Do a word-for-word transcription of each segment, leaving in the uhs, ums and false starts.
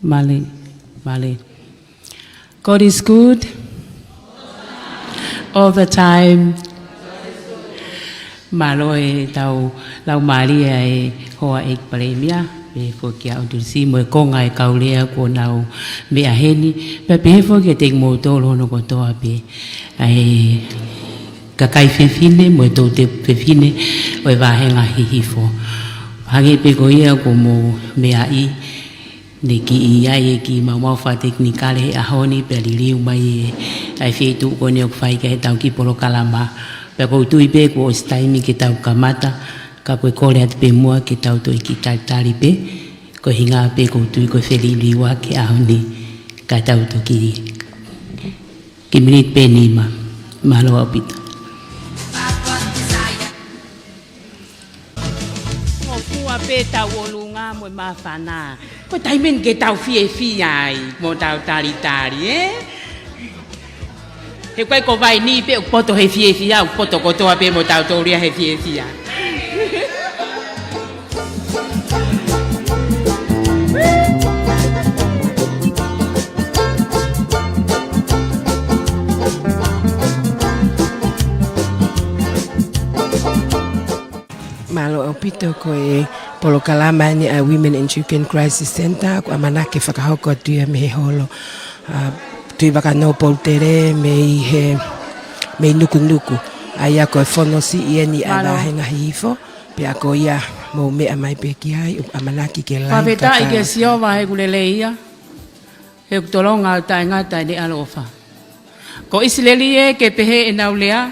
Mālie, mālie. God is good. All the time. Mālō ʻetau laumālie ʻa e hoa ʻeiki palēmia, pehē foki kia ʻOtulisi mo e konga ʻo e kau lea kuo nau meʻa heni, pea pehē foki kiate kimoutolu hono kotoa pē ʻa e kakai fefine mo e toutou fefine ʻo e vāhenga Hihifo. Hangē pē ko ia kuo mou meaʻi, ne kiʻi ʻi ai e kiʻi maumau fakatekinikale he ʻaho ni pea liliu mai ʻa e feituʻu ko eni ʻoku fai ki ai ʻetau kiʻi polokalama. Pea ʻoku ou tui pē kuo ʻosi taimi ke tau kamata, ka ko e kole atu pē muʻa ke tau toe kiʻi talitali pē, ko e ʻuhinga pē ʻoku ou tui ko e feliliuaki ʻaho ni, ka tau toki kiʻi miniti pē nima. Mālō ʻaupito. Ngofua pē tau ʻolunga mo e māfana. Ko e taimi eni ke tau fiefia ai mo tau talitali, ē? He ʻoku ʻikai ko Vaini pē ʻoku poto he fiefia, ʻoku poto kotoa pē mo tautolu ia he fiefia. Mālō ʻaupito. Ko e polokalama eni ʻa e Women and Children Crisis Centre, ʻoku ʻamanaki ke fakahoko atu ia mei he holo, ʻa, Tuʻivakanō Poutele mei he, mei Nukunuku. ʻA ia ko e fono siʻi eni ʻa e Mālō. Vāhenga Hihifo, pea ko ia mou meʻa mai pē ki ai, ʻoku ʻamanaki ke live. Fakafetaʻi kia Sihova he ʻoku lelei ia, he ʻoku tolonga ʻo taʻengata ʻene ʻaloʻofa. Ko ʻIsileli ē ke pehē ʻenau lea,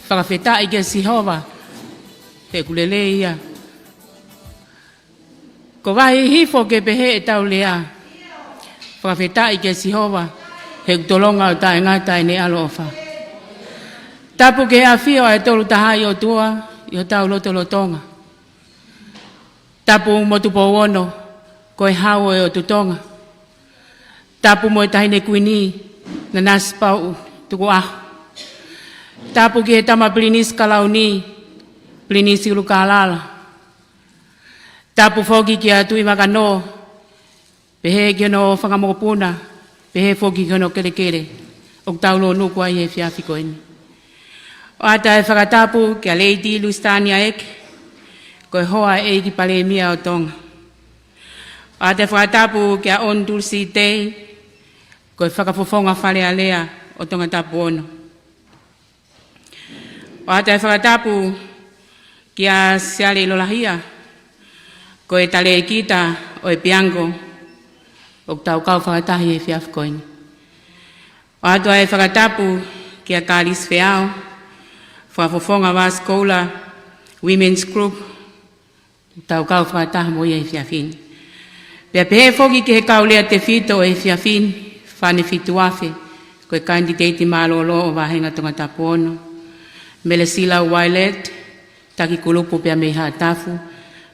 fakafetaʻi kia Sihova, he ʻoku lelei ia. Ko Vahe Hihifo ke pehē ʻetau lea, fakafetaʻi kia Sihova, he ʻoku tolonga ʻo taʻengata ʻene ʻaloʻofa. Tapu ki he ʻafio ʻa e Tolu Tahaʻi ʻOtua ʻi hotau lotolotonga. Tapu mo Tupou Ono, ko e Hau ʻo e ʻOtu Tonga. Tapu mo e Taʻahine Kuini, Nanasipauʻu Tukuʻaho. Tapu ki he Tama Pilinisi Kalauni, Pilinisi ʻUlukālala. Tapu foki kia Tuʻivakanō, pehē ki hono fanga mokopuna, pehē foki ki hono kelekele ʻoku tau lōnuku ai he efiafi ko eni. ʻOatu e fakatapu kia Lady Lusitania ʻEke, ko e hoa ʻeiki palēmia ʻo Tonga. ʻOatu e fakatapu kia ʻOnutulisi Tei, ko e fakafofonga Fale Alea ʻo Tongatapu Ono. ʻOatu e fakatapu kia Siale ʻIlolahia, ko e talēkita ʻo e Piango, ʻoku tau kau fakataha he efiafi ko eni. ʻOatu e fakatapu kia Kalisi Feao, fakafofonga Vasikoula Women's Group, tau kau fakataha mo ia he efiafi ni. Pea pehē foki ki he kau lea tefito ʻo e efiafi ni, Fane Fituafe, ko e kanititeiti mālōlō ʻo Vāhenga Tongatapu Ono, Melisila Uaileti, taki kulupu pea mei Haʻatafu,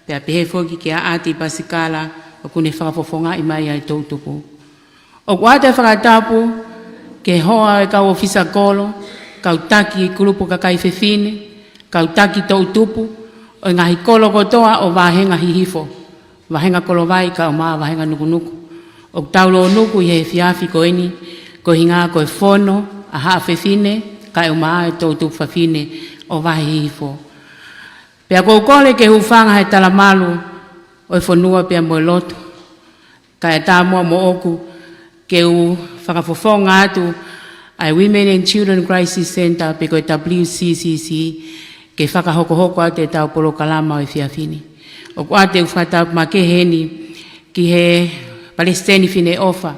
pea pehē foki kia ʻAti Pasikala, ʻoku ne fakafofongaʻi mai ʻa e toʻutupu. ʻOku ʻoatu e fakatapu ki he hoa ʻo e kau ʻōfisa kolo, kau taki kulupu kakai fefine, kau taki toʻutupu ʻo e ngaahi kolo kotoa ʻo Vāhenga Hihifo, Vāhenga Kolovai kaeʻumaʻā Vāhenga Nukunuku, ʻoku tau lōnuku ʻi he efiafi ko eni, ko e ʻuhinga ko e fono ʻa haʻa fefine kaeʻumaʻā e toʻutupu fafine ʻo Vahe Hihifo. Pea ʻoku ou kole ke hūfanga he talamalu ʻo e fonua pea mo e lotu, kae ʻatā muʻa moʻoku ke u fakafofonga atu ʻa e Women and Children Crisis Centre pe ko e W C C C, ke fakahokohoko atu ʻetau polokalama ʻo e efiafi ni. ʻOku ʻoatu ʻeku fakatapu makehe eni ki he Palesiteni Fineʻofa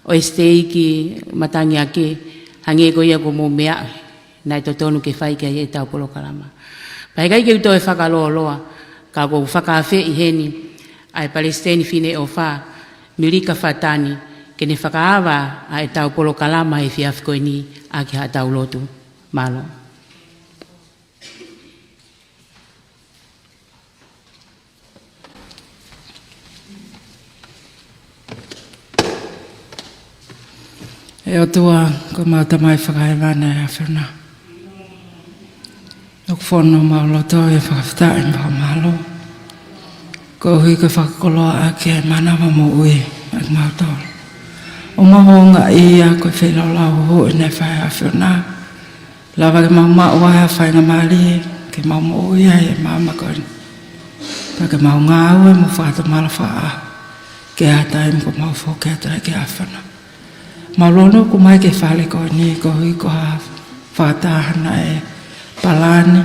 ʻo e siteiki Matangi Ake, hangē ko ia kuo mou meaʻi, naʻe totonu ke fai ki ai ʻetau polokalama. Pea ʻikai ke u toe fakalōloa, ka ʻoku ou fakaafeʻi heni ʻa e Palesiteni Fineʻofa, Milika Fatani, ke ne fakaava ʻa ʻetau polokalama he efiafi ko eni ʻaki haʻatau lotu. Mālō. ʻE ʻOtua, ko homau Tamai fakahēvani ʻa e ʻAfiona, ʻoku fonu homau loto ʻi he fakafetaʻi mo e fakamālō, koeʻuhi ko e fakakoloa ʻaki e mānava moʻui ʻa kimautolu. ʻOku mau houngaʻia ko e feilaulau ʻo e ʻAfiona. Lava ke mau maʻu ʻa e faingamālie ke mau moʻui ai he māmani ko eni. Pea ke mau ngāue mo fakatomala fakaʻaho ki he taimi kuo mau foki atu ai ki he ʻAfiona. Mau lōnuku mai ki he fale ko eni koeʻuhi ko ha fakataha naʻe palani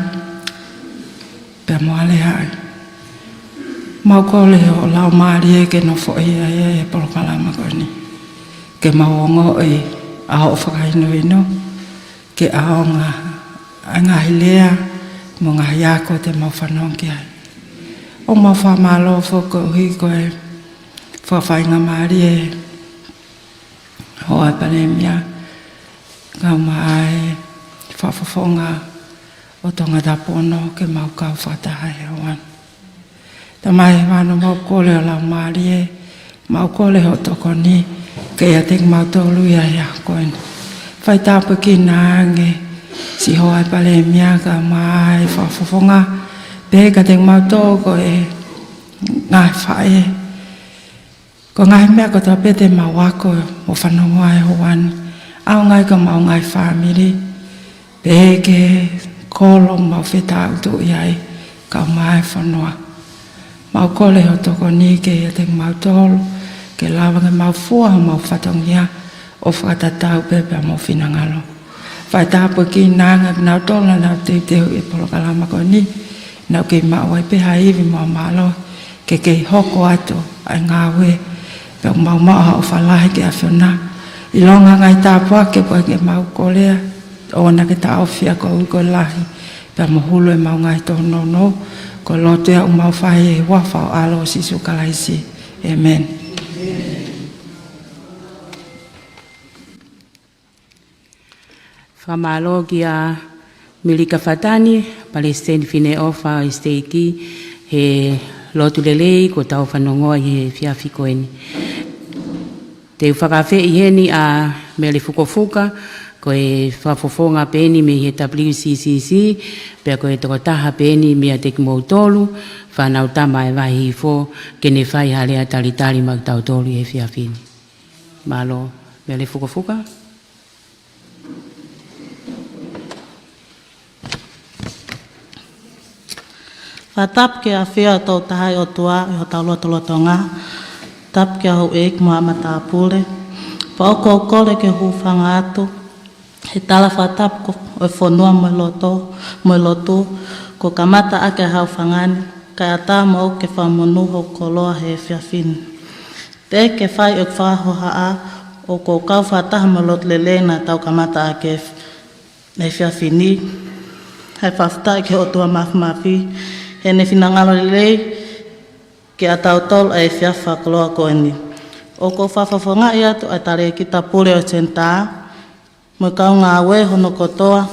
pea mo aleaʻi. Mau kole ho Laumālie ke nofoʻia ʻi he polokalama ko eni. Ke mau ongoʻi ʻa hoʻo fakahinohino, ke ʻaonga ʻa e ngaahi lea mo e ngaahi ako te mau fanongo ki ai. ʻOku mau fakamālō foki koeʻuhi ko e fakafaingamālie ʻa e Palēmia, kaeʻumaʻā e fakafofonga ʻo Tongatapu ono ke mau kau fakataha he ʻaho ni. Tamai, ʻoku mau kole ho Laumālie, mau kole hoʻo tokoni kiate kimautolu ʻi he ʻaho ko eni. Fai tāpuekina ange siʻi hoa ʻo e Palēmia kaeʻumaʻā e fakafofonga, pehē kiate kimautolu ko e ngaahi faʻē. Ko e ngaahi meʻa kotoa pē te mau ako mo fanongo ai he ʻaho ni, ʻaonga ai ki homau ngaahi fāmili, pehē ki he kolo ʻoku mau fetaʻutuʻi ai kaeʻumaʻā e fonua. Mau kole hoʻo tokoni kiate kimautolu, ke lava ke mau fua homau fatongia ʻo fakatatau pē pea mo ho finangalo. Fai tāpuekina ange kinautolu naʻa nau teuteu ʻi he polokalama ko eni, naʻa nau kei maʻu ai pē ha ivi mo e mālohi ke kei hoko atu ʻa e ngāue, pea ʻoku mau maʻu ha ʻofa lahi ki he ʻAfiona. ʻIlonga e ngaahi tāpuaki ʻoku ʻikai ke mau kolea, ʻoua naʻa ke taʻofi ia koeʻuhi ko e lahi pea mo hulu ʻemau ngaahi tōnounou. Ko e lotu ia ʻoku mau fai ʻi he huafa ho ʻAlo ko Sīsū Kalaisi. ʻĒmeni. Fakamālō kia Milika Fatani, Palesiteni Fineʻofa ʻo e siteiki, he lotu lelei kuo tau fanongoa ʻi he efiafi ko eni. Te u fakaafeʻi heni ʻa Mele Fukofuka, ko e fakafofonga pē eni mei he W C C C, pea ko e tokotaha pē eni meiate kimoutolu, fānau tama ʻa e Vahe Hihifo, ke ne fai ha lea talitali maʻa kitautolu ʻi he efiafi ni. Mālō, Mele Fukofuka. Fakatapu ki he ʻafio ʻa e Tolu Tahaʻi ʻOtua ʻi hotau lotolotonga. Tapu ki he houʻeiki mo e haʻa matāpule. Pea ʻoku ou kole ke u hūfanga atu he tala fakatapu ko, ʻo e fonua mo e loto, mo e lotu, kuo kamata ʻaki ʻa e haʻofanga ni, kae ʻatā moʻoku ke fakamonū hoku koloa he efiafi ni. Teʻeki ke fai ʻeku fakahohaʻa, ʻoku ou kau fakataha mo e lotu lelei naʻa tau kamata ʻaki he efiafi ni. ʻOku ou fakafetaʻi ki he ʻOtua Māfimafi, heʻene finangalo lelei kiate kitautolu ʻi he efiafi fakakoloa ko eni. ʻOku ou fakafofongaʻi atu ʻa e talēkita pule ʻo e senitā, mo e kau ngāue hono kotoa,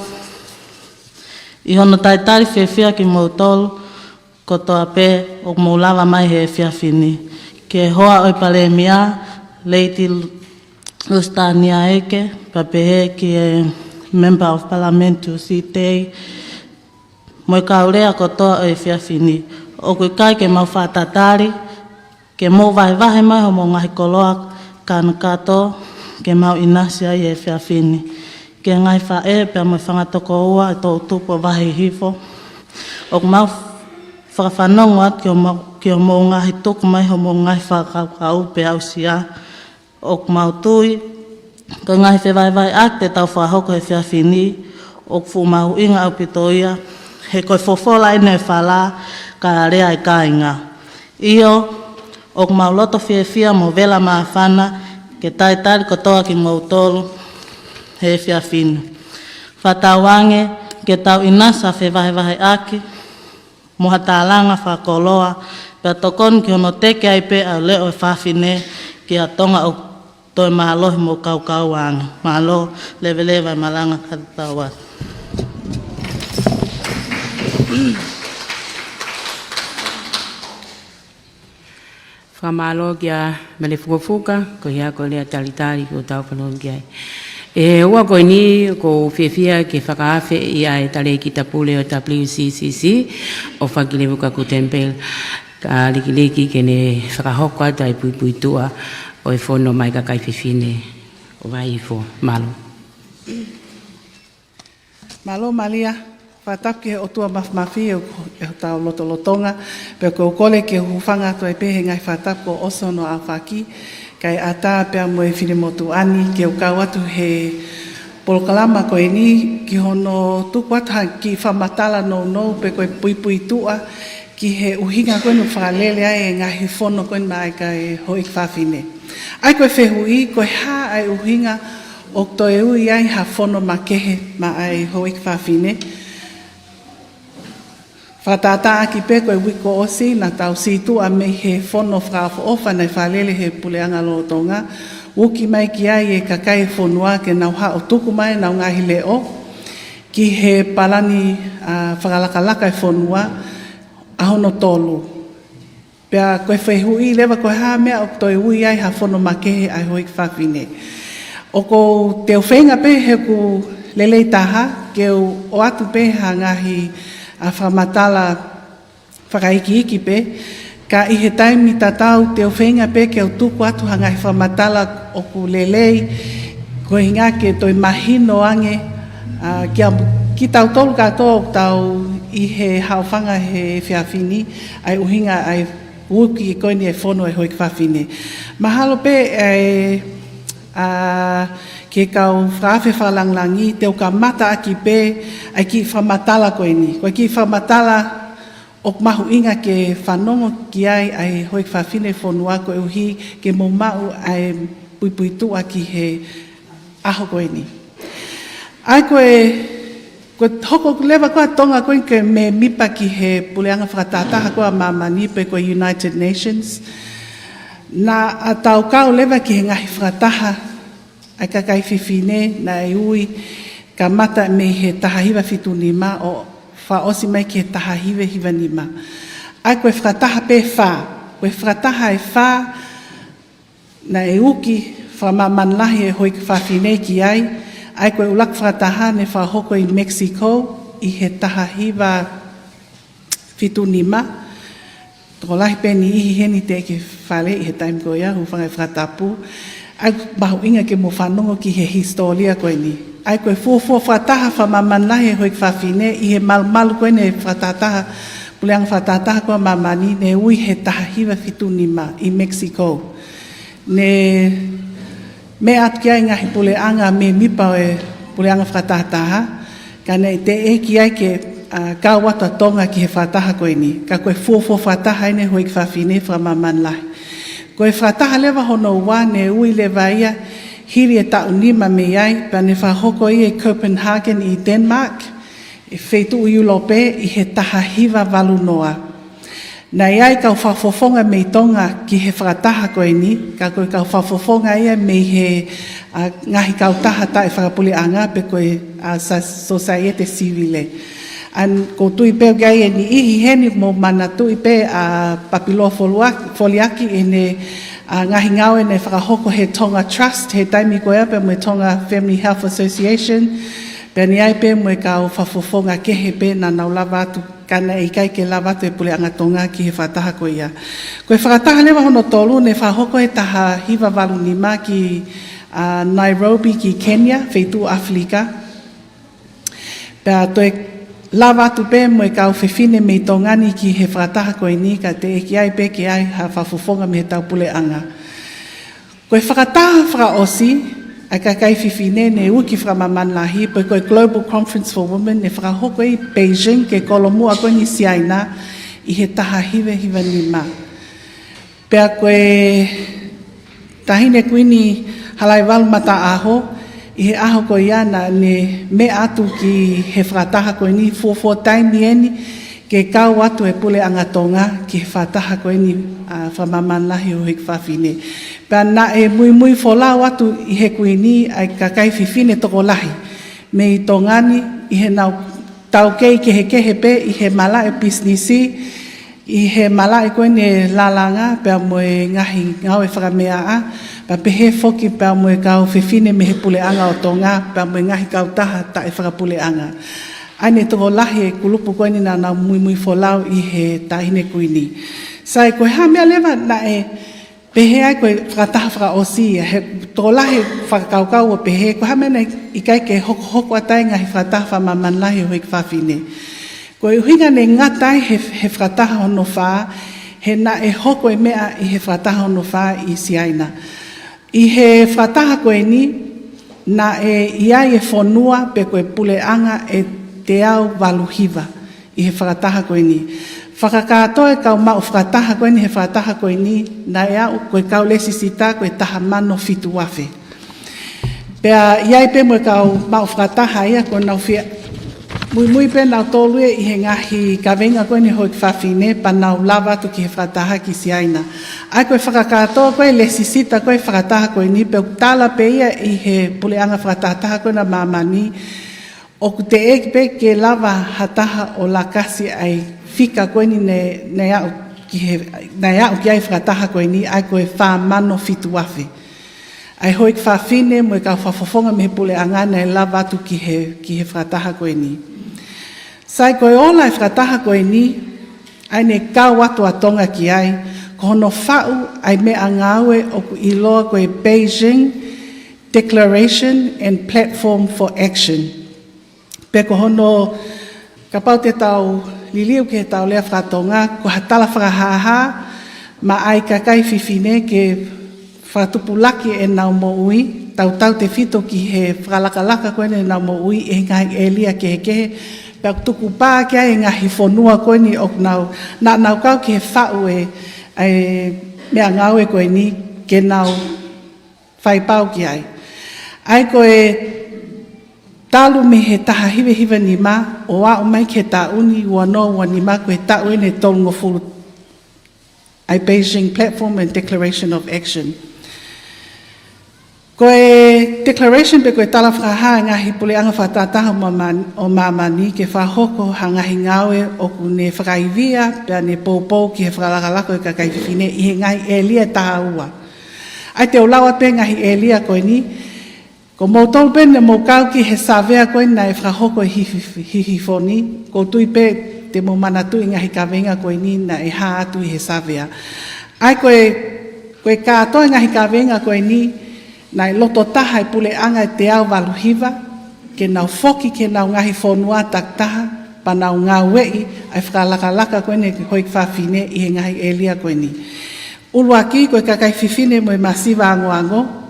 ʻi hono talitali fiefia kimoutolu kotoa pē ʻoku mou lava mai he efiafi ni. Ki he hoa ʻo e Palēmia, Lady Lusitania Eke, pea pehē ki he Member of Parliament Tuʻi Tei, mo e kau lea kotoa ʻo e efiafi ni. ʻOku ʻikai ke mau fakatatali, ke mou vahevahe mai homou ngaahi koloa kānakato, ke mau ʻinasi ai he efiafi ni. Ki he ngaahi faʻē pea mo e fanga tokoua ʻo e toʻutupu ʻo e Vahe Hihifo, ʻoku mau fakafanongo atu ki homou, ki homou ngaahi tuku mai homou ngaahi fakakaukau pea aʻusia. ʻOku mau tui ko e ngaahi fevahevaheʻaki te tau fakahoko he efiafi ni, ʻoku fuʻu mahuʻinga ʻaupito ia, he ko e fofola ʻeni ʻo e fala, kae alea e kāinga. ʻIo, ʻoku mau loto fiefia mo vela māfana ke talitali kotoa kimoutolu he efiafi ni. Fakatauange ke tau ʻinasi ʻa e fevahevaheʻaki mo ha tālanga fakakoloa, pea tokoni ki hono teke ai pē ʻa e leʻo ʻo e fafine kia Tonga ʻoku toe mālohi mo kaukau ange. Mālō, leveleva e malanga kae tau atu. Fakamālō kia Mele Fukofuka, ko ia ko e lea talitali kuo tau fanongo ki ai. ʻI he ʻaho ko eni, ʻoku ou fiefia ke fakaafeʻi ʻa e talēkita pule ʻo e W C C C, ʻOfakilevuka Guttenbeil, ka likiliki ke ne fakahoko atu ʻa e puipuituʻa ʻo e fono mai kakai fefine ʻo Vaifo. Mālō. Mālō Malia, fakatapu ki he ʻOtua Mafimafi ʻi hotau lotolotonga, pea ʻoku ou kole ke u hūfanga atu ai pē he ngaahi fakatapu kuo ʻosi hono aofaki, kae ʻatā pea mo e finemotuʻa ni ke u kau atu he polokalama ko eni ki hono tuku atu ha kiʻi fakamatala nounou pe ko e puipuituʻa ki he ʻuhinga ko eni ʻoku fakalele ai e ngaahi fono ko eni maʻa e kakai houʻeiki fafine. ʻA ia ko e fehuʻi, ko e hā ʻa e ʻuhinga ʻoku toe ui ai ha fono makehe maʻa e houʻeiki fafine? Fakatātāʻaki pē ko e uike kuo ʻosi naʻa tau sītuʻa mei he fono fakaʻofoʻofa naʻe fakalele he puleʻanga lolotonga, uki mai ki ai e kakai e fonua ke nau haʻu ʻo tuku mai ʻenau ngaahi leʻo ki he palani, ʻa, fakalakalaka e fonua ʻa hono tolu. Pea ko e fehuʻi leva ko e hā e meʻa ʻoku toe ui ai ha fono makehe ʻa e houʻeiki fafine. ʻOku ou, te u feinga pē he ʻoku lelei taha ke u ʻoatu pē ha ngaahi, ʻa, fakamatala fakaikiiki pē, ka ʻi he taimi tatau te u feinga pē ke u tuku atu ha ngaahi fakamatala ʻoku lelei, ko e ʻuhinga ke toe mahino ange, ʻa, kia, kitautolu kātoa ʻoku tau ʻi he haʻofanga he efiafi ni, ʻa e ʻuhinga ʻa e uki ko eni e fono e houʻeiki fafine. Mahalo pē ʻe, ʻa, ki he kau fakaafe fakalāngilangi, te u kamataʻaki pē ʻa e kiʻi fakamatala ko eni. Ko e kiʻi fakamatala ʻoku mahuʻinga ke fanongo ki ai ʻa e houʻeiki fafine fonua koeʻuhi ke mou maʻu ʻa e puipuituʻa ki he ʻaho ko eni. ʻA ia ko e, ko e hoko leva ko ē ʻa Tonga ko eni ko e mēmipa ki he puleʻanga fakatahataha ko ē ʻa māmani pe ko e United Nations. Naʻa tau kau leva ki he ngaahi fakataha ʻa e kakai fefine naʻe ui kamata mei he taha hiva fitu nima ʻo fakaʻosi mai ki he taha hiva hiva nima. ʻA ia ko e fakataha pē ʻe fā, ko e fakataha ʻe fā naʻe uki fakamāmani lahi e houʻeiki fafine ki ai, ʻa ia ko e ʻuluaki fakataha naʻe fakahoko ʻi Mexico ʻi he taha hiva fitu nima. Tokolahi pē niʻihi heni teʻeki fale ʻi he taimi ko ia, hūfanga he fakatapu. ʻA ia mahuʻinga ke mou fanongo ki he hisitōlia ko eni. ʻA ia ko e fuofua fakataha fakamāmani lahi e houʻeiki fafine ʻi he malumalu ko eni e fakatahataha, puleʻanga fakatahataha ko ē ʻa māmani, naʻe ui he taha hiva fitu nima ʻi Mexico. Naʻe meʻa atu ki ai e ngaahi puleʻanga mēmipa ʻo e puleʻanga fakatahataha, ka naʻe teʻeki ai ke, ʻa, kau atu ʻa Tonga ki he fakataha ko eni, ka ko e fuofua fakataha eni e houʻeiki fafine fakamāmani lahi. Ko e fakataha leva hono ua naʻe ui leva ia hili e taʻu nima mei ai, pea naʻe fakahoko ia ʻi Copenhagen ʻi Denmark, ʻi he feituʻu ʻIulope ʻi he taha hiva valu noa. Naʻe ʻi ai e kau fakafofonga mei Tonga ki he fakataha ko eni, ka ko e kau fakafofonga ia mei he, ʻa, ngaahi kautaha taʻefakapuleʻanga pe ko e, ʻa, sa-, sōsaiete sivile. ʻA ia ʻoku ou tui pē ʻoku ʻi ai e niʻihi heni ʻoku mou manatuʻi pē ʻa Papiloa Foluak-, Foliaki ʻene, ʻa, ngaahi ngāue naʻe fakahoko he Tonga Trust he taimi ko ia pea mo e Tonga Family Health Association, pea naʻe ʻi ai pē mo e kau fakafofonga kehe pē naʻa nau lava atu, ka naʻe ʻikai ke lava atu e puleʻanga Tonga ki he fakataha ko ia. Ko e fakataha leva hono tolu naʻe fakahoko he taha hiva valu nima ki, ʻa, Nairobi ki Kenya, feituʻu ʻAfilika. Pea toe lava atu pē mo e kau fefine mei Tonga ni ki he fakataha ko eni, ka teʻeki ai pē ke ʻi ai ha fakafofonga mei heʻetau puleʻanga. Ko e fakataha fakaʻosi ʻa e kakai fefine naʻe uki fakamāmani lahi, pe ko e Global Conference for Women, naʻe fakahoko ʻi Beijing, ko e kolomuʻa ko eni ʻo Siaina, ʻi he taha hiva hiva nima. Pea ko e Taʻahine Kuini Halaivalu Mataʻaho, ʻi he ʻaho ko ia naʻa ne meʻa atu ki he fakataha ko eni, fuofua taimi eni ke kau atu e puleʻanga Tonga ki he fakataha ko eni, ʻa, fakamāmani lahi e houʻeiki fafine. Pea naʻe muimui folau atu ʻe he Kuini ʻa e kakai fefine tokolahi mei Tonga ni, ʻi heʻenau taukei kehekehe pē ʻi he malaʻe pisinisi, ʻi he malaʻe ko eni e lālanga, pea mo e ngaahi ngāue fakameaʻa, pea pehē foki pea mo e kau fefine mei he puleʻanga ʻo Tonga, pea mo e ngaahi kautaha taʻefakapuleʻanga. ʻA ia naʻe tokolahi e kulupu ko eni naʻa nau muimui folau ʻi he Taʻahine Kuini. Sai, ko e hā e meʻa leva naʻe Pehē ai ko e fakataha fakaʻosi ia, he tokolahi fakakaukau ʻo pehē, ko e hā e meʻa naʻe ʻikai ke hokohoko atu ai e ngaahi fakataha fakamāmani lahi ʻo e houʻeiki fafine. Ko e ʻuhinga naʻe ngata ai he, he fakataha hono fā, he naʻe hoko e meʻa ʻi he fakataha hono fā ʻi Siaina. ʻI he fakataha ko eni, naʻe ʻi ai e fonua pe ko e puleʻanga ʻe teau valu hiva ʻi he fakataha ko eni. Fakakātoa e kau maʻu fakataha ko eni he fakataha ko eni, naʻe aʻu ko e kau lēsisita ko e taha mano fitu afe. Pea ʻi ai pē mo e kau maʻu fakataha ia ko ʻenau fie muimui pē nautolu ia ʻi he ngaahi kaveinga ko eni houʻeiki fafine pea nau lava atu ki he fakataha ki Siaina. ʻA ia ko e fakakātoa ko e lēsisita ko e fakataha ko eni pea ʻoku tala pē ia ʻi he puleʻanga fakatahataha ko ena ʻa māmani, ʻoku teʻeki pē ke lava ha taha ʻo lakasi ʻa e fika ko eni naʻe, naʻe aʻu ki he, naʻe aʻu ki ai e fakataha ko eni, ʻa ia ko e fā mano fitu afe. ʻA e houʻeiki fafine mo e kau fakafofonga mei he puleʻanga naʻe lava atu ki he, ki he fakataha ko eni. Sai, ko e ola e fakataha ko eni, ʻa ia naʻe kau atu ʻa Tonga ki ai, ko hono faʻu ʻa e meʻangāue ʻoku ʻiloa ko e Beijing Declaration and Platform for Action. Pe ko hono, kapau te tau liliu ki heʻetau lea faka-Tonga, ko ha tala fakahāhā maʻa e kakai fefine ke fakatupulaki ʻenau moʻui, tautautefito ki he fakalakalaka ko eni ʻenau moʻui ʻi he ngaahi ʻēlia kehekehe, pea ʻoku tukupā ki ai e ngaahi fonua ko eni ʻoku nau, naʻa nau kau ki he faʻu e, e meʻangāue ko eni ke nau faipau ki ai. ʻA ia ko e talu mei he taha hiva hiva nima ʻo aʻu mai ki he taʻu ni ua noa ua nima ko e taʻu eni ʻe tolungofulu ʻa e Beijing Platform and Declaration of Action. Ko e declaration pe ko e tala fakahā e ngaahi puleʻanga fakatahataha ʻo māmani, ʻo māmani ke fakahoko ha ngaahi ngāue ʻoku ne fakaivia pea ne poupou ki he fakalakalaka ʻo e kakai fefine ʻi he ngaahi ʻēlia ʻe taha ua. ʻA ia te u lau atu pē ngaahi ʻēlia ko eni, ko moutolu pē naʻa mou kau ki he savea ko eni naʻe fakahoko ʻe Hihifo-, Hihifo ni, ʻoku ou tui pē te mou manatuʻi e ngaahi kaveinga ko eni naʻe hā atu ʻi he savea. ʻA ia ko e, ko e kātoa e ngaahi kaveinga ko eni, naʻe loto taha e puleʻanga ʻe teau valu hiva, ke nau foki ki heʻenau ngaahi fonua takitaha, pea nau ngāueʻi ʻa e fakalakalaka ko eni houʻeiki fafine ʻi he ngaahi ʻēlia ko eni. ʻUluaki ko e kakai fefine mo e masiva angoango,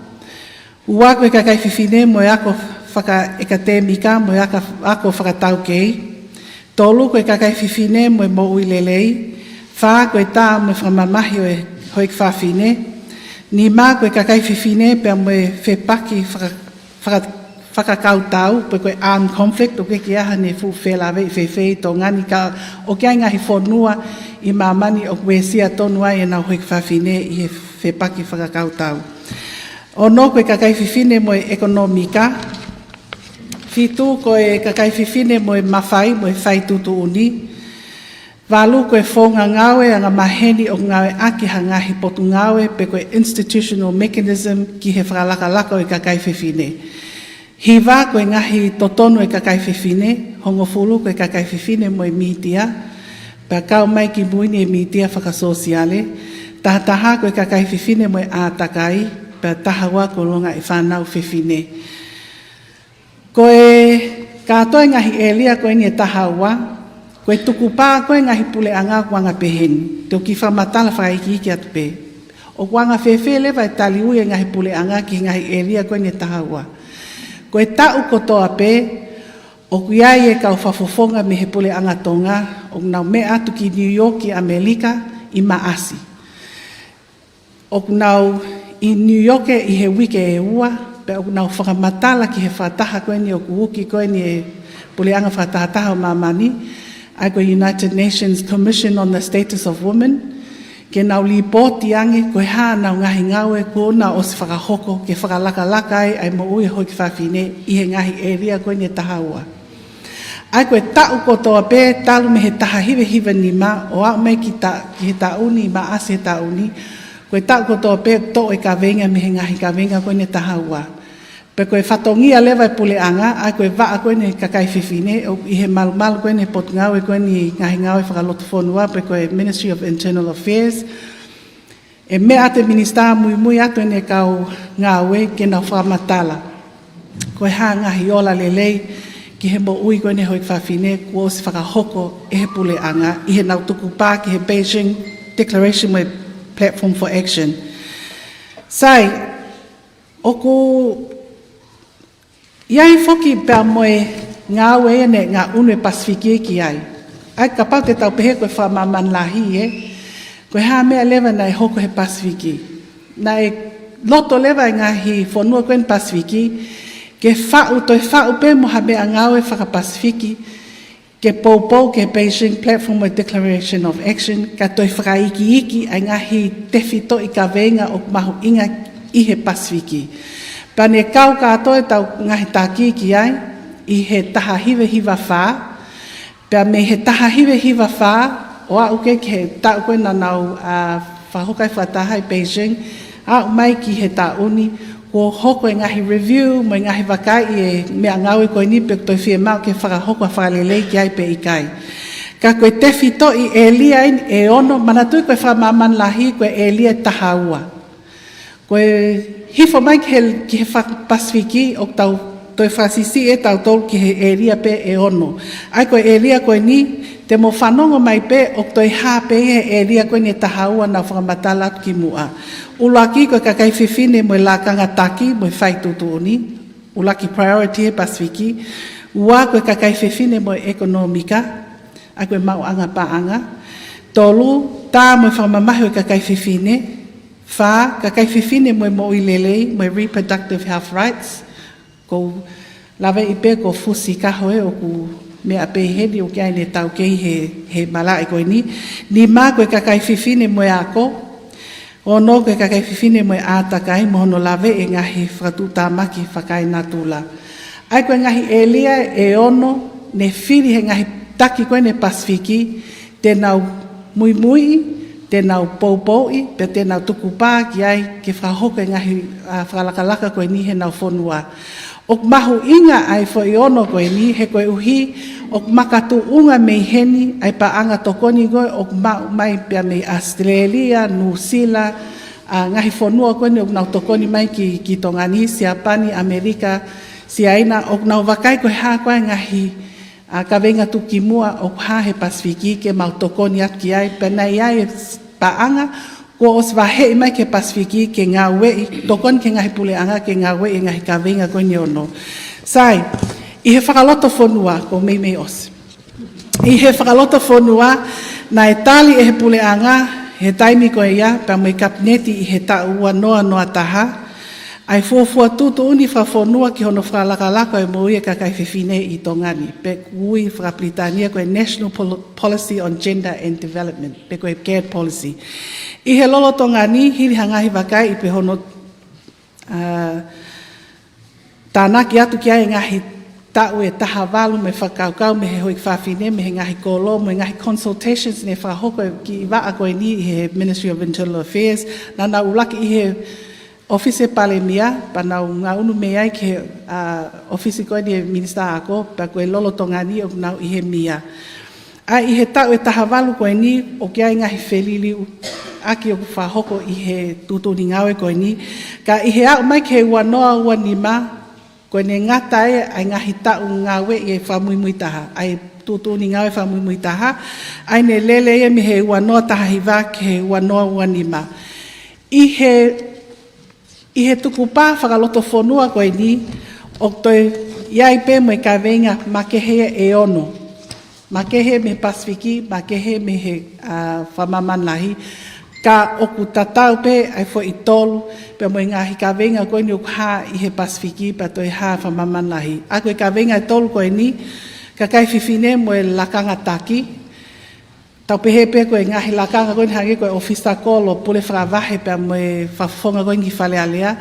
ua ko e kakai fefine mo e ako fakaʻekatēmika mo e ako, ako fakataukei. Tolu ko e kakai fefine mo e moʻui lelei. Fā ko e tā mo e fakamamahi ʻo e houʻeiki fafine. Nima ko e kakai fefine pea mo e fepaki faka-, faka-, fakakautau, pe ko e armed conflict, ʻoku ʻikai ke ʻi ai haʻane fuʻu felāveʻi fēfē ʻi Tonga ni ka ʻoku ʻi ai e ngaahi fonua ʻi māmani ʻoku uesia tonu ai ʻenau houʻeiki fafine ʻi he fepaki fakakautau. Ono ko e kakai fefine mo e ʻekonōmika. Fitu ko e kakai fefine mo e mafai mo e fai tuʻutuʻuni. Valu ko e founga ngāue angamaheni ʻoku ngāueʻaki ʻe ha ngaahi potungāue pe ko e institutional mechanism ki he fakalakalaka ʻo e kakai fefine. Hiva ko e ngaahi totonu ʻo e kakai fefine, hongofulu ko e kakai fefine mo e mītia, pea kau mai ki mui ni e mītia fakasōsiale, tahataha ko e kakai fefine mo e ʻātakai, pea taha ua ko e longaʻi fānau fefine. Ko e kātoa e ngaahi ʻēlia ko eni ʻe taha ua, ko e tukupā ko e ngaahi puleʻanga ʻoku anga pehē ni, te u kiʻi fakamatala fakaikiiki atu pē. ʻOku anga fēfē leva e taliui e ngaahi puleʻanga ki he ngaahi ʻēlia ko eni ʻe taha ua. Ko e taʻu kotoa pē, ʻoku ʻi ai e kau fakafofonga mei he puleʻanga Tonga, ʻoku nau meʻa atu ki New York ʻi ʻAmelika ʻi Maʻasi. ʻOku nau ʻi New York ʻi he uike ʻe ua, pea ʻoku nau fakamatala ki he fakataha ko eni ʻoku uki ko eni e puleʻanga fakatahataha ʻo māmani, ʻa ia ko e United Nations Commission on the Status of Women, ke nau līpooti ange ko e hā ʻenau ngaahi ngāue kuo na ʻosi fakahoko ke fakalakalaka ai ʻa e moʻui houʻeiki fafine ʻi he ngaahi ʻēlia ko eni ʻe taha ua. ʻA ia ko e taʻu kotoa pē, talu mei he taha hiva hiva nima, ʻo aʻu mai ki ta-, ki he taʻu ni, Maʻasi he taʻu ni, ko e taʻu kotoa pē, toʻo e kaveinga mei he ngaahi kaveinga ko eni ʻe taha ua. Pea ko e fatongia leva e puleʻanga, ʻa ia ko e vaʻa ko eni kakai fefine, ʻoku ʻi he malumalu ko eni potungāue ko eni ngaahi ngāue fakalotofonua, pe ko e Ministry of Internal Affairs, ʻE meʻa atu e Minisitā muimui atu ʻene kau ngāue ke nau fakamatala ko e hā e ngaahi ola lelei ki he moʻui ko eni e houʻeiki fafine kuo ʻosi fakahoko ʻe he puleʻanga ʻi heʻenau tukupā ki he Beijing Declaration mo e Platform for Action. Sai, ʻoku ʻi ai foki pea mo e ngāue ʻeni ʻoku ngaʻunu e Pasifiki ki ai. ʻA ia kapau te tau pehē ko e fakamāmani lahi ē, ko e hā e meʻa leva naʻe hoko he Pasifiki? Naʻe loto leva e ngaahi fonua ko eni Pasifiki ke faʻu, toe faʻu pē mo ha meʻangāue faka-Pasifiki ke poupou ki he Beijing Platform mo e Declaration of Action, kae toe fakaikiiki ʻa e ngaahi tefitoʻi kaveinga ʻoku mahuʻinga ʻi he Pasifiki. Pea ne kau kātoa ʻetau ngaahi taki ki ai ʻi he taha hiva hiva fā, pea mei he taha hiva hiva fā ʻo aʻu ki he taʻu ko ē naʻa nau, ā, fakahoko ai e fakataha ʻi Beijing, aʻu mai ki he taʻu ni, kuo hoko e ngaahi review mo e ngaahi vakaiʻi e meʻangāue ko eni pe ʻoku toe fiemaʻu ke fakahoko ha fakalelei ki ai pe ʻikai. Ka ko e tefitoʻi ʻēlia ʻeni ʻe ono, manatuʻi ko e fakamāmani lahi ko e ʻēlia ʻe taha ua. Ko e hifo mai ki he, ki he fa-, Pasifiki ʻoku tau toe fakasiʻisiʻi ʻe tautolu ki he ʻēlia pē ʻe ono. ʻA ia ko e ʻēlia ko eni, te mou fanongo mai pē ʻoku toe hā pē ia he ʻēlia ko eni ʻe taha ua naʻa ku fakamatala atu ki muʻa. ʻUluaki ko e kakai fefine mo e lakanga taki mo e fai tuʻutuʻuni, ʻuluaki priority he Pasifiki. Ua ko e kakai fefine mo e ʻekonōmika, ʻa ia ko e maʻuʻanga paʻanga. Tolu, tā mo e fakamamahi ʻo e kakai fefine. Fā, kakai fefine mo e moʻui lelei mo e reproductive health rights. ʻOku ou laveʻi pē ko Fusi Kaho ē ʻoku meʻa pē heni ʻoku ʻi ai ʻene taukei he, he malaʻe ko eni. Nima, ko e kakai fefine mo e ako. Ono, ko e kakai fefine mo e ʻātakai mo hono laveʻi e ngaahi fakatuʻutāmaki fakaenatula. ʻA ia ko e ngaahi ʻēlia ʻe ono ne fili he ngaahi taki ko eni Pasifiki, te nau muimui, te nau poupouʻi, pea te nau tukupā ki ai ke fakahoko e ngaahi, ā, fakalakalaka ko eni heʻenau fonua. ʻOku mahuʻinga ʻa e foʻi ono ko eni he koeʻuhi ʻoku makatuʻunga mei heni ʻa e paʻanga tokoni ko ē ʻoku maʻu mai pea mei ʻAositelēlia, Nuʻusila, ʻa e ngaahi fonua ko eni ʻoku nau tokoni mai ki, ki Tonga ni, Siapani, ʻAmelika, Siaina, ʻoku nau vakai ko e hā ko ā e ngaahi ʻa e kaveinga tuʻukimuʻa ʻoku hā he Pasifiki ke mau tokoni atu ki ai, pea naʻe ʻi ai e paʻanga kuo ʻosi vaheʻi mai ki he Pasifiki ke ngāueʻi, tokoni ki he ngaahi puleʻanga ke ngāueʻi e ngaahi kaveinga ko eni ʻe ono. Sai, ʻi he fakalotofonua, ʻoku ou meimei ʻosi. ʻI he fakalotofonua, naʻe tali ʻe he puleʻanga he taimi ko ia, pea mo e Kapineti ʻi he taʻu ua noa noa taha, ʻa e fuofua tuʻutuʻuni fakafonua ki hono fakalakalaka e moʻui e kakai fefine ʻi Tonga ni, pe ʻoku ui faka-Pilitānia ko e National Pol-, Policy on Gender and Development, pe ko e GAD Policy. ʻI he lolotonga ni, hili ha ngaahi vakaiʻi pe hono, ā, tānaki atu ki ai e ngaahi taʻu ʻe taha valu mo e fakakaukau mei he houʻeiki fafine, mei he ngaahi kolo, mo e ngaahi consultations ne fakahoko ʻi he vaʻa ko eni ʻi he Ministry of Internal Affairs, naʻa nau ʻuluaki ʻi he ʻŌfisi Palēmia, pea nau ngaʻunu mei ai ki he, ā, ʻōfisi ko eni e Minisitā Ako, pea ko e lolotonga ni ʻoku nau ʻi he M I A. ʻA ia ʻi he taʻu ʻe taha valu ko eni, ʻoku ʻi ai e ngaahi feliliuaki ʻoku fakahoko ʻi he tuʻutuʻuni ngāue ko eni. Ka ʻi he aʻu mai ki he ua noa ua nima, ko ʻene ngata ai ʻa e ngaahi taʻu ngāueʻi e fakamuimuitaha, ʻa e tuʻutuʻuni ngāue fakamuimuitaha, ʻa ia ne lele ia mei he ua noa taha hiva ki he ua noa ua nima. ʻI he, ʻi he tukupā fakalotofonua ko eni, ʻoku toe ʻi ai pē mo e kaveinga makehe ʻe ono. Makehe mei he Pasifiki, makehe mei he, ā, fakamāmani lahi. Ka ʻoku tatau pē ʻa e foʻi tolu, pea mo e ngaahi kaveinga ko eni ʻoku hā ʻi he Pasifiki, pea toe hā fakamāmani lahi. ʻA ia ko e kaveinga ʻe tolu ko eni, kakai fefine mo e lakanga taki. Tau pehē pē ko e ngaahi lakanga ko eni hangē ko e ʻōfisa kolo, pule fakavahe pea mo e fakafofonga ko eni ki Fale Alea.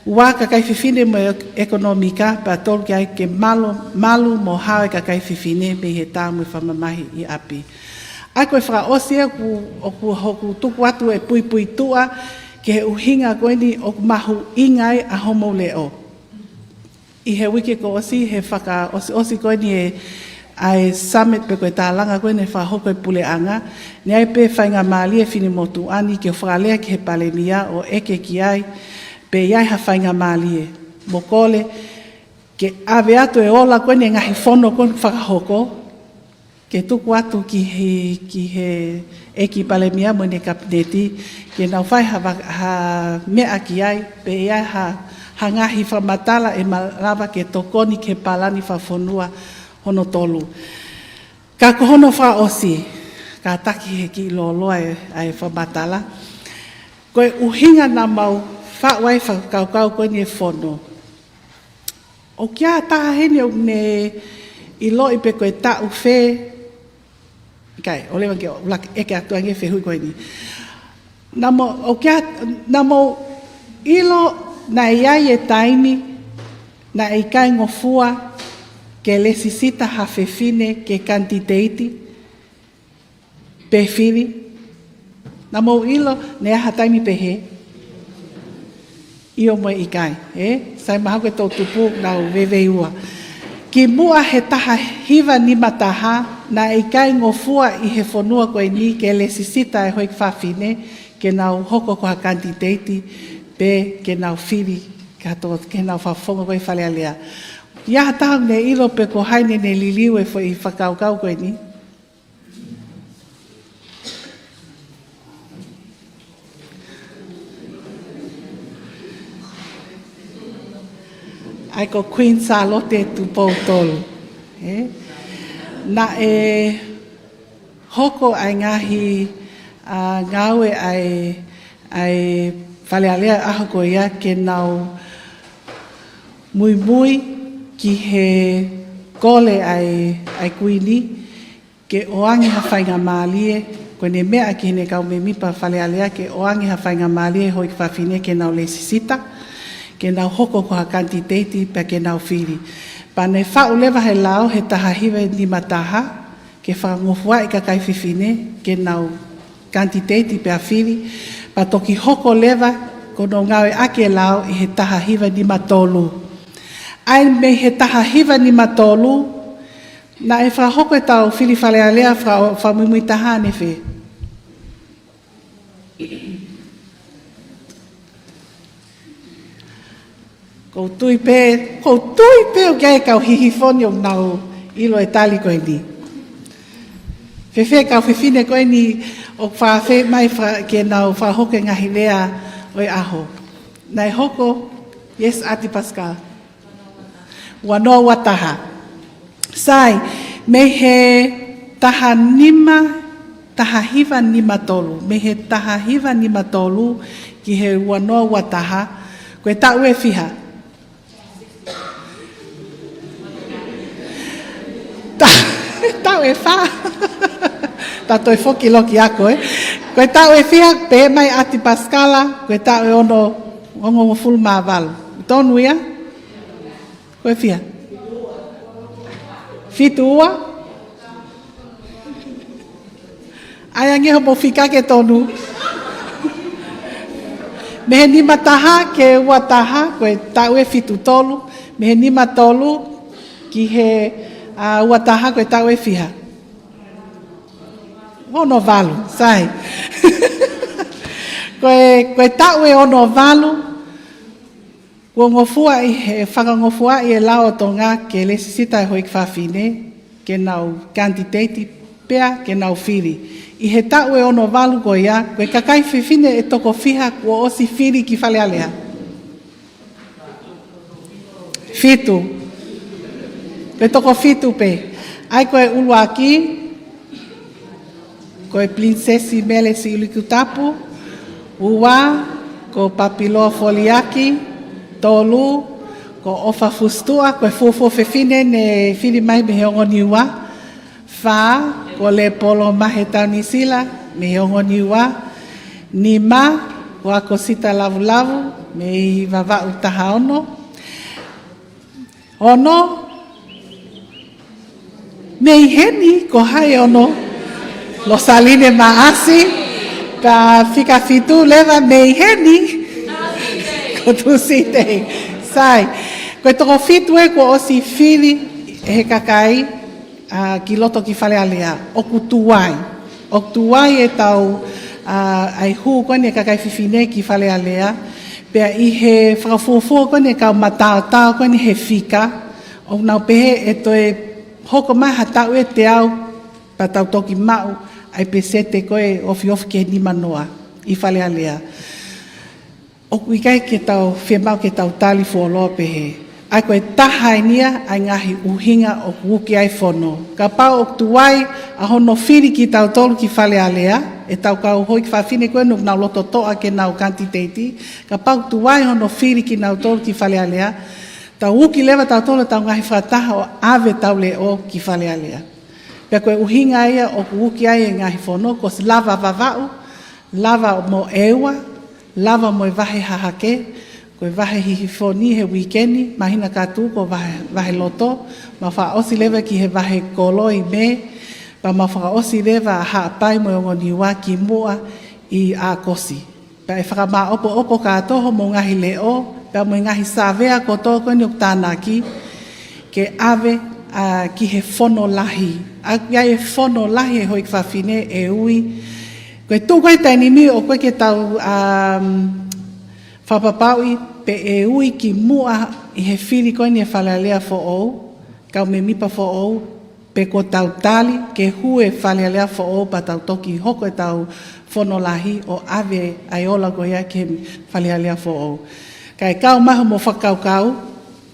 Ua, kakai fefine mo e ʻekonōmika, pea tolu ki ai ke malu, malu mo hao e kakai fefine mei he tā mo e fakamamahi ʻi ʻapi. ʻA ia ko e fakaʻosi ʻoku, ʻoku, ʻoku tuku atu e puipuituʻa ki he ʻuhinga ko eni ʻoku mahuʻinga ai ʻa homou leʻo. ʻI he uike kuo ʻosi, he fakaʻosiʻosi ko eni e, ʻa e summit pe ko e tālanga ko ē naʻe fakahoko ʻe he puleʻanga, naʻe ʻi ai pē faingamālie finemotuʻa ni ke fakalea ki he palēmia ʻo ʻeke ki ai pe ʻi ai ha faingamālie mo kole ke ʻave atu e ola ko eni e ngaahi fono ko eni fakahoko, ke tuku atu ki he, ki he ʻEiki Palēmia mo ʻene kapineti, ke nau fai ha va-, ha meʻa ki ai, pe ʻi ai ha, ha ngaahi fakamatala ʻe malava ke tokoni ki he palani fakafonua hono tolu. Ka ko hono fakaʻosi, kātaki he kiʻi lōloa e, ʻa e fakamatala. Ko e ʻuhinga naʻa mau faʻu ai fakakaukau ko eni e fono. ʻOku ʻi ai ha taha heni ʻoku ne ʻiloʻi pe ko e taʻu fē, ʻikai, ʻoua leva ke u laka ʻeke atu ange fehuʻi ko eni. Naʻa mo, ʻoku ʻi ai, naʻa mo ʻilo naʻe ʻi ai e taimi naʻe ʻikai ngofua ke lēsisita ha fefine ke kanititeiti pe fili. Naʻa mou ʻilo, naʻe ʻi ai ha taimi pehē? ʻIo mo e ʻikai, ē? Sai mahalo ko e toʻutupu naʻa nau veiveiua. Kimuʻa he taha hiva nima taha, naʻe ʻikai ngofua ʻi he fonua ko eni ke lēsisita e houʻeiki fafine, ke nau hoko ko ha kanititeiti, pe ke nau fili, ka to, ke nau fakafofonga ko ē Fale Alea. ʻI ai ha taha ne ʻilo pe ko hai ne ne liliu e foʻi fakakaukau ko eni? ʻA ia ko Queen Sālote Tupou Tolu. Ē? Naʻe hoko ʻa e ngaahi, ʻa, ngāue ʻa e, ʻa e Fale Alea ʻaho ko ia ke nau muimui ki he kole ʻa e, ʻa e Kuini, ke ʻoange ha faingamālie, ko ʻene meʻa ki heʻene kau mēmipa Fale Alea ke ʻoange ha faingamālie houʻeiki fafine ke nau lēsisita, ke nau hoko ko ha kanititeiti pea ke nau fili. Pea ne faʻu leva he lao he taha hiva nima taha, ke fakangofuaʻi kakai fefine, ke nau kanititeiti pea fili, pea toki hoko leva ko hono ngāueʻaki e lao ʻi he taha hiva nima tolu. ʻA ia mei he taha hiva nima tolu, naʻe fakahoko e tau fili Fale Alea faka-, fakamuimui taha ʻanefē? ʻOku ou tui pē, ʻoku ou tui pē ʻoku ʻi ai e kau hihifo ni ʻoku nau ʻilo e tali ko eni. Fēfē kau fefine ko eni ʻoku fakaafeʻi mai fa-, ke nau fakahoko e ngaahi lea ʻo e ʻaho? Naʻe hoko, yes, ʻAti Pascal. Ua noa ua taha. Sai, mei he taha nima, taha hiva nima tolu. Mei he taha hiva nima tolu ki he ua noa ua taha, ko e taʻu ʻe fiha? Ta-, taʻu ʻe fā. Ta toe foki loki ako, ē. Ko e taʻu ʻe fiha, pehē mai ʻAti Pasikala, ko e taʻu ʻe ono, ongongofulu mā valu. Tonu ia? Ko e fiha? Fitu ua? ʻAi ange hoʻomou fika ke tonu. Mei he nima taha ki he ua taha, ko e taʻu ʻe fitu tolu. Mei he nima tolu ki he, ā, ua taha, ko e taʻu ʻe fiha? Ono valu, sai. Ko e, ko e taʻu ʻe ono valu, kuo ngofua ʻi he, fakangofuaʻi e lao ʻo Tonga ke lēsisita e houʻeiki fafine, ke nau kanititeiti pea ke nau fili. ʻI he taʻu ʻe ono valu ko ia, ko e kakai fefine ʻe toko fiha kuo ʻosi fili ki Fale Alea? Fitu. Ko e toko fitu pē. ʻAi ko e ʻuluaki, ko e Pilinisesi Mele Siʻulukutapu. Ua, ko Papiloa Foliaki. Tolu, ko ʻOfa Fusituʻa, ko e fuofua fefine ne fili mai mei he ongo Niua. Fā, ko Lepolo Mahetaunisila, mei he ongo Niua. Nima, ko ʻAkosita Lavulavu, mei Vavaʻu taha ono. Ono, mei heni, ko hai? Ono, Losaline Maʻasi. Pea fika fitu leva, mei heni, ko Tusitei. Sai, ko e toko fitu ē kuo ʻosi fili ʻe he kakai. ʻa, ki loto ki Fale Alea, ʻoku tuai. ʻOku tuai ʻetau, ʻa, ʻai hū ko eni e kakai fefine ki Fale Alea, pea ʻi he fakafuofua ko eni e kau mataotao ko eni he fika, ʻoku nau pehē ʻe toe hoko mai ha taʻu ʻe teau, pea tau toki maʻu ʻa e peseti ko ē ofiofi ki he nima noa ʻi Fale Alea. ʻOku ʻikai ke tau fiemaʻu ke tau tali fuoloa pehē. ʻA ia ko e taha eni ia ʻa e ngaahi ʻuhinga ʻoku uki ai fono. Kapau ʻoku tuai ʻa hono fili kitautolu ki Fale Alea, ʻetau kau houʻeiki fafine ko ē ʻoku nau loto toʻa ke nau kanititeiti, kapau ʻoku tuai hono fili kinautolu ki Fale Alea, tau uki leva tautolu ʻetau ngaahi fakataha ʻo ʻave ʻetau leʻo ki Fale Alea. Pea ko e ʻuhinga ia ʻoku uki ai e ngaahi fono, kuo ʻosi lava Vavaʻu, lava mo ʻEua, lava mo e Vahe Hahake, ko e Vahe Hihifo ni he uike ni, māhina kātoa ko e Vahe, Vahe Loto, mau fakaʻosi leva ki he Vahe Kolo ʻi Mē, pea mau fakaʻosi leva ʻa Haʻapai mo e Ongo Niua kimuʻa ʻi ʻAokosi. Pea ʻe fakamāʻopoʻopo kātoa hoʻomou ngaahi leʻo, pea mo e ngaahi sāvea kotoa ko eni ʻoku tānaki, ke ʻave, ʻa, ki he fono lahi. ʻA ia ko e fono lahi ʻe houʻeiki fafine ʻe ui. Ko e tuʻu ko ē taimi ni ʻoku ʻikai ke tau, um, fakapapauʻi pe ʻe ui kimuʻa ʻi he fili ko eni e Fale Alea foʻou, kau mēmipa foʻou, pe kuo tau tali ke hū e Fale Alea foʻou pea tau toki hoko ʻetau fono lahi ʻo ʻave ʻa e ola ko ia ki he Fale Alea foʻou. Kae kau mai hoʻomou fakakaukau,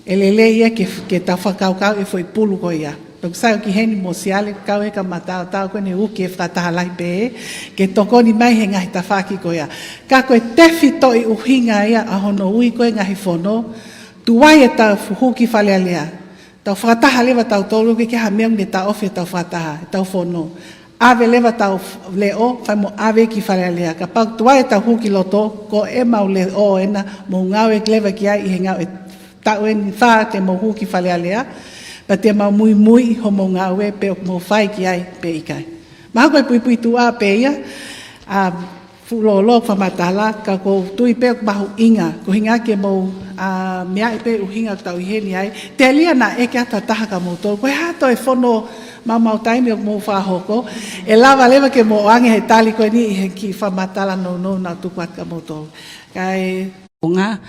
ʻe lelei ia ke, ke tau fakakaukau e foʻi pulu ko ia. Pea ʻoku sai ʻoku ʻi heni mo Siale, kau e kau mataotao ko eni uki e fakataha lahi pē, ke tokoni mai he ngaahi tafaʻaki ko ia. Ka ko e tefitoʻi ʻuhinga ia ʻa hono ui ko ē ngaahi fono, tuai ʻetau hū ki Fale Alea. Tau fakataha leva tautolu, ʻikai ke ʻi ai ha meʻa ʻoku ne taʻofi ʻetau fakataha, ʻetau fono. ʻAve leva ʻetau f-, leʻo, fai mo ʻave ki Fale Alea. Kapau tuai ʻetau hū ki loto, ko ʻemau leʻo ena, mou ngāue leva ki ai ʻi he ngāue taʻu eni fā te mou hū ki Fale Alea, pea te mau muimui ʻi hoʻomou ngāue pe ʻoku mou fai ki ai pe ʻikai. Mahalo ko e puipuituʻa pē ia, ʻa, fuʻu lōloa fakamatala, ka ʻoku ou tui pē ʻoku mahuʻinga, ko e ʻuhinga ke mou, ʻa, meaʻi pē ʻuhinga ʻoku tau ʻi heni ai. Telia naʻe ʻeke atu ha taha kia moutolu, ko e hā ʻa e fono maumau taimi ʻoku mou fakahoko, ʻe lava leva ke mou ʻoange he tali ko eni ʻi he kiʻi fakamatala nounou naʻa tuku atu kia moutolu. Kae ʻOnga,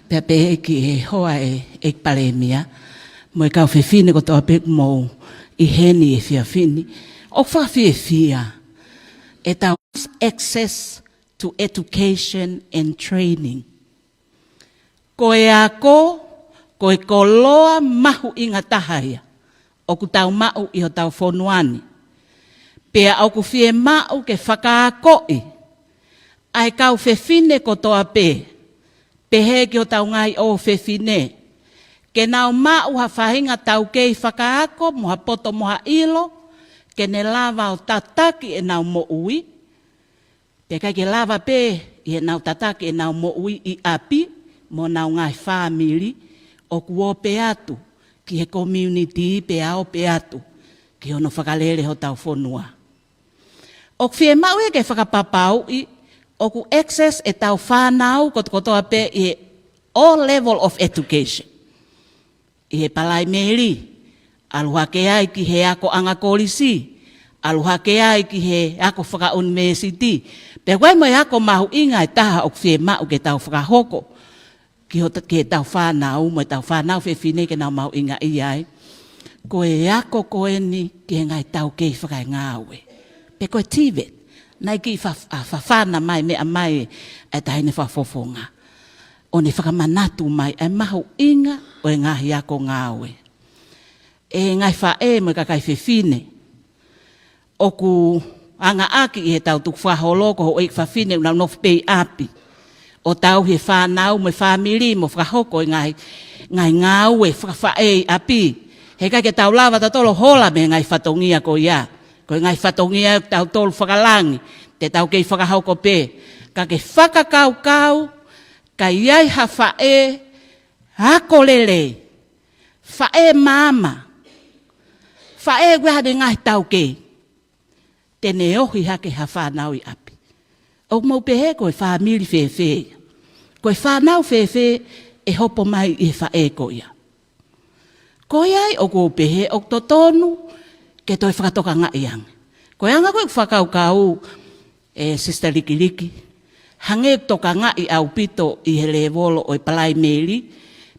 pea pehē ki he hoa ʻo e ʻEiki Palēmia, mo e kau fefine kotoa pē ʻoku mou ʻi heni he efiafi ni, ʻoku fakafiefia ʻetau access to education and training. Ko e ako, ko e koloa mahuʻinga taha ia ʻoku tau maʻu ʻi hotau fonua ni. Pea ʻoku fiemaʻu ke fakaakoʻi ʻa e kau fefine kotoa pē, pehē ki hotau ngaahi ʻofefine, ke nau maʻu ha faʻahinga taukei fakaako mo ha poto mo ha ʻilo, ke ne lava ʻo tataki ʻenau moʻui, pea ʻikai ke lava pē ʻi heʻenau tataki ʻenau moʻui ʻi ʻapi mo honau ngaahi fāmili, ʻoku ope atu ki he community pea ope atu ki hono fakalele hotau fonua. ʻOku fiemaʻu ia ke fakapapauʻi ʻoku access ʻetau fānau kotokotoa pē ʻi he all level of education. ʻI he palaimeli, ʻalu hake ai ki he akoʻanga kolisi, ʻalu hake ai ki he ako fakaʻunivēsiti. Pea ko e ʻuhinga ia ʻoku mahuʻinga e taha ʻoku fiemaʻu ke tau fakahoko ki hota-, ki heʻetau fānau, mo ʻetau fānau fefine ke nau mahuʻingaʻia ai. Ko e ako ko eni ki he ngaahi taukei fakaengāue. Pe ko e TVET, naʻe kiʻi fa-, ʻa, fafana mai, meʻa mai ʻa e taʻahine fakafofonga ʻo ne fakamanatu mai ʻa e mahuʻinga ʻo e ngaahi ako ngāue. ʻE ngaahi faʻē mo e kakai fefine, ʻoku anga ʻaki ʻi heʻetau tukufakaholo ko houʻeiki fafine ʻoku nau nofo pē ʻi ʻapi, ʻo tauhi e fānau mo e fāmili mo fakahoko e ngaahi, ngaahi ngāue fakafaʻē ʻi ʻapi. He ʻikai ke tau lava tautolu ʻo hola mei he ngaahi fatongia ko ia. Ko e ngaahi fatongia ia ʻoku tautolu fakalangi, te tau kei fakahoko pē. Ka ke fakakaukau, ka ʻi ai ha faʻē ako lelei, faʻē maama, faʻē ʻoku ʻi ai haʻane ngaahi taukei, te ne ohi hake ha fānau ʻi ʻapi. ʻOku mou pehē ko e fāmili fēfē ia? Ko e fānau fēfē ʻe hopo mai ʻi he faʻē ko ia? Ko ia ai ʻoku ou pehē ʻoku totonu ke toe fakatokangaʻi ange. Ko e anga ko ē ʻeku fakakaukau, ʻe Sister Likiliki, hangē ʻoku tokangaʻi ʻaupito ʻi he lēvolo ʻo e palaimeli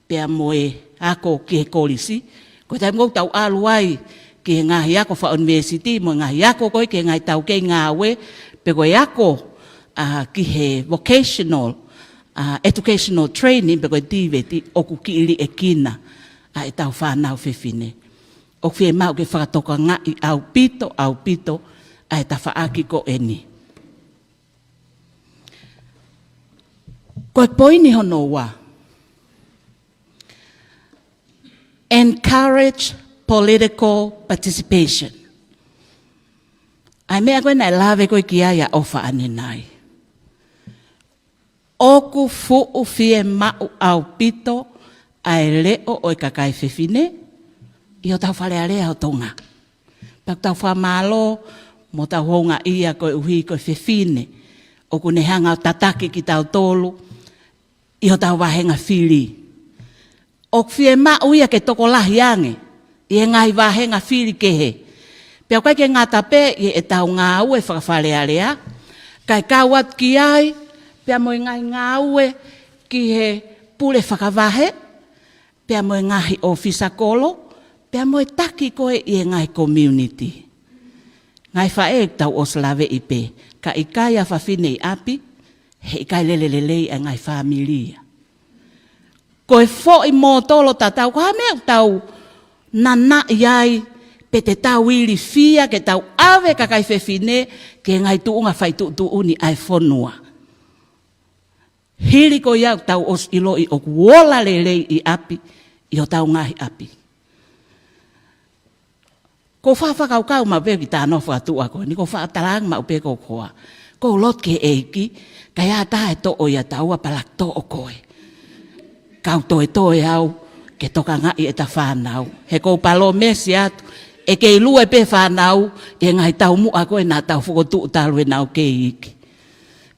pea mo e ako ki he kolisi. Ko e taimi ʻoku tau ʻalu ai ki he ngaahi ako fakaʻunivēsiti mo e ngaahi ako ko ē ki he ngaahi taukei ngāue, pe ko e ako, ʻa, ki he vocational, ʻa, educational training, pe ko e TVET, ʻoku kiʻi liʻekina ʻa ʻetau fānau fefine. ʻOku fiemaʻu ke fakatokangaʻi ʻaupito, ʻaupito ʻa e tafaʻaki ko eni. Ko e poini hono ua. Encourage political participation. ʻA e meʻa ko ē naʻe lave ko ē ki ai ʻa ʻOfa ʻanenai. ʻOku fuʻu fiemaʻu ʻaupito ʻa e leʻo ʻo e kakai fefine ʻi hotau Fale Alea ʻo Tonga. Pea ʻoku tau fakamālō mo tau houngaʻia koeʻuhi ko e fefine ʻoku ne hanga ʻo tataki kitautolu ʻi hotau vāhenga fili. ʻOku fiemaʻu ia ke tokolahi ange ʻi he ngaahi vāhenga fili kehe. Pea ʻoku ʻikai ke ngata pē ʻi heʻetau ngāue faka-Fale Alea, kae kau atu ki ai pea mo e ngaahi ngāue ki he pule fakavahe, pea mo e ngaahi ʻōfisa kolo, pea mo e taki ko ē ʻi he ngaahi community. Ngaahi faʻē, tau ʻosi laveʻi pē, ka ʻikai ʻa e fefine ʻi ʻapi, heʻikai lele lelei ʻa e ngaahi fāmili ia. Ko e foʻi mōtolo tatau, ko e hā e meʻa ʻoku tau nanaʻi ai, pe te tau ilifia ke tau ʻave kakai fefine ki he ngaahi tuʻunga faituʻutuʻuni ʻa e fonua. Hili ko ia ʻoku tau ʻosi ʻiloʻi ʻoku ola lelei ʻi ʻapi, ʻi hotau ngaahi ʻapi. ʻOku ou fakakaukau maʻu pē ki he talanoa fakatuʻa ko eni, ʻoku ou faʻa talaange maʻu pē ki hoku hoa, ʻoku ou lotu ki he ʻEiki, ka ʻi ai ha taha ʻe toʻo ia ʻataua pea laka toʻo koe. Kau toetoe au ke tokangaʻi ʻeta fānau. He ʻoku ou palōmesi atu, ʻe kei lue pē fānau ʻi he ngaahi taumuʻa ko ē naʻa tau fokotuʻu talu ʻenau kei iiki.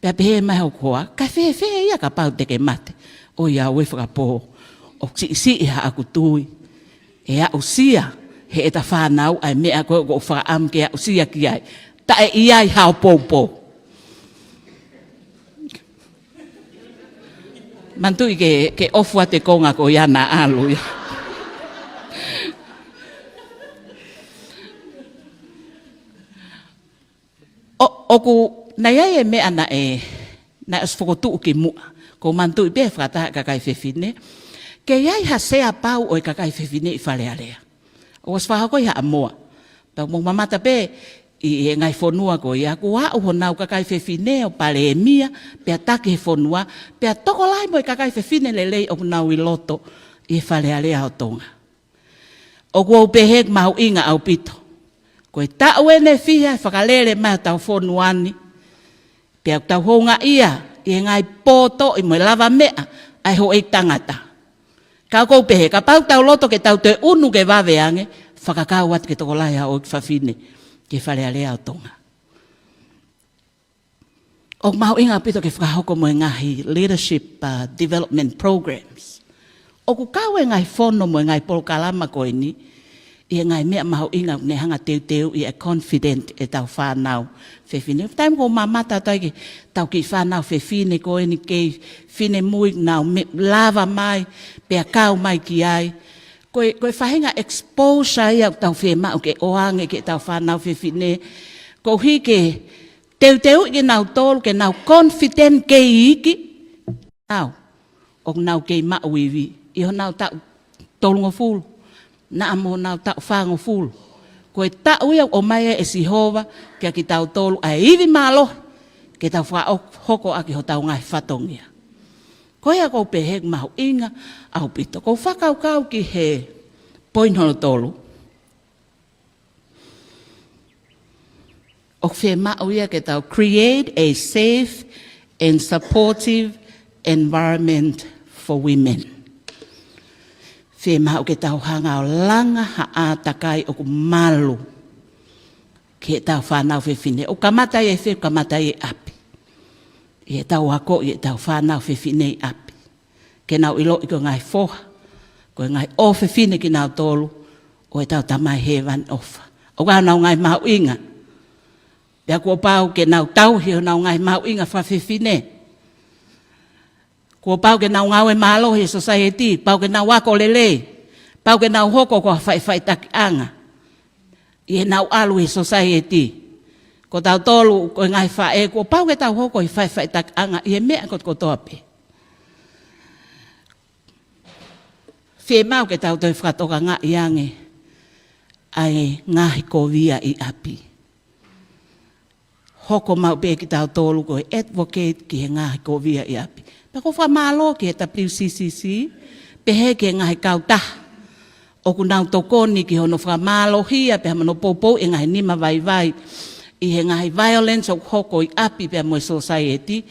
Pea pehē mai hoku hoa, ka fēfē ia kapau te ke mate? ʻOiauē fakapō, ʻoku siʻisiʻi haʻaku tui ʻe aʻusia heʻeta fānau ʻa e meʻa ko ē ʻoku ou fakaʻamu ke aʻusia ki ai. Taʻe ʻi ai hao poupou. Manatuʻi ke, ke ʻofu atu e konga ko ia naʻa ʻalu ia. ʻO, ʻoku, naʻe ʻi ai e meʻa naʻe, naʻe ʻosi fokotuʻu ki muʻa. ʻOku ou manatuʻi pē he fakataha ʻa e kakai fefine, ke ʻi ai ha sea pau ʻo e kakai fefine ʻi Fale Alea. ʻOku ʻosi fakahoko ʻi Haʻamoa. Pea mou mamata pē ʻi he ngaahi fonua ko ia, kuo aʻu honau kakai fefine ʻo palēmia, pea taki he fonua, pea tokolahi mo e kakai fefine lelei ʻoku nau ʻi loto ʻi he Fale Alea ʻo Tonga. ʻOku ou pehē ʻoku mahuʻinga ʻaupito. Ko e taʻu ʻeni ʻe fiha ʻe fakalele mai hotau fonua ni, pea ʻoku tau houngaʻia ʻi he ngaahi pōtoʻi mo e lavameʻa ʻa e houʻeiki tangata. Ka ʻoku ou pehē, kapau ʻoku tau loto ke tau toe ʻunu ke vave ange, fakakau atu ke tokolahi ha houʻeiki fafine ki he Fale Alea ʻo Tonga. ʻOku mahuʻinga ʻaupito ke fakahoko mo e ngaahi leadership, uh, development programs. ʻOku kau e ngaahi fono mo e ngaahi polokalama ko eni ʻi he ngaahi meʻa mahuʻinga ʻoku ne hanga ʻo teuteuʻi e confident ʻetau fānau fefine. Taimi ʻoku ou mamata atu ai ki heʻetau kiʻi fānau fefine ko eni kei finemui ʻoku nau me-, lava mai, pea kau mai ki ai. Ko e, ko e faʻahinga exposure ia ʻoku tau fiemaʻu ke ʻoange ki heʻetau fānau fefine. Koeʻuhi ke teuteuʻi kinautolu ke nau confident kei iiki. Nau, ʻoku nau kei maʻu ivi ʻi honau taʻu tolungofulu, naʻa mo honau taʻu fāngofulu. Ko e taʻu ia ʻoku ʻomai ai ʻe Sihova kia kitautolu ʻa e ivi mālohi ke tau fakahoko ʻaki hotau ngaahi fatongia. Ko ia ʻoku ou pehē ʻoku mahuʻinga ʻaupito. ʻOku ou fakakaukau ki he point hono tolu. ʻOku fiemaʻu ia ke tau create a safe and supportive environment for women. Fiemaʻu ke tau hanga ʻo langa ha ʻātakai ʻoku malu ki heʻetau fānau fefine. ʻOku kamata ia ʻi fē? ʻOku kamata ia ʻi ʻapi. ʻI heʻetau akoʻi ʻetau fānau fefine ʻi ʻapi. Ke nau ʻiloʻi ko e ngaahi foha, ko e ngaahi ʻofefine kinautolu ʻo ʻetau Tamai Hēvani ʻofa. ʻOku ʻi ai honau ngaahi mahuʻinga. Pea kuo pau ke nau tauhi honau ngaahi mahuʻinga fakafefine. Kuo pau ke nau ngāue mālohi he society, pau ke nau ako lelei, pau ke nau hoko ko ha faʻifaʻitakiʻanga ʻi heʻenau ʻalu he society. Ko tautolu ko e ngaahi faʻē, kuo pau ke tau hoko ʻi he faʻifaʻitakiʻanga ʻi he meʻa kotokotoa pē. Fiemaʻu ke tau toe fakatokangaʻi ange ʻa e ngaahi kovia ʻi ʻapi. Hoko maʻu pē kitautolu ko e advocate ki he ngaahi kovia ʻi ʻapi. Pea ʻoku ou fakamālō ki he W C C C, pehē ki he ngaahi kautaha ʻoku nau tokoni ki hono fakamālohia pea mo hono poupouʻi e ngaahi nima vaivai ʻi he ngaahi violence ʻoku hoko ʻi ʻapi pea mo e society.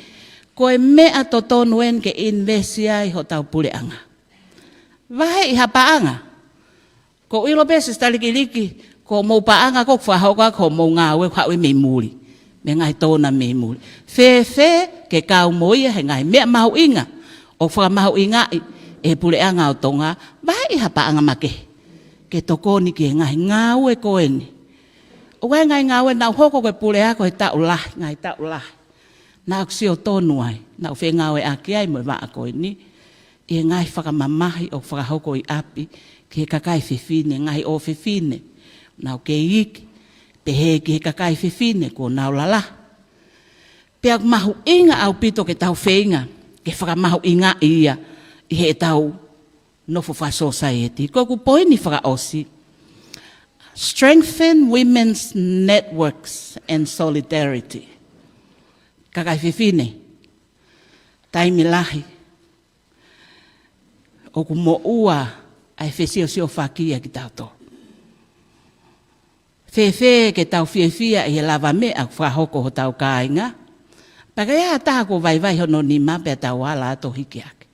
Ko e meʻa totonu eni ke invest ai hotau puleʻanga. Vaheʻi ha paʻanga. ʻOku ou ʻilo pē Sisitā Likiliki, ko hoʻomou paʻanga ʻoku fakahoko ʻaki hoʻomou ngāue ʻoku haʻu ia mei muli. Mei he ngaahi tōna mei muli. Fēfē ke kau mo ia he ngaahi meʻa mahuʻinga ʻoku fakamahuʻingaʻi ʻe he puleʻanga ʻo Tonga, vaheʻi ha paʻanga makehe ke tokoni ki he ngaahi ngāue ko eni. ʻOku ʻi ai e ngaahi ngāue naʻa ku hoko ko e puleako he taʻu lahi, ngaahi taʻu lahi. Naʻa ku sio tonu ai, naʻa ku fengāueʻaki ai mo e vaʻa ko eni ʻi he ngaahi fakamamahi ʻoku fakahoko ʻi ʻapi ki he kakai fefine, ngaahi ʻofefine, nau kei iiki, pehē ki he kakai fefine kuo nau lalahi. Pea ʻoku mahuʻinga ʻaupito ke tau feinga ke fakamahuʻingaʻi ia ʻi heʻetau nofo fakasōsaieti. Ko ʻeku poini fakaʻosi, strengthen women's networks and solidarity. Kakai fefine, taimi lahi ʻoku moʻua ʻa e fesiosiofaki ʻa kitautolu. Fēfē ke tau fiefia ʻi he lavameʻa ʻoku fakahoko hotau kāinga? Pea ka ʻi ai ha taha kuo vaivai hono nima pea tau ala atu ʻo hiki hake.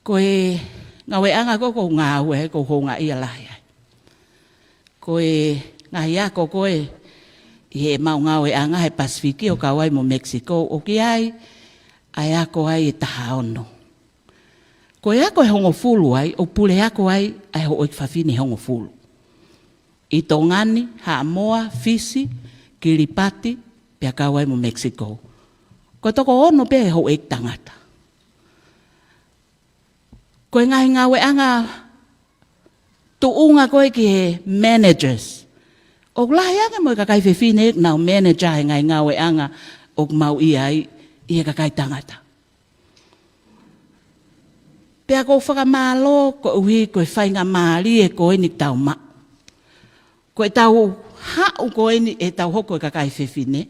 Ko e ngāueʻanga ko ē ʻoku ou ngāue ai, ʻoku ou houngaʻia lahi ai. Ko e ngaahi ako ko ē ʻi heʻemau ngāueʻanga he Pasifiki ʻo kau ai mo Mexico, ʻoku ʻi ai ʻa e ako ai ʻe taha ono. Ko e ako ʻe hongofulu ai, ʻoku puleako ai ʻa e houʻeiki fafine ʻe hongofulu. ʻI Tonga ni, Haʻamoa, Fisi, Kilipati, pea kau ai mo Mexico. Ko e toko ono pē ʻa e houʻeiki tangata. Ko e ngaahi ngāueʻanga tuʻunga ko ē ki he managers, ʻoku lahi ange mo e kakai fefine ʻoku nau manager he ngaahi ngāueʻanga ʻoku mau ʻi ai ʻi he kakai tangata. Pea ʻoku ou fakamālō koeʻuhi ko e faingamālie ko eni ʻoku tau maʻu. Ko ʻetau haʻu ko eni ʻetau hoko ko e kakai fefine,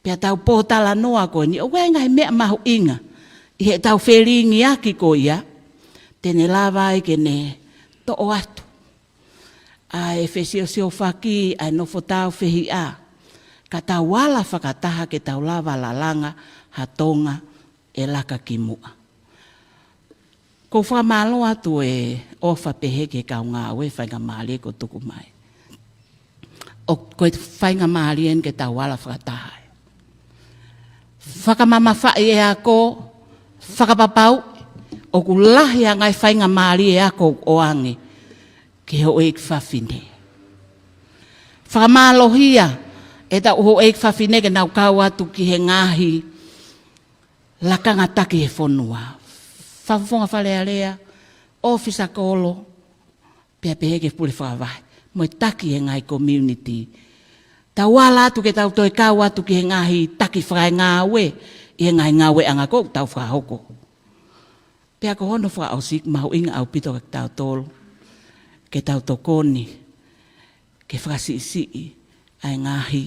pea tau pōtalanoa ko eni, ʻoku ʻi ai e ngaahi meʻa mahuʻinga ʻi heʻetau felingiaki ko ia, te ne lava ai ke ne toʻo atu ʻa e fesiosiofaki, ʻa e nofo tāufehiʻa, ka tau ala fakataha ke tau lava lalanga ha Tonga ʻe laka ki muʻa. ʻOku ou fakamālō atu e ʻofa pehē ki he kau ngāue, faingamālie kuo tuku mai. ʻOku, ko e faingamālie eni ke tau ala fakataha ai. Fakamamafaʻi e ako, fakapapauʻi ʻoku lahi ʻa e ngaahi faingamālie ako ʻoange ki he houʻeiki fafine. Fakamālohia ʻetau houʻeiki fafine ke nau kau atu ki he ngaahi lakanga taki he fonua. Fakafofonga Fale Alea, ʻōfisa kolo, pea pehē ki he pule fakavahe, mo e taki he ngaahi community. Tau ala atu ke tau toe kau atu ki he ngaahi taki fakaengāue ʻi he ngaahi ngāueʻanga ko ē ʻoku tau fakahoko. Pea ko hono fakaʻosi, mahuʻinga ʻaupito kiate kitautolu ke tau tokoni ke fakasiʻisiʻi ʻa e ngaahi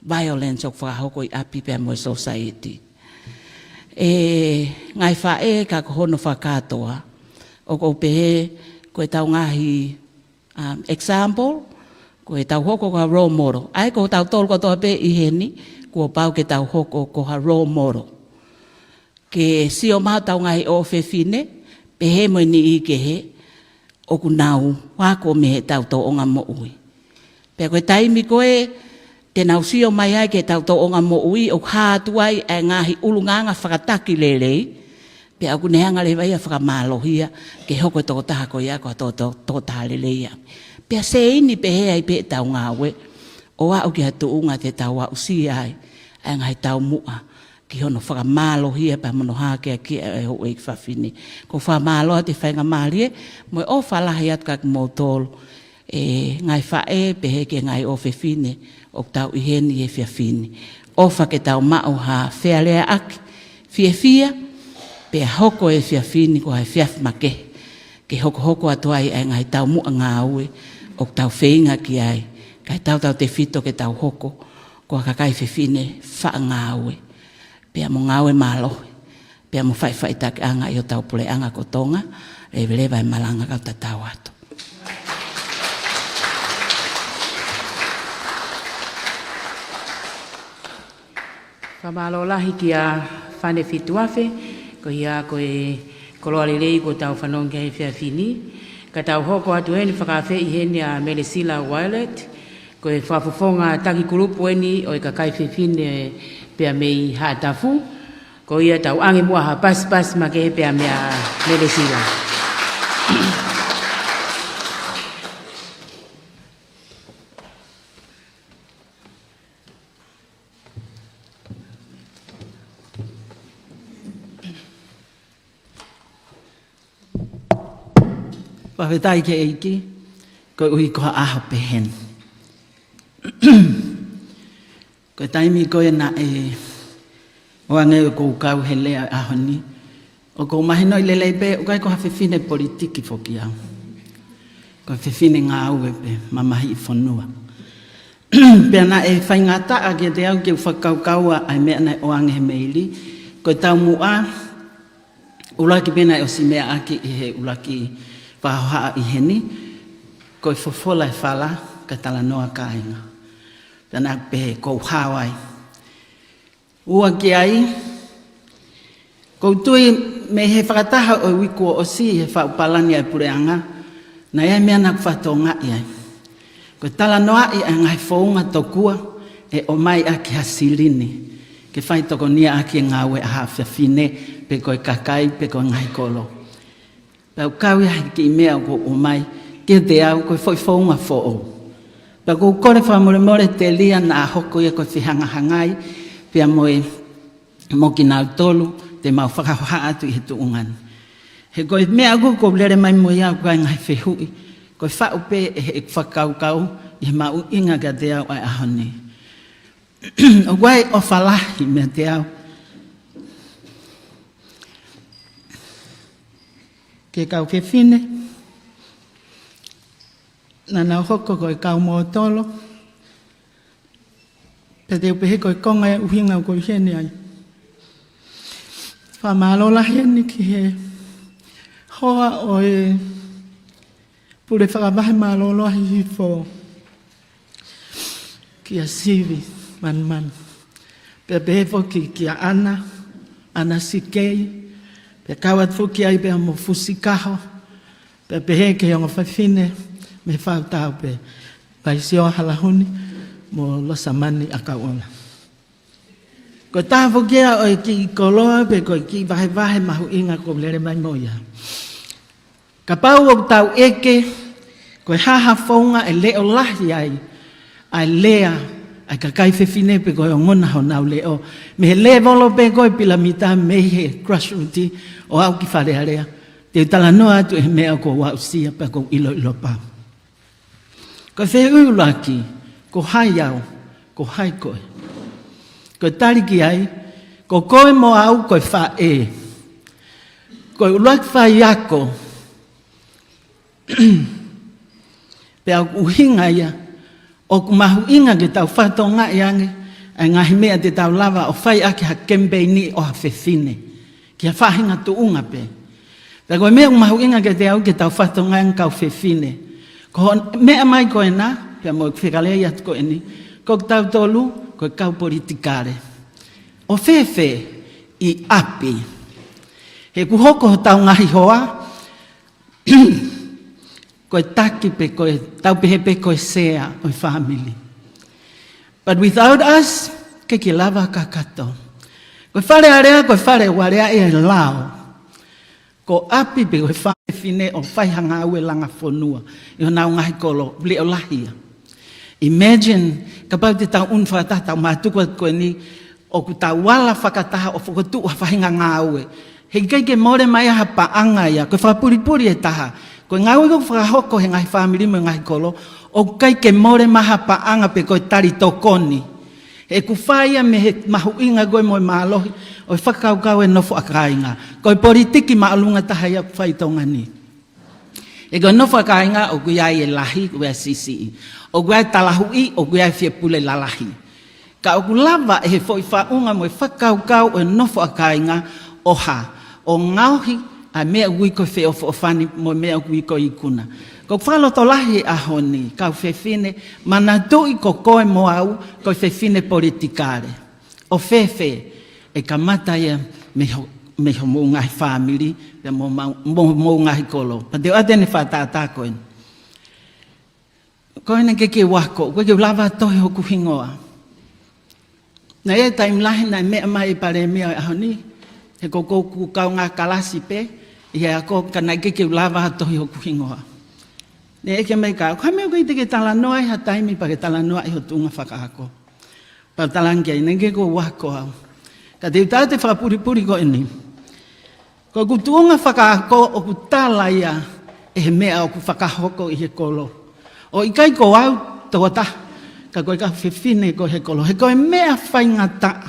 violence ʻoku fakahoko ʻi ʻapi pea mo e society. ʻE ngaahi faʻē, ka ko hono fakakātoa, ʻoku ou pehē ko ʻetau ngaahi, um, example, ko ʻetau hoko ko ha role model. ʻA ia ko tautolu kotoa pē ʻi heni, kuo pau ke tau hoko ko ha role model. Ke sio mai hotau ngaahi ʻofefine, pehē mo e niʻihi kehe, ʻoku nau ako mei heʻetau tōʻonga moʻui. Pea ko e taimi ko ē te nau sio mai ai ki heʻetau tōʻonga moʻui, ʻoku hā atu ai ʻa e ngaahi ʻulungaanga fakataki lelei, Pea ʻoku ne hanga leva ia ʻo fakamālohia ke hoko e tokotaha ko ia ko ha to-, to-, tokotaha lelei ia. Pea seini pehē ai pē ʻetau ngāue ʻo aʻu ki ha tuʻunga te tau aʻusia ai ʻa e ngaahi taumuʻa ki hono fakamālohia pea mo hono hākeakiʻi ʻa e houʻeiki fafine. ʻOku ou fakamālō atu e faingamālie mo e ʻofa lahi atu kia kimoutolu, e ngaahi faʻē pehē ki he ngaahi ʻofefine ʻoku tau ʻi heni he efiafi ni. ʻOfa ke tau maʻu ha fealeaʻaki fiefia, pea hoko e efiafi ni ko ha efiafi makehe ke hokohoko atu ai ʻa e ngaahi taumuʻa ngāue ʻoku tau feinga ki ai, kae tautautefito ke tau hoko ko ha kakai fefine faʻa ngāue, pea mo ngāue mālohi, pea mo faʻifaʻitakiʻanga ʻi hotau puleʻanga ko Tonga. Leveleva e malanga, kau tatau atu. Fakamālō lahi kia Fane Fituafe, ko ia ko e koloa lelei kuo tau fanongo ki ai he efiafi ni. Ka tau hoko atu heni, fakaafeʻi heni ʻa Melesila Willett, ko e fakafofonga taki kulupu eni ʻo e kakai fefine pea mei Haʻatafu. Ko ia, tau ʻange muʻa ha pasipasi makehe pea meia Melesila. Fakafetaʻi ki he ʻEiki, koeʻuhi ko ha ʻaho pehē ni. Ko e taimi ko ē naʻe ʻoange ʻoku ou kau he lea ʻaho ni, ʻoku ou mahinoʻi lelei pē ʻoku ʻikai ko ha fefine politiki foki au. Ko e fefine ngāue pē, mamahiʻi fonua. Pea naʻe faingataʻa kiate au ke u fakakaukau ʻa e meʻa naʻe ʻoange he meili, ko e taumuʻa ʻuluaki pē naʻe ʻosi meʻa ʻaki ʻi he ʻuluaki fakahohaʻa ʻi heni, ko e fofola e fala kae talanoa kāinga. Pea naʻá ku pehē ʻoku ou hao ai. Ua ki ai, ʻoku ou tui mei he fakataha ʻo e uike kuo ʻosi he faʻu palani ʻa e puleʻanga, naʻe ʻi ai e meʻa naʻá ku fakatokangaʻi ai. Ko e talanoaʻi ʻa e ngaahi founga tokua ʻe ʻomai ʻaki ha silini ke fai tokonia ʻaki e ngāue ʻa haʻa fefine, pe ko e kakai, pe ko e ngaahi kolo. Pea ʻoku kau ia he kiʻi meʻa ʻoku ʻomai kiate au ko e foʻi founga foʻou. Pea ʻoku ou kole fakamolemole telia naʻa hoko ia ko e fehangahangai pea mo e, mo kinautolu te mau fakahohaʻa atu ʻi he tuʻunga ni. He ko e meʻa ʻoku ou lele mai mo ia ʻoku ʻikai ngaahi fehuʻi, ko e faʻu pē ʻe he fakakaukau ʻi he mahuʻinga kiate au ʻa e ʻaho ni. ʻOku ʻi ai e ʻofa lahi meiate au ki he kau fefine naʻa nau hoko ko e kau mōtolo, pea te u pehē ko e konga e ʻuhinga ʻoku ou ʻi heni ai. Fakamālō lahi eni ki he hoa ʻo e Pule Fakavahe Mālōlō ʻa Hihifo, kia Sivi Manumanu. Pea pehē foki kia Ana, Ana Sikei, pea kau atu foki ai pea mo Fusi Kaho, pea pehē ki he ongo fefine mei Fautau pē, Vaisioa Halahuni mo Losamani ʻAkauʻola. Ko e taha foki ia ʻo e kiʻi koloa pe ko e kiʻi vahevahe mahuʻinga ʻoku ou lele mai mo ia. Kapau ʻoku tau ʻeke ko e hā ha founga ʻe leʻo lahi ai ʻa e lea ʻa e kakai fefine pe ko e ongona honau leʻo, mei he lēvolo pē ko e pilamita, mei he grassroot ʻo aʻu ki Fale Alea, te u talanoa atu he meʻa ʻoku ou aʻusia pea ʻoku ou ʻiloʻilo pau. Ko e fehuʻi ʻuluaki, ko hai au, ko hai koe? Ko e tali ki ai, ko koe mo au ko e faʻē. Ko e ʻuluaki faiako. Pea ʻoku ʻuhinga ia ʻoku mahuʻinga ke tau fakatokangaʻi ange ʻa e ngaahi meʻa te tau lava ʻo fai ʻaki ha kemipeini ʻo ha fefine ki ha faʻahinga tuʻunga pē. Pea ko e meʻa ʻoku mahuʻinga kiate au ke tau fakatokangaʻi ange kau fefine, ko hoʻo meʻa mai ko ena, pea mo e fekalei atu ko eni, ko kitautolu ko e kau politikale. ʻO fēfē? ʻI ʻapi. He ʻoku hoko hotau ngaahi hoa ko e taki pe ko e, tau pehē pē ko e sea ʻo e fāmili. But without us, ʻikai ke lava kakato. Ko e Fale Alea, ko e fale ʻoku aleaʻi ʻe he lao. ko ʻapi pe ko e fefine ʻoku fai ha ngāue langa fonua ʻi honau ngaahi kolo, leʻo lahi ia. Imagine, kapau te tau ʻunu fakataha ʻetau mātuku atu ko eni, ʻoku tau ala fakataha ʻo fokotuʻu ha faʻahinga ngāue. He ʻikai ke mole mai ha paʻanga ia, ko e fakapulipuli ʻe taha. Ko e ngāue ʻoku fakahoko he ngaahi fāmili mo e ngaahi kolo, ʻoku ʻikai ke mole mai ha paʻanga pe ko e tali tokoni. He ʻoku fai ia mei he mahuʻinga ko ē mo e mālohi ʻo e fakakaukau e nofo ʻa kāinga. Ko e politiki māʻolunga taha ia ʻoku fai ʻi Tonga ni. He ko e nofo ʻa kāinga ʻoku ʻi ai e lahi, ʻoku ʻi ai e siʻisiʻi. ʻOku ʻi ai e talahuʻi, ʻoku ʻi ai e fie pule lalahi. Ka ʻoku lava ʻe he foʻi faʻunga mo e fakakaukau ʻo e nofo ʻa kāinga ʻo hā, ʻo ngaohi ʻa e meʻa ʻoku ui ko e feʻofoʻofani mo e meʻa ʻoku ui ko e ikuna. Ko e fakalotolahi he ʻaho ni, kau fefine, manatuʻi ko koe mo au, ko e fefine politikale. ʻO fēfē, ʻe kamata ia mei ho, mei hoʻomou ngaahi fāmili, pea mo, mo, mo, mo ngaahi kolo. Pea te u ʻoatu eni e fakatātā ko eni. Ko ena ke ke u ako, ʻoku ʻikai ke u lava tohi hoku hingoa. Naʻe ʻi ai e taimi lahi naʻe meʻa mai e palēmia ʻo e ʻaho ni, he ko ʻeku kaungā kalasi pē ʻi he ako, ka naʻe ʻikai ke u lava tohi hoku hingoa. Naʻe ʻeke mai kia au, ko e hā e meʻa ʻoku ʻikai te ke talanoa ai ha taimi pea ke talanoaʻi ho tuʻunga fakaako? Pea u talaange ki ai, naʻe ʻikai ke u ako au. Ka te u tala atu e fakapulipuli ko eni. Ko ʻeku tuʻunga fakaako ʻoku tala ia ʻe he meʻa ʻoku fakahoko ʻi he kolo. ʻOku ʻikai ko au tokotaha, ka ko e kau fefine ko ē he kolo. He ko e meʻa faingataʻa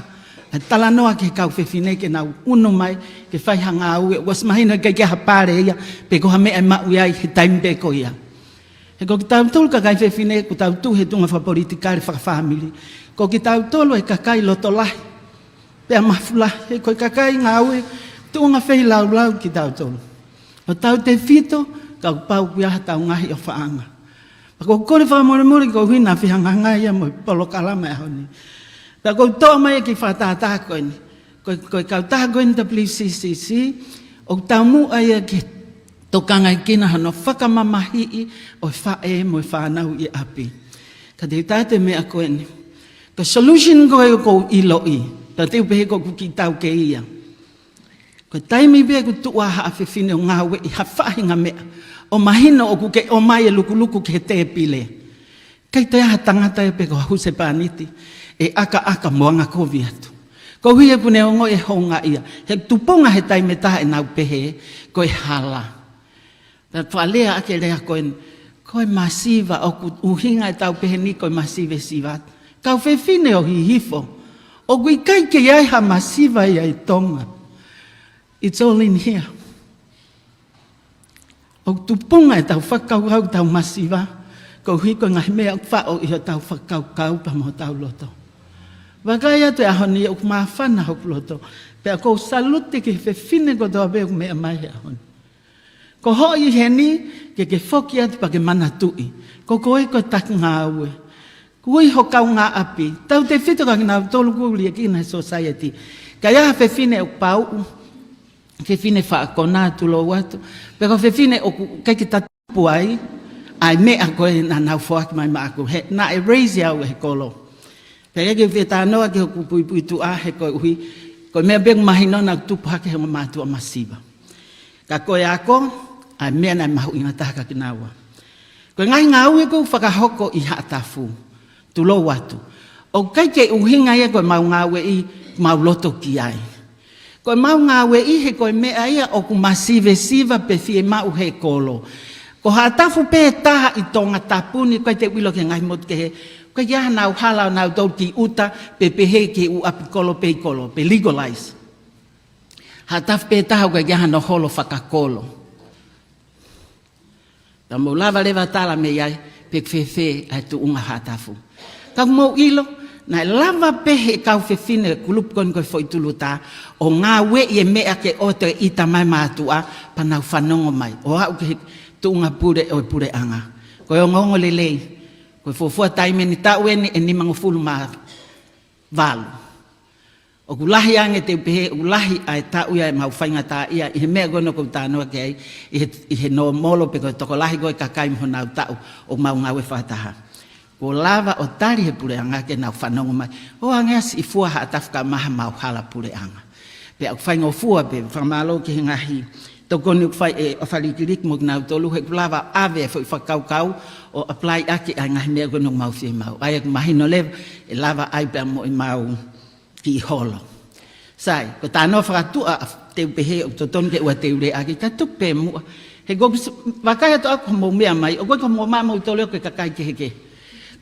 ʻa e talanoa ki he kau fefine ke nau ʻunu mai ke fai ha ngāue, ʻoku ʻosi mahino ʻikai ke ʻi ai ha pale ia, pe ko ha meʻa ʻe maʻu ai he taimi pē ko ia. He ko kitautolu kakai fefine, ʻoku tau tuʻu he tuʻunga fakapolitikale fakafāmili, ko kitautolu e kakai loto lahi pea mafu lahi, he ko e kakai ngāue, tuʻunga feilaulau kitautolu. ʻO tautefito, ka kuo pau ke ʻi ai haʻatau ngaahi ʻofaʻanga. Pea ʻoku ou kole fakamolemole koeʻuhi naʻa fehangahangai ia mo e polokalama e ʻaho ni. Pea ʻoku ou toʻo mai e kiʻi fakatātā ko eni. Ko, ko e kautaha ko eni W C C C, ʻoku taumuʻa ia ke tokangaʻi kinautolu hono fakamamahiʻi ʻo e faʻē mo e fānau ʻi ʻapi. Ka te u tala atu e meʻa ko eni. Ko e solution ko ē ʻoku ou ʻiloʻi, pea te u pehē ko ʻeku kiʻi taukei ia. Ko e taimi pē ʻoku tuʻu ai ha fefine ʻo ngāueʻi ha faʻahinga meʻa, ʻo mahino ʻoku kei ʻomai e lukuluku ki he tēpile, ʻikai toe ʻi ai ha tangata ia pe ko ha husepāniti ʻe ʻakaʻaka mo angakovi atu. Koeʻuhi ʻoku ne ongoʻi e houngaʻia. He tupunga he taimi ʻe taha ʻenau pehē ko e hala. Pea fakalea ʻaki e lea ko eni, ko e masiva, ʻoku ʻuhinga ʻetau pehē ni ko e masivesiva. Kau fefine ʻo Hihifo, ʻoku ʻikai ke ʻi ai ha masiva ia ʻi Tonga. It's all in here. ʻOku tupunga ʻetau fakakaukau ʻoku tau masiva, koeʻuhi ko e ngaahi meʻa ʻoku faʻo ʻi hotau fakakaukau pea mo hotau loto. Vakai atu e ʻaho ni ʻoku māfana hoku loto. Pea ʻoku ou salute ki he fefine kotoa pē ʻoku meʻa mai he ʻaho ni. Ko hoʻo ʻi heni, ke ke foki atu pea ke manatuʻi. Ko koe ko e taki ngāue. Ko e ʻuhi ho kaungāʻapi. Tautefito kia kinautolu ʻoku liʻekina he society. Ka ʻi ai ha fefine ʻoku pauʻu, fefine faʻakona, tulou atu. Pe ko e fefine ʻoku ʻikai ke tatupu ai ʻa e meʻa ko ē naʻa nau foaki mai maʻaku. He naʻe raise au ʻe he kolo. Pea ʻikai ke u fie talanoa ki hoku puipuituʻa he koeʻuhi ko e meʻa pē ʻoku mahino naʻa ku tupu hake he ongo mātuʻa masiva. Ka ko e ako, ʻa e meʻa naʻe mahuʻinga taha kia kinaua. Ko e ngaahi ngāue ʻoku fakahoko ʻi Haʻatafu, tulou atu, ʻoku ʻikai ke ʻuhinga ia ko ʻemau ngāueʻi ʻemau loto ki ai. Ko ʻemau ngāueʻi he ko e meʻa ia ʻoku masivesiva pe fiemaʻu he kolo. Ko Haʻatafu pē taha ʻi Tongatapu ni, ʻikai te u ʻilo ki he ngaahi motu kehe, ʻikai ke ʻi ai haʻanau hala ʻo nautolu ki ʻuta, pe pehē ki he ʻū ʻapi kolo pe ʻi kolo, pe legalize. Haʻatafu pē taha ʻoku ʻikai ke ʻi ai hano holo fakakolo. Pea mou lava leva tala mei ai, pe ʻoku fēfē ʻa e tuʻunga Haʻatafu. Ka ʻoku mou ʻilo, naʻe lava pē he kau fefine kulupu ko eni ko e foʻi tulutā, ʻo ngāueʻi e meʻa ke ʻoua toe ʻita mai mātuʻa, pea nau fanongo mai, ʻo aʻu ki he tuʻunga pule ʻo e puleʻanga. Ko e ongoongo lelei, ko e fuofua taimi eni, taʻu eni ʻe nimangofulu mā valu. ʻOku lahi ange te u pehē, ʻoku lahi ʻa e taʻu ia ʻemau faingataʻaʻia ʻi he meʻa ko ena ʻoku ou talanoa ki ai, ʻi he, ʻi he nōmolo pe ko e tokolahi ko ē e kakai mo honau taʻu ʻoku mau ngāue fakataha. Kuo lava ʻo tali he puleʻanga ke nau fanongo mai. ʻOange ʻa siʻi fua Haʻatafu kae ʻumaʻā haʻamau hala puleʻanga. Pea ʻoku faingofua pē, fakamālō ki he ngaahi tokoni ʻoku fai ʻe ʻOfa Likiliki mo kinautolu he ʻoku lava ʻave e foʻi fakakaukau ʻo apply ʻaki ʻa e ngaahi meʻa ko ē ʻoku mau fiemaʻu. ʻA ia ʻoku mahino leva ʻe lava ai pea mo ʻemau kiʻi holo. Sai, ko e talanoa fakatuʻa ʻa Teu Pehē ʻoku totonu ke ʻoua te u lea ʻaki, ka tuku pē muʻa. He ʻoku ou vakai atu au ko hoʻomou meʻa mai, ʻoku ʻikai ko hoʻomou meʻa moutolu ia ko e kakai kehekehe.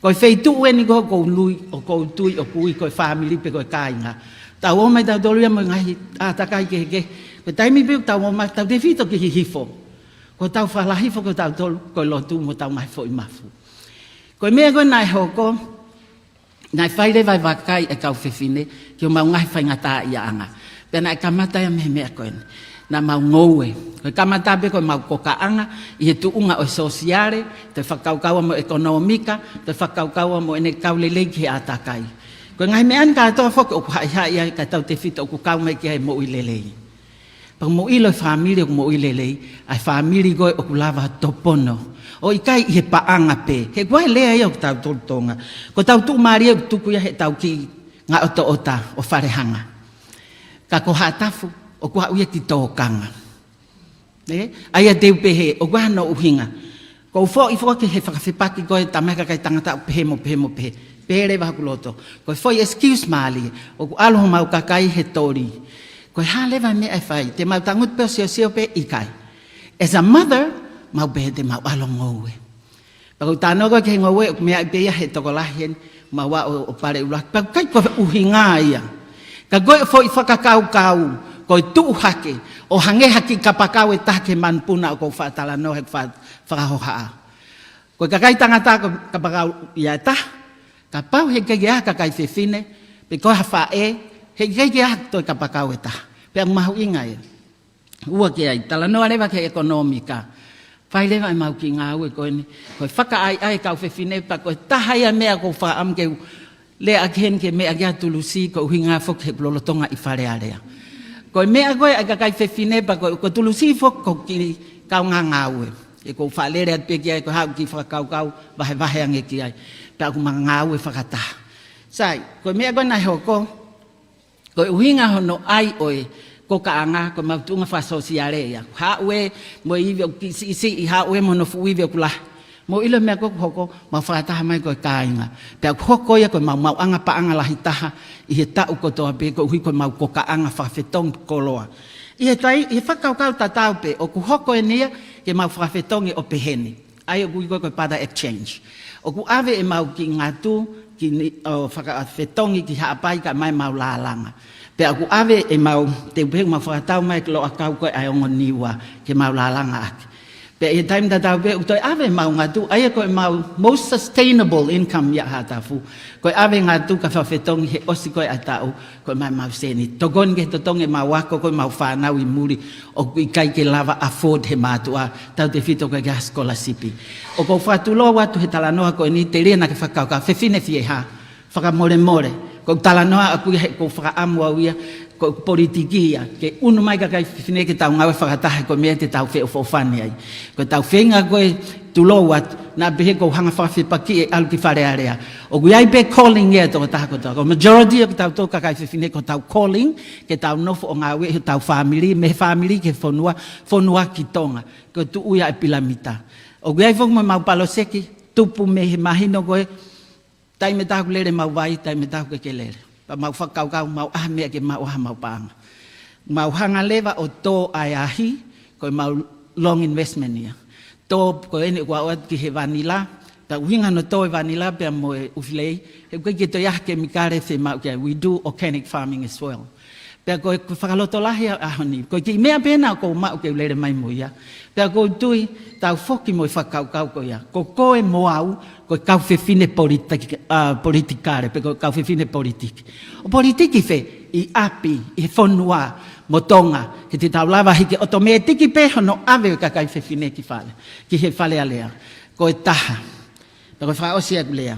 Ko e feituʻu eni ko ē ʻoku ou lui, ʻoku ou tui, ʻoku ui ko e fāmili pe ko e kāinga. Tau ō mai tautolu ia mo e ngaahi ʻātakai kehekehe. Ko e taimi pē ʻoku tau ō mai, tautefito ki Hihifo. Ko ʻetau fakalahifo ko tautolu, ko e lotu mo ʻetau ngaahi foʻi mafu. Ko e meʻa ko ē naʻe hoko, naʻe fai leva e vakai ʻa e kau fefine ki homau ngaahi faingataʻaʻiaʻanga. Pea naʻe kamata ia mei he meʻa ko eni. Naʻa mau ngoue. Ko e kamata pē ko ʻemau kokaʻanga ʻi he tuʻunga ʻo e sōsiale, toe fakakaukau mo e ʻekonōmika, toe fakakaukau mo ʻene kau lelei ki he ʻātakai. Ko e ngaahi meʻa ni kātoa foki ʻoku haʻihaʻi ai ka tautefito ʻoku kau mai ki ai e moʻui lelei. Pea mou ʻilo e fāmili ʻoku moʻui lelei, ʻa e fāmili ko ē ʻoku lava topono. ʻO ʻikai ʻi he paʻanga pē. He ʻoku ʻi ai e lea ia ʻo kitautolu Tonga. Ko ʻetau tuʻumālie ʻoku tuku ia heʻetau kiʻi ngaʻotoʻota ʻo Falehanga. Ka ko Haʻatafu, ʻoku aʻu ia ki tōkanga. Ē? ʻA ia Teu Pehē, ʻoku ʻi ai hano ʻuhinga. Ko e foʻi foki he fakafepaki ko ē tamai kakai tangata ʻoku pehē mo pehē mo pehē. Pehē leva hoku loto. Ko e foʻi excuse mālie. ʻOku ʻalu homau kakai he toli. Ko e hā leva e meʻa ʻe fai. Te mau tangutu pē ʻo siosio pē ʻikai. As a mother, mau pehē te mau ʻalu ʻo ngoue. Pea ko e talanoa ko ē ki he ngoue ʻoku meaʻi pē ia he tokolahi heni. Mau ō ʻo, ʻo pale ʻuluaki. Pea ʻikai ko e ʻuhinga ia. Ka ko e foʻi fakakaukau. Ko e tuʻu hake. ʻO hangē ha kiʻi kapakau ʻe taha ki he manupuna ʻoku ou faʻa talanoa he fa-, fakahohaʻa. Ko e kakai tangata ko e kapakau ia ʻe taha, kapau heʻikai ke ʻi ai ha kakai fefine, pe ko ha faʻē, heʻikai ke ʻi ai ha toe kapakau ʻe taha. Pea ʻoku mahuʻinga ia. Ua ki ai, talanoa leva ki he ʻekonōmika. Fai leva ʻemau kiʻi ngāue ko eni, ko e fakaʻaiʻai e kau fefine pea ko e taha ia e meʻa ʻoku ou fakaʻamu ke u lea ʻaki heni ki he meʻa kia Tulusi, ko e ʻuhinga foki he ʻoku lolotonga ʻi Fale Alea. Ko e meʻa ko ē ʻa e kakai fefine pea ko, ko Tulusi foki ko e kiʻi kaungā ngāue. ʻOku ou faʻa lele atu pē ki ai ko haʻu kiʻi fakakaukau vahevahe ange ki ai. Pea ʻoku ma ngāue fakataha. Sai, ko e meʻa ko ē naʻe hoko, ko e ʻuhinga hono ʻai ʻo e kokaʻanga, ko ʻemau tuʻunga fakasōsiale ia. Haʻu ē mo e ivi ʻoku kiʻi siʻisiʻi, haʻu ē mo hono fuʻu ivi ʻoku lahi. Mou ʻilo e meʻa ko ē ʻoku hoko, mau fakataha mai ko e kāinga. Pea ʻoku hoko ia ko ʻemau maʻuʻanga paʻanga lahi taha ʻi he taʻu kotoa pē koeʻuhi ko ʻemau kokaʻanga fakafetongi koloa. ʻI he tai, ʻi he fakakaukau tatau pē, ʻoku hoko eni ia ke mau fakafetongi ʻo pehē ni. ʻA ia ʻoku ui ko ē ko e barter exchange. ʻOku ʻave ʻemau kiʻi ngatu, kiʻi ni-, ʻo fakafetongi ki Haʻapai kae ʻomai ʻemau lālanga. Pea ʻoku ʻave ʻemau, Teu Pehē ʻoku mau fakatau mai ki he loʻakau ko ē ʻa e ongo Niua ke mau lālanga ʻaki. Pea ʻi he taimi tatau pē ʻoku toe ʻave ʻemau ngatu, ʻa ia ko ʻemau most sustainable income ia ʻa Haʻatafu. Ko e ʻave ngatu kae fakafetongi he ʻosi ko ē ʻa e taʻu, ko ʻemau, ʻemau sēniti. Tokoni ki he totongi ʻemau ako, ko ʻemau fānau ʻi muli, ʻoku ʻikai ke lava afford he mātuʻa, tautefito ko e kau scholarship. ʻOku ou fakatulou atu he talanoa ko eni, telia naʻa ke fakakaukau, fefine fiehā, fakamolemole. Ko e talanoa ʻaku ia he ʻoku ou fakaʻamu au ia, ko e politiki ia, ke ʻunu mai kakai fefine ke tau ngāue fakataha ko e meʻa te tau feʻofoʻofani ai. Ko ʻetau feinga ko ē tulou atu, naʻa pehē ʻoku ou hanga fakafepakiʻi e ʻalu ki Fale Alea. ʻOku ʻi ai pē calling ia ʻa e tokotaha kotoa. Ko e majority ʻo kitautolu kakai fefine ko ʻetau calling, ke tau nofo ʻo ngāue ʻi hotau fāmili, mei he fāmili ki he fonua, fonua ki Tonga. Ko e tuʻu ia e pilamita. ʻOku ʻi ai foki mo ʻemau palōseki, tupu mei he mahino ko ē, taimi ʻe taha ʻoku lele ʻemau vai, taimi ʻe taha ʻoku ʻikai ke lele. Pea mau fakakaukau, mau ʻai ha meʻa ke maʻu ha mau paʻanga. Mau hanga leva ʻo tō ʻa e ahi, ko ʻemau long investment ia. Tō ko eni ʻoku aʻu atu ki he vanila, pea ʻuhinga hono tō e vanila pea mo e ʻufilaʻi, he ʻoku ʻikai ke toe ʻi ai ha kemikale fiemaʻu ki ai, we do organic farming as well. Pea ko e, ko e fakalotolahi ʻa e ʻaho ni. Ko e kiʻi meʻa pē ena ʻoku ou maʻu ke u lele mai mo ia. Pea ʻoku ou tui, tau foki mo e fakakaukau ko ia. Ko koe mo au, ko e kau fefine politik-, ʻa, politikale, pe ko e kau fefine politiki. ʻO politiki fē, ʻi ʻapi, ʻi he fonua, mo Tonga, he te tau lava hiki ʻotomētiki pē hono ʻave ʻo e kakai fefine ki fale, ki he Fale Alea. Ko e taha. Pea ko e fakaʻosi ʻeku lea.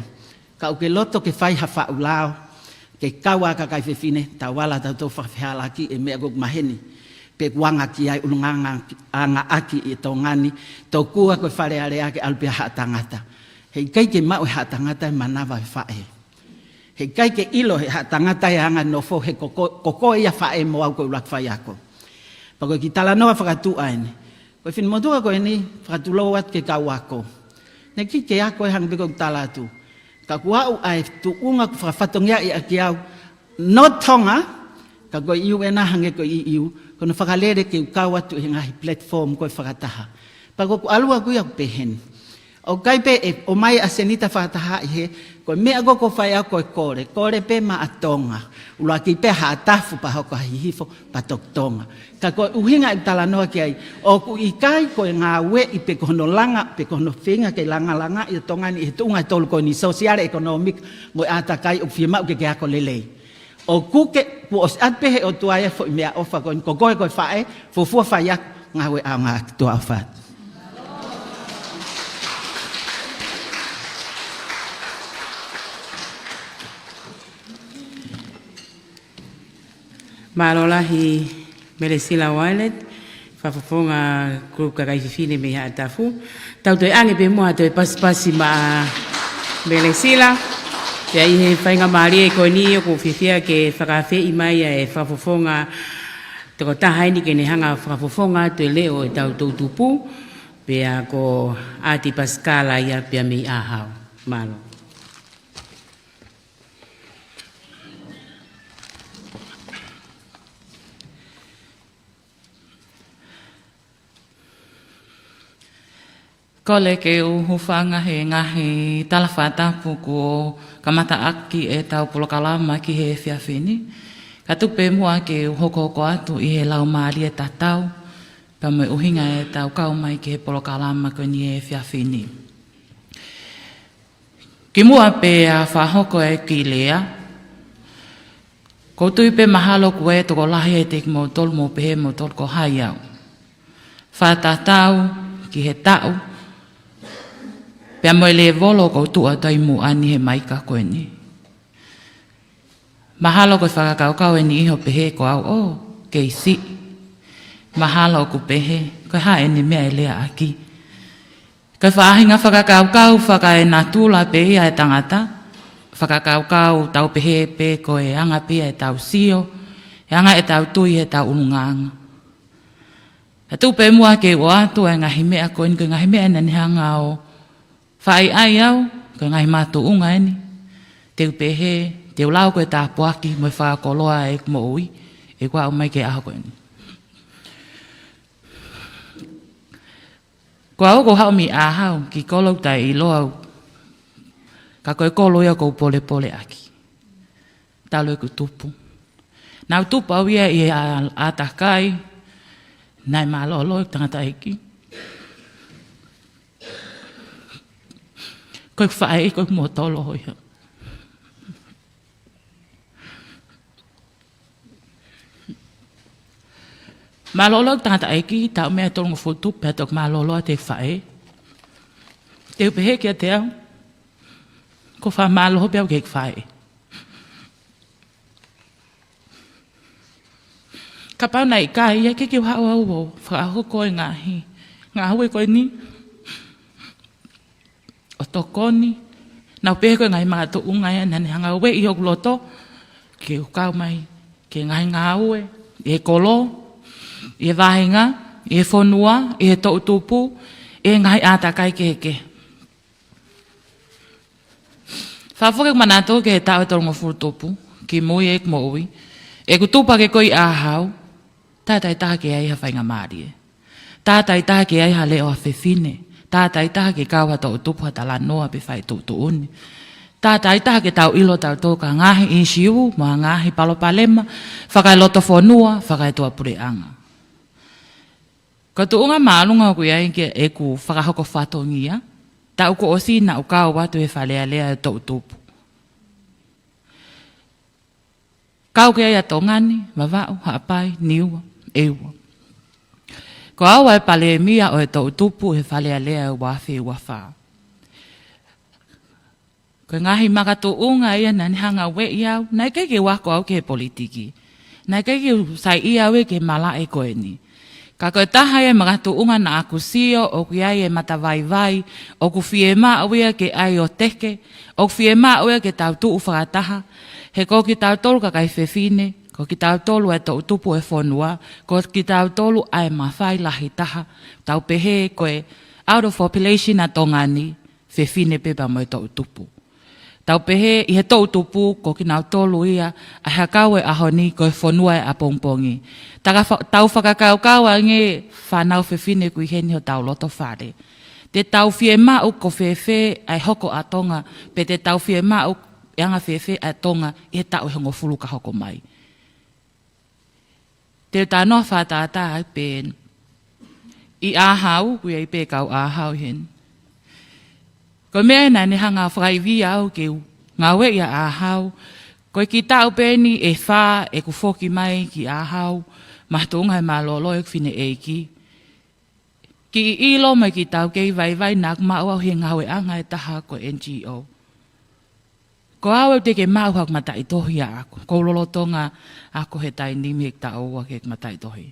Ka ʻoku ke loto ke fai ha faʻu lao, ke kau ʻa e kakai fefine, tau ala tautolu fakafehālaaki e meʻa ʻoku maheni. Pe ʻoku anga ki ai ʻulungaanga, anga ʻaki ʻi Tonga ni, tokua ko e Fale Alea ke ʻalu pē ʻa Haʻatangata. He ʻikai ke maʻu ʻe Haʻatangata e manava e faʻē. He ʻikai ke ʻilo ʻe Haʻatangata e anga nofo he ko ko-, ko koe ia faʻē mo au ko e ʻuluaki faiako. Pea ko e kiʻi talanoa fakatuʻa eni. Ko e finemotuʻa ko eni, fakatulou atu ki he kau ako. Naʻe ʻikai ke ako ia, hangē pē ko ʻeku tala atu. Ka ʻoku ʻi ai ʻa e tuʻunga ʻoku fakafatongiaʻi ʻaki au, not Tonga, ka ko e U N, hangē ko e E U, ko hono fakalele ke u kau atu ʻi he ngaahi platform ko e fakataha. Pea ko ʻeku ʻalu ʻaku ia ʻoku pehē ni. ʻOku ʻikai pē ʻe ʻomai ʻa Senita Fakatahaʻi he, ko e meʻa ko ē ʻoku fai ʻe au ko e kole, kole pē maʻa Tonga. ʻUluaki pē Haʻatafu pea hoko ʻa Hihifo pea toki Tonga. Ka ko e ʻuhinga ʻeku talanoa ki ai, ʻoku ʻikai ko e ngāueʻi pe ko hono langa, pe ko hono feinga ke langalangaʻi ʻa Tonga ni ʻi he tuʻunga ʻe tolu ko eni, sōsiale, ʻekonōmika mo e ʻātakai, ʻoku fiemaʻu ke ke ako lelei. ʻOku ke, kuo ʻosi ʻatu pē ʻe he ʻOtua e foʻi meʻaʻofa ko eni, ko koe ko e faʻē, fuofua fai ʻaki, ngāue ʻaonga ʻaki. Tuʻa ʻofa atu. Mālō lahi Melesila Wailet, fakafofonga kulupu kakai fefine mei Haʻatafu. Tau toe ʻange pē muʻa ha toe pasipasi maʻa Melesila. Pea ʻi he faingamālie ko eni ʻoku ou fiefia ke fakaafeʻi mai ʻa e fakafofonga tokotaha eni ke ne hanga ʻo fakafofonga atu e leʻo ʻo ʻetau toʻutupu. Pea ko ʻAti Pasikala ia pea mei ʻAhau. Mālō. Kole ke u hūfanga he ngaahi tala fakatapu kuo kamata ʻaki ʻetau polokalama ki he efiafi ni. Kae tuku pē muʻa ke u hokohoko atu ʻi he laumālie tatau, pea mo e ʻuhinga ʻetau kau mai ki he polokalama ko eni he efiafi ni. Kimuʻa pea fakahoko e kiʻi lea, ʻoku ou tui pē mahalo ʻoku ʻi ai e tokolahi ʻiate kimoutolu ʻoku mou pehē ʻe moutolu ko hai au. Fakatatau ki he taʻu, pea mo e lēvolo ʻoku ou tuʻu atu ai muʻa ni he maika ko eni. Mahalo ko e fakakaukau ʻe niʻihi ʻo pehē ko au ʻoku kei siʻi. Mahalo ʻoku pehē, ko e hā ʻene meʻa ʻe leaʻaki. Ko e faʻahinga fakakaukau fakaenatula pē ia ʻa e tangata, fakakaukau tau pehē pē ko e anga pē ia ʻetau sio, e anga ʻetau tui, ʻetau ʻulungaanga. Kae tuku pē muʻa ke u ʻoatu e ngaahi meʻa ko eni, ko e ngaahi meʻa naʻa ne hanga ʻo fai ai au, ko e ngaahi makatuʻunga eni. Te u pehē, te u lau ko e tāpuaki mo e fakakoloa ʻeku moʻui, ʻeku aʻu mai ki he ʻaho ko eni. Ko au ʻoku ou haʻu mei ʻAhau, kiʻi kolo ʻoku taʻeʻiloa au. Ka ko e kolo ia ʻoku ou polepole ʻaki. Talu ʻeku tupu. Naʻa ku tupu au ia ʻi he ʻā-, ʻātakai, naʻe mālōlō ʻeku tangataʻeiki. Ko ʻeku faʻē ko ʻeku motolo ia. Mālōlō ʻeku tangataʻeiki, taʻu meʻa ʻe tolungofulu tupu pea toki mālōlō atu e faʻē. Te u pehē kiate au, ʻoku ou fakamālō pē au ki heʻeku faʻē. Kapau naʻe ʻikai, ʻikai ke u haʻu au ʻo fakahoko e ngaahi ngāue ko eni ʻo tokoni. Naʻa ku pehē ko e ngaahi makatuʻunga ia naʻa ne hanga ʻo ueʻi hoku loto ke u kau mai ki he ngaahi ngāue, ʻi he kolo, ʻi he vāhenga, ʻi he fonua, ʻi he toʻutupu, ʻi he ngaahi ʻātakai kehekehe. Fakafoki ʻeku manatu ki he taʻu ʻe tolungofulu tupu, kimui ʻeku moʻui, ʻeku tupu hake ko ē ʻi ʻAhau, tātāitaha ke ʻi ai ha faingamālie. Tātāitaha ke ʻi ai ha leʻo ʻa fefine. Tātāitaha ke kau ha toʻutupu ha talanoa pe fai tuʻutuʻuni. Tātāitaha ke tau ʻilo tautolu ki he ngaahi ʻīsiu, mo e ngaahi palopalema, fakaelotofonua, fakaetuʻapuleʻanga. Ko e tuʻunga māʻolunga ʻoku ʻi ai ki heʻeku fakahoko fatongia, taʻu kuo ʻosi naʻa ku kau atu he Fale Alea ʻo e toʻutupu. Kau ki ai ʻa Tonga ni, Vavaʻu, Haʻapai, Niua, ʻEua. Ko au ʻa e palēmia ʻo e toʻutupu he Fale Alea ʻo e ua afe ua fā. Ko e ngaahi makatuʻunga ia naʻa ne hanga ʻo ueʻi au, naʻe ʻikai ke u ako au ki he politiki. Naʻe ʻikai ke u saiʻia au ia ki he malaʻe ko eni. Ka ko e taha ia e makatuʻunga naʻa ku sio ʻoku ʻi ai e matavaivai, ʻoku fiemaʻu ia ke ʻai ʻo teke, ʻoku fiemaʻu ia ke tau tuʻu fakataha, he ko kitautolu kakai fefine, Ko kitautolu ʻa e toʻutupu ʻo e fonua, ko kitautolu ʻa e mafai lahi taha. Tau pehē ko e out of population ʻa Tonga ni, fefine pē pea mo e toʻutupu. Tau pehē ʻi he toʻutupu ko kinautolu ia ʻa e hā kau e ʻaho ni ko e fonua ʻo e ʻapongipongi. Taka fa-, tau fakakaukau ange fānau fefine ʻoku ʻi heni hotau loto fale. Te tau fiemaʻu ko fēfē ʻa e hoko ʻa Tonga, pe te tau fiemaʻu ʻe anga fēfē ʻa Tonga ʻi he taʻu ʻe hongofulu ka hoko mai. Te u talanoa fakatātā ai pē ʻi ʻAhau, ʻoku ʻi ai pē kau ʻAhau heni. Ko e meʻa naʻa ne hanga fakaivia au ke u ngāueʻi ʻa ʻAhau, ko e kiʻi taʻu pē eni ʻe fā ʻeku foki mai ki ʻAhau, makatuʻunga he mālōlō ʻeku fineʻeiki. Kiʻi ʻilo mai kiʻi taukei vaivai naʻa ku maʻu au he ngāueʻanga ʻe taha ko e N G O. Ko au ʻe teʻeki maʻu haku mataʻitohi ʻaʻaku, ʻoku ou lolotonga ʻaʻaku he taimi ni he taʻu ua ke mataʻitohi.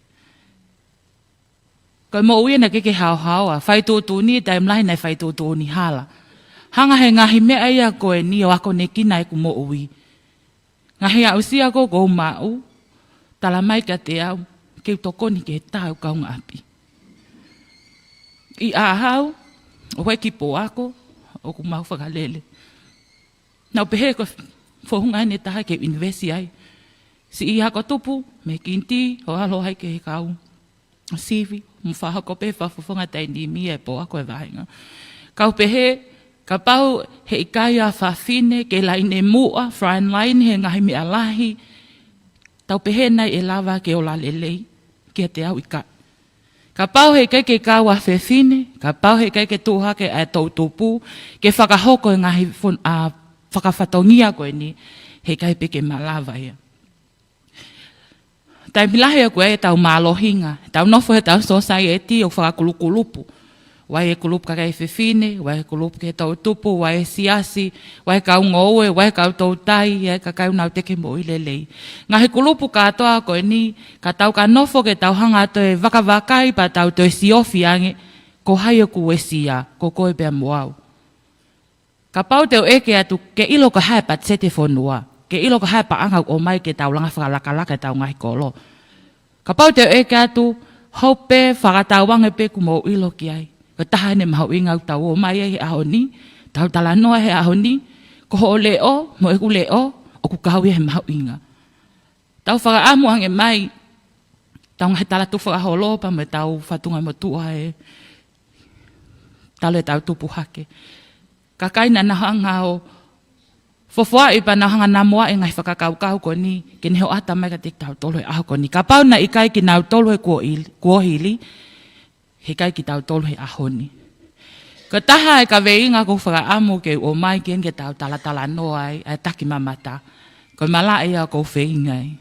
Ko e moʻui naʻe ʻikai ke haohaoa, fai tuʻutuʻuni, taimi lahi naʻe fai tuʻutuʻuni hala. Hanga he ngaahi meʻa ia ko eni ʻo akonekina ʻeku moʻui. Ngaahi aʻusia ko ē ʻoku ou maʻu, tala mai kiate au, ke u tokoni ke tā ʻeku kaungāʻapi. ʻI ʻAhau, ʻoku ʻi ai e kiʻi poako ʻoku mau fakalele. Naʻa ku pehē ko e founga eni ʻe taha ke u ʻinivesi ai. Siʻi ako tupu mei he kinitī, ʻo ʻalu ai ki he kau sivi, mo fakahoko pē fakafofonga taimi ni ʻa e poako ʻo e vāhenga. Kau pehē, kapau heʻikai ʻa e fefine ki he laine muʻa, front line he ngaahi meʻa lahi, tau pehē nai ʻe lava ke ola lelei kiate au? ʻIkai. Kapau heʻikai ke kau ʻa e fefine, kapau heʻikai ke tuʻu hake ʻa e toʻutupu ke fakahoko e ngaahi fon-, ʻa e fakafatongia ko eni, heʻikai pē ke malava ia. Taimi lahi ʻoku ʻi ai ʻetau mālohinga, tau nofo he ʻetau sōsaieti ʻoku fakakulukulupu. ʻOku ʻi ai e kulupu kakai fefine, ʻoku ʻi ai e kulupu ki he toʻutupu, ʻoku ʻi ai e siasi, ʻoku ʻi ai e kau ngoue, ʻoku ʻi ai e kau toutai, ʻi ai e kakai ʻoku nau teke moʻui lelei. Ngaahi kulupu kātoa ko eni, ka tau ka nofo ke tau hanga ʻo toe vakavakai pea tau toe siofi ange, ko hai ʻoku uesia, ko koe pea mo au. Kapau te u ʻeke atu, ke ʻilo ko e hā e patiseti e fonua, ke ʻilo ko e hā e paʻanga ʻoku ʻomai ke tau langa fakalakalaka ʻetau ngaahi kolo. Kapau te u ʻeke atu, hope pē fakatauange pē kuo mou ʻilo ki ai. Ko e taha eni e mahuʻinga ʻoku tau ō mai ai he ʻaho ni, tau talanoa he ʻaho ni, ko hoʻo leʻo, mo ʻeku leʻo, ʻoku kau ia he mahuʻinga. Tau fakaʻamu ange mai, tau ngaahi talatufa fakaholo pea mo ʻetau fatunga motuʻa ʻe talu ʻetau tupu hake. Kakai naʻa nau hanga ʻo fofoaʻi pea nau hanga namoaʻi e ngaahi fakakaukau ko eni, ke ne hoʻata mai kiate kitautolu he ʻaho ko eni. Kapau naʻe ʻikai kinautolu he kuo hili, kuo hili, heʻikai kitautolu he ʻaho ni. Ko e taha e kaveinga ʻoku ou fakaʻamu ke u ʻomai ke, ke tau talatalanoa ai, ʻa e takimamata. Ko e malaʻe ia ʻoku ou feinga ai.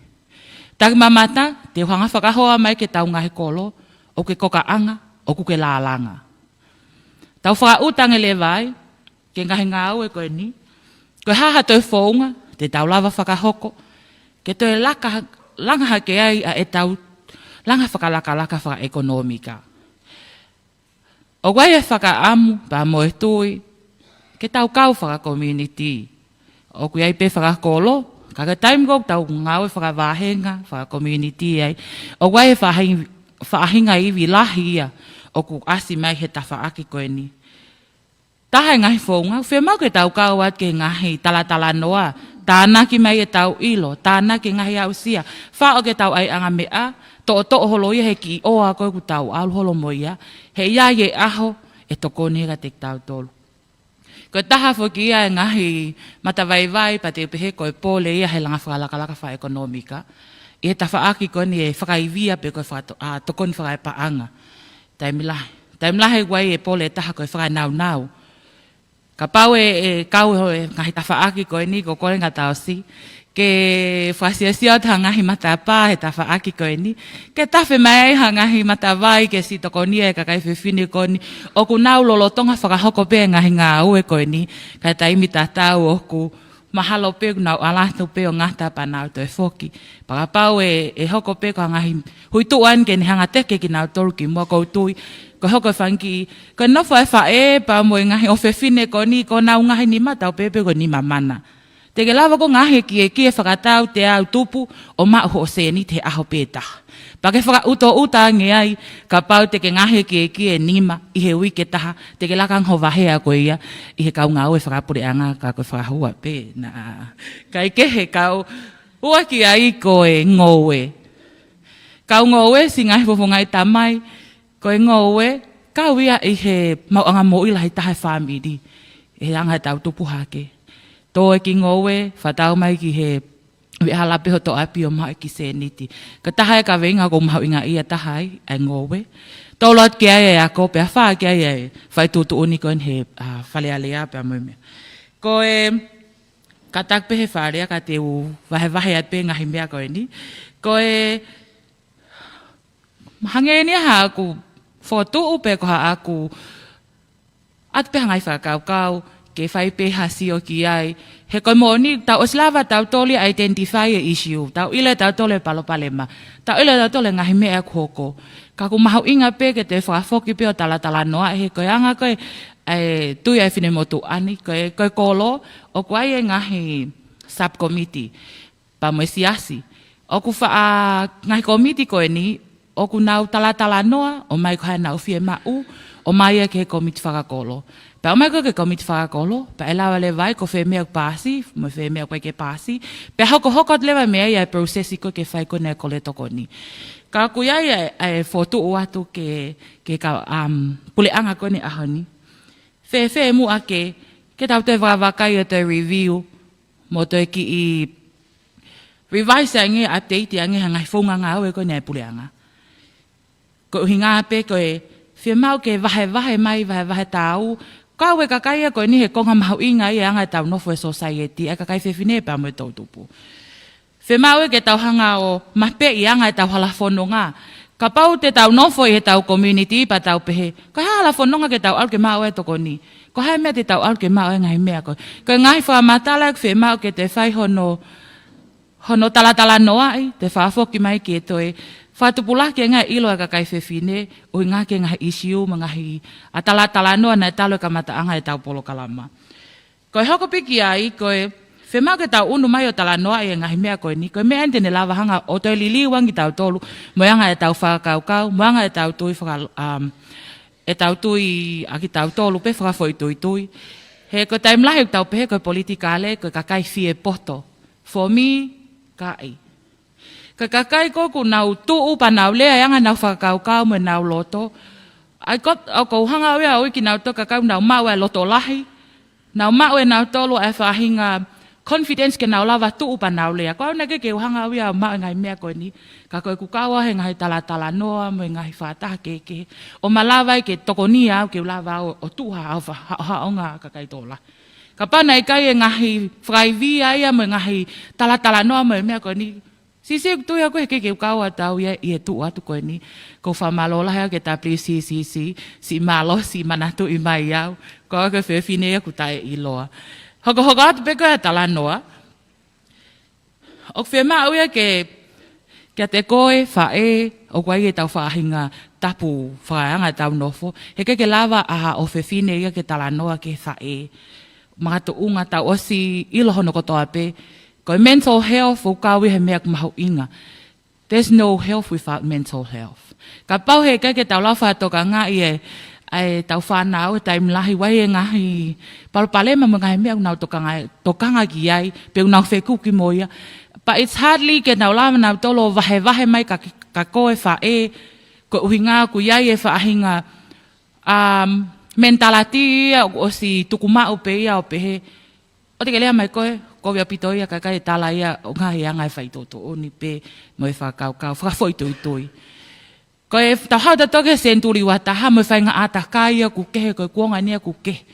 Takimamata, te u hanga fakahoa mai ki heʻetau ngaahi kolo, ʻoku ke kokaʻanga, ʻoku ke lālanga. Tau fakaʻuta ange leva ai, ki he ngaahi ngāue ko eni. Ko e hā ha toe founga, te tau lava fakahoko, ke toe laka, langa hake ai ʻa ʻetau langa fakalakalaka fakaʻekonōmika. ʻOku ʻi ai e fakaʻamu, pea mo e tui, ke tau kau fakakomiunitī. ʻOku ʻi ai pē fakakolo, ka ko e taimi ko ē ʻoku tau ngāue fakavāhenga, fakakomiunitī ai. ʻOku ʻi ai e faʻahi-, faʻahinga ivi lahi ia, ʻoku ʻasi mai he tafaʻaki ko eni. Taha e ngaahi founga, fiemaʻu ke tau kau atu ki he ngaahi talatalanoa, tānaki mai ʻetau ʻilo, tānaki e ngaahi aʻusia, faʻo ke tau ʻai ʻanga meʻa, toʻotoʻo holo ia he kiʻi ʻoa ko ē ʻoku tau ʻalu holo mo ia, he ʻe ʻi ai e ʻaho, ʻe tokoni ia kiate kitautolu. Ko e taha foki ia e ngaahi matavaivai pea te u pehē ko e pole ia he langa fakalakalaka fakaʻekonōmika, ʻi he tafaʻaki ko eni e fakaivia pe ko e fakato-, ʻa, tokoni fakaepaʻanga. Taimi lahi. Taimi lahi ʻoku ʻi ai e pole ʻe taha ko e fakanaunau. Kapau ʻe, ʻe kau e ngaahi tafaʻaki ko eni ʻoku ou kole ngata ʻosi ke fakasiosio atu ha ngaahi matapā he tafaʻaki ko eni. Ke tafe mai ai ha ngaahi matavai ke siʻi tokonia e kakai fefine ko eni. ʻOku nau lolotonga fakahoko pē e ngaahi ngāue ko eni. Ka ʻi he taimi tatau ʻoku mahalo pē ʻoku nau ʻalu atu pē ʻo ngata pea nau toe foki. Pea kapau ʻe, ʻe hoko pē ko e ngaahi huituʻa eni ke ne hanga teke kinautolu ki muʻa, ʻoku ou tui, ko e hoko e fanga kiʻi, ko e nofo e faʻē pea mo e ngaahi ʻofefine ko eni, ko honau ngaahi nima tau pehē pē ko e nima mana. Te ke lava ʻo ngaohi e kiʻi, kiʻi fakatau teau tupu ʻo maʻu hoʻo sēniti he ʻaho pē taha. Pea ke fakaʻutoʻuta ange ai, kapau te ke ngaohi e kiʻi, kiʻi ʻe nima ʻi he uike ʻe taha, te ke laka ange ʻo vahe ʻa koe ia ʻi he kau ngāue fakapuleʻanga ka ko e fakahua pē. Naʻa, kae kehe kau, ʻuluaki ai ko e ngoue. Kau ngoue, siʻi ngaahi fofonga ʻi tamai, ko e ngoue, kau ia ʻi he maʻuʻanga moʻui lahi taha e fāmili. ʻI he anga ʻetau tupu hake. Tō e kiʻi ngoue, fakatau mai ki he veʻehala pē hoto ʻapi ʻo maʻu e kiʻi sēniti. Ko e taha e kaveinga ʻoku ou mahuʻingaʻia taha ai, ʻa e ngoue. Tolu atu ki ai e ako, pea fā ki ai e fai tuʻutuʻuni ko eni he, ʻa, Fale Alea pea mo e meʻa. Ko e, kātaki pē he Fale Alea ka te u vahevahe atu pē ngaahi meʻa ko eni. Ko e, hangē ni haʻaku fokotuʻu pe ko haʻaku ʻoatu pē ha ngaahi fakakaukau, ke fai pē ha sio ki ai. He ko e moʻoni, tau ʻosi lava tautolu ʻo identify e issue. Tau ʻilo tautolu e palopalema. Tau ʻilo tautolu e ngaahi meʻa ʻoku hoko. Ka ʻoku mahuʻinga pē ke te fakafoki pē ʻo talatalanoa, he ko e anga ko ē, e tui ʻa e finemotuʻa ni, ko e, ko e kolo, ʻoku ʻi ai e ngaahi subcommittee. Pea mo e siasi. ʻOku faʻa ngaahi kōmiti ko eni, ʻoku nau talatalanoa, ʻomai ko hai ʻenau fiemaʻu, ʻomai ia ki he kōmiti fakakolo. Pea ʻomai ko ē ki he kōmiti fakakolo, pea ʻe lava leva ai ko fē meʻa ʻoku paasi, mo fē meʻa ʻoku ʻikai ke paasi. Pea hokohoko atu leva mei ai ʻa e process ko ē ke fai ko eni e kole tokoni. Ka ʻoku ʻi ai e, e fokotuʻu atu ke, ke ka, um, puleʻanga ko eni ʻaho ni. Fēfē muʻa ke, ke tau toe vakavakai ʻo toe review, mo toe kiʻi revise ange, update ange, ha ngaahi founga ngāue ko eni ʻa e puleʻanga. Ko e ʻuhinga pē ko e, fiemaʻu ke vahevahe mai, vahevahe taau. Kau e kakai ia ko eni he konga mahuʻinga ia ʻa e anga ʻetau nofo e society, ʻa e kakai fefine pea mo e toʻutupu. Fiemaʻu ia ke tau hanga ʻo mapeʻi anga ʻetau hala fononga. Kapau te tau nofo ʻi heʻetau community pea tau pehē, ko e hā e hala fononga ke tau ʻalu ke maʻu e tokoni. Ko e hā e meʻa te tau ʻalu ke maʻu e ngaahi meʻa ko ē. Ko e ngaahi fakamatala ʻoku fiemaʻu ke te fai hono, hono talatalanoaʻi, te fakafoki mai ke toe fakatupulaki e ngaahi ʻilo ʻa e kakai fefine, ʻuhinga ki he ngaahi issue, mo e ngaahi ʻa talatalanoa naʻe talu e kamataʻanga ʻetau polokalama. Ko e hoko pē ki ai, ko e fiemaʻu ke tau ʻunu mai ʻo talanoaʻi e ngaahi meʻa ko eni, ko e meʻa eni te ne lava hanga ʻo toe liliu ange kitautolu, mo e anga ʻetau fakakaukau, mo e anga ʻetau tui faka-, um, ʻetau tui ʻa kitautolu pē fakafoʻituitui. He ko e taimi lahi ʻoku tau pehē ko e politikale, ko e kakai fie poto. For me, ʻikai. Ko e kakai ko ē ʻoku nau tuʻu pea nau lea e anga ʻenau fakakaukau mo ʻenau loto. ʻA ia ko, ʻoku ou hanga au ia ʻo ui kinautolu kakai ʻoku nau maʻu e loto lahi. Nau maʻu ʻe nautolu e faʻahinga confidence ke nau lava tuʻu pea nau lea. Ko au naʻe ʻikai ke u hanga au ia ʻo maʻu e ngaahi meʻa ko eni. Ka ko ʻeku kau au he ngaahi talatalanoa mo e ngaahi fakataha kehekehe. ʻO malava ai ke tokoni au ke u lava au ʻo tuʻu ha, ha, ha, haʻonga kakai tō lahi. Kapau naʻe ʻikai e ngaahi fakaivia ia mo e ngaahi talatalanoa mo e meʻa ko eni. Siʻisiʻi ʻoku tui au ko e hā ke ke u kau atu au ia ʻi he tuʻu atu ko eni. ʻOku ou fakamālō lahi au ki he W C C C, siʻi mālō, siʻi manatuʻi mai au. Ko au ko e fefine ia ʻoku taʻeʻiloa. Hokohoko atu pē ko e talanoa. ʻOku fiemaʻu ia ke, kiate koe, faʻē, ʻoku ʻi ai ʻetau faʻahinga tapu fakaeanga ʻetau nofo. He ʻikai ke lava ʻa haʻo fefine ia ke talanoa ki he faʻē. Makatuʻunga tau ʻosi ʻilo hono kotoa pē. Ko e mental health ʻoku kau ia he meʻa ʻoku mahuʻinga. There's no health without mental health. Kapau he ʻikai ke tau lava fakatokangaʻi e, ʻetau fānau he taimi lahi ʻoku ʻi ai e ngaahi palopalema mo e ngaahi meʻa ʻoku nau tokanga, tokanga ki ai, pe ʻoku nau fekuki mo ia. But it's hardly ke nau lava nautolu ʻo vahevahe mai kia, kia koe faʻē, ko e ʻuhinga ʻoku ʻi ai e faʻahinga, um, mentality ia ʻoku ʻosi tuku maʻu pē ia ʻo pehē, ʻoua te ke lea mai koe, kovi ʻaupito ia kakai ʻe tala ia ʻo ngaahi anga e faitoʻotoʻo ni pē mo e fakakaukau fakafoʻituitui. Ko e tau haʻu tautolu ki he senituli ua taha mo e faʻahinga ʻātakai ia ʻoku kehe, ko e kuonga ni ia ʻoku kehe.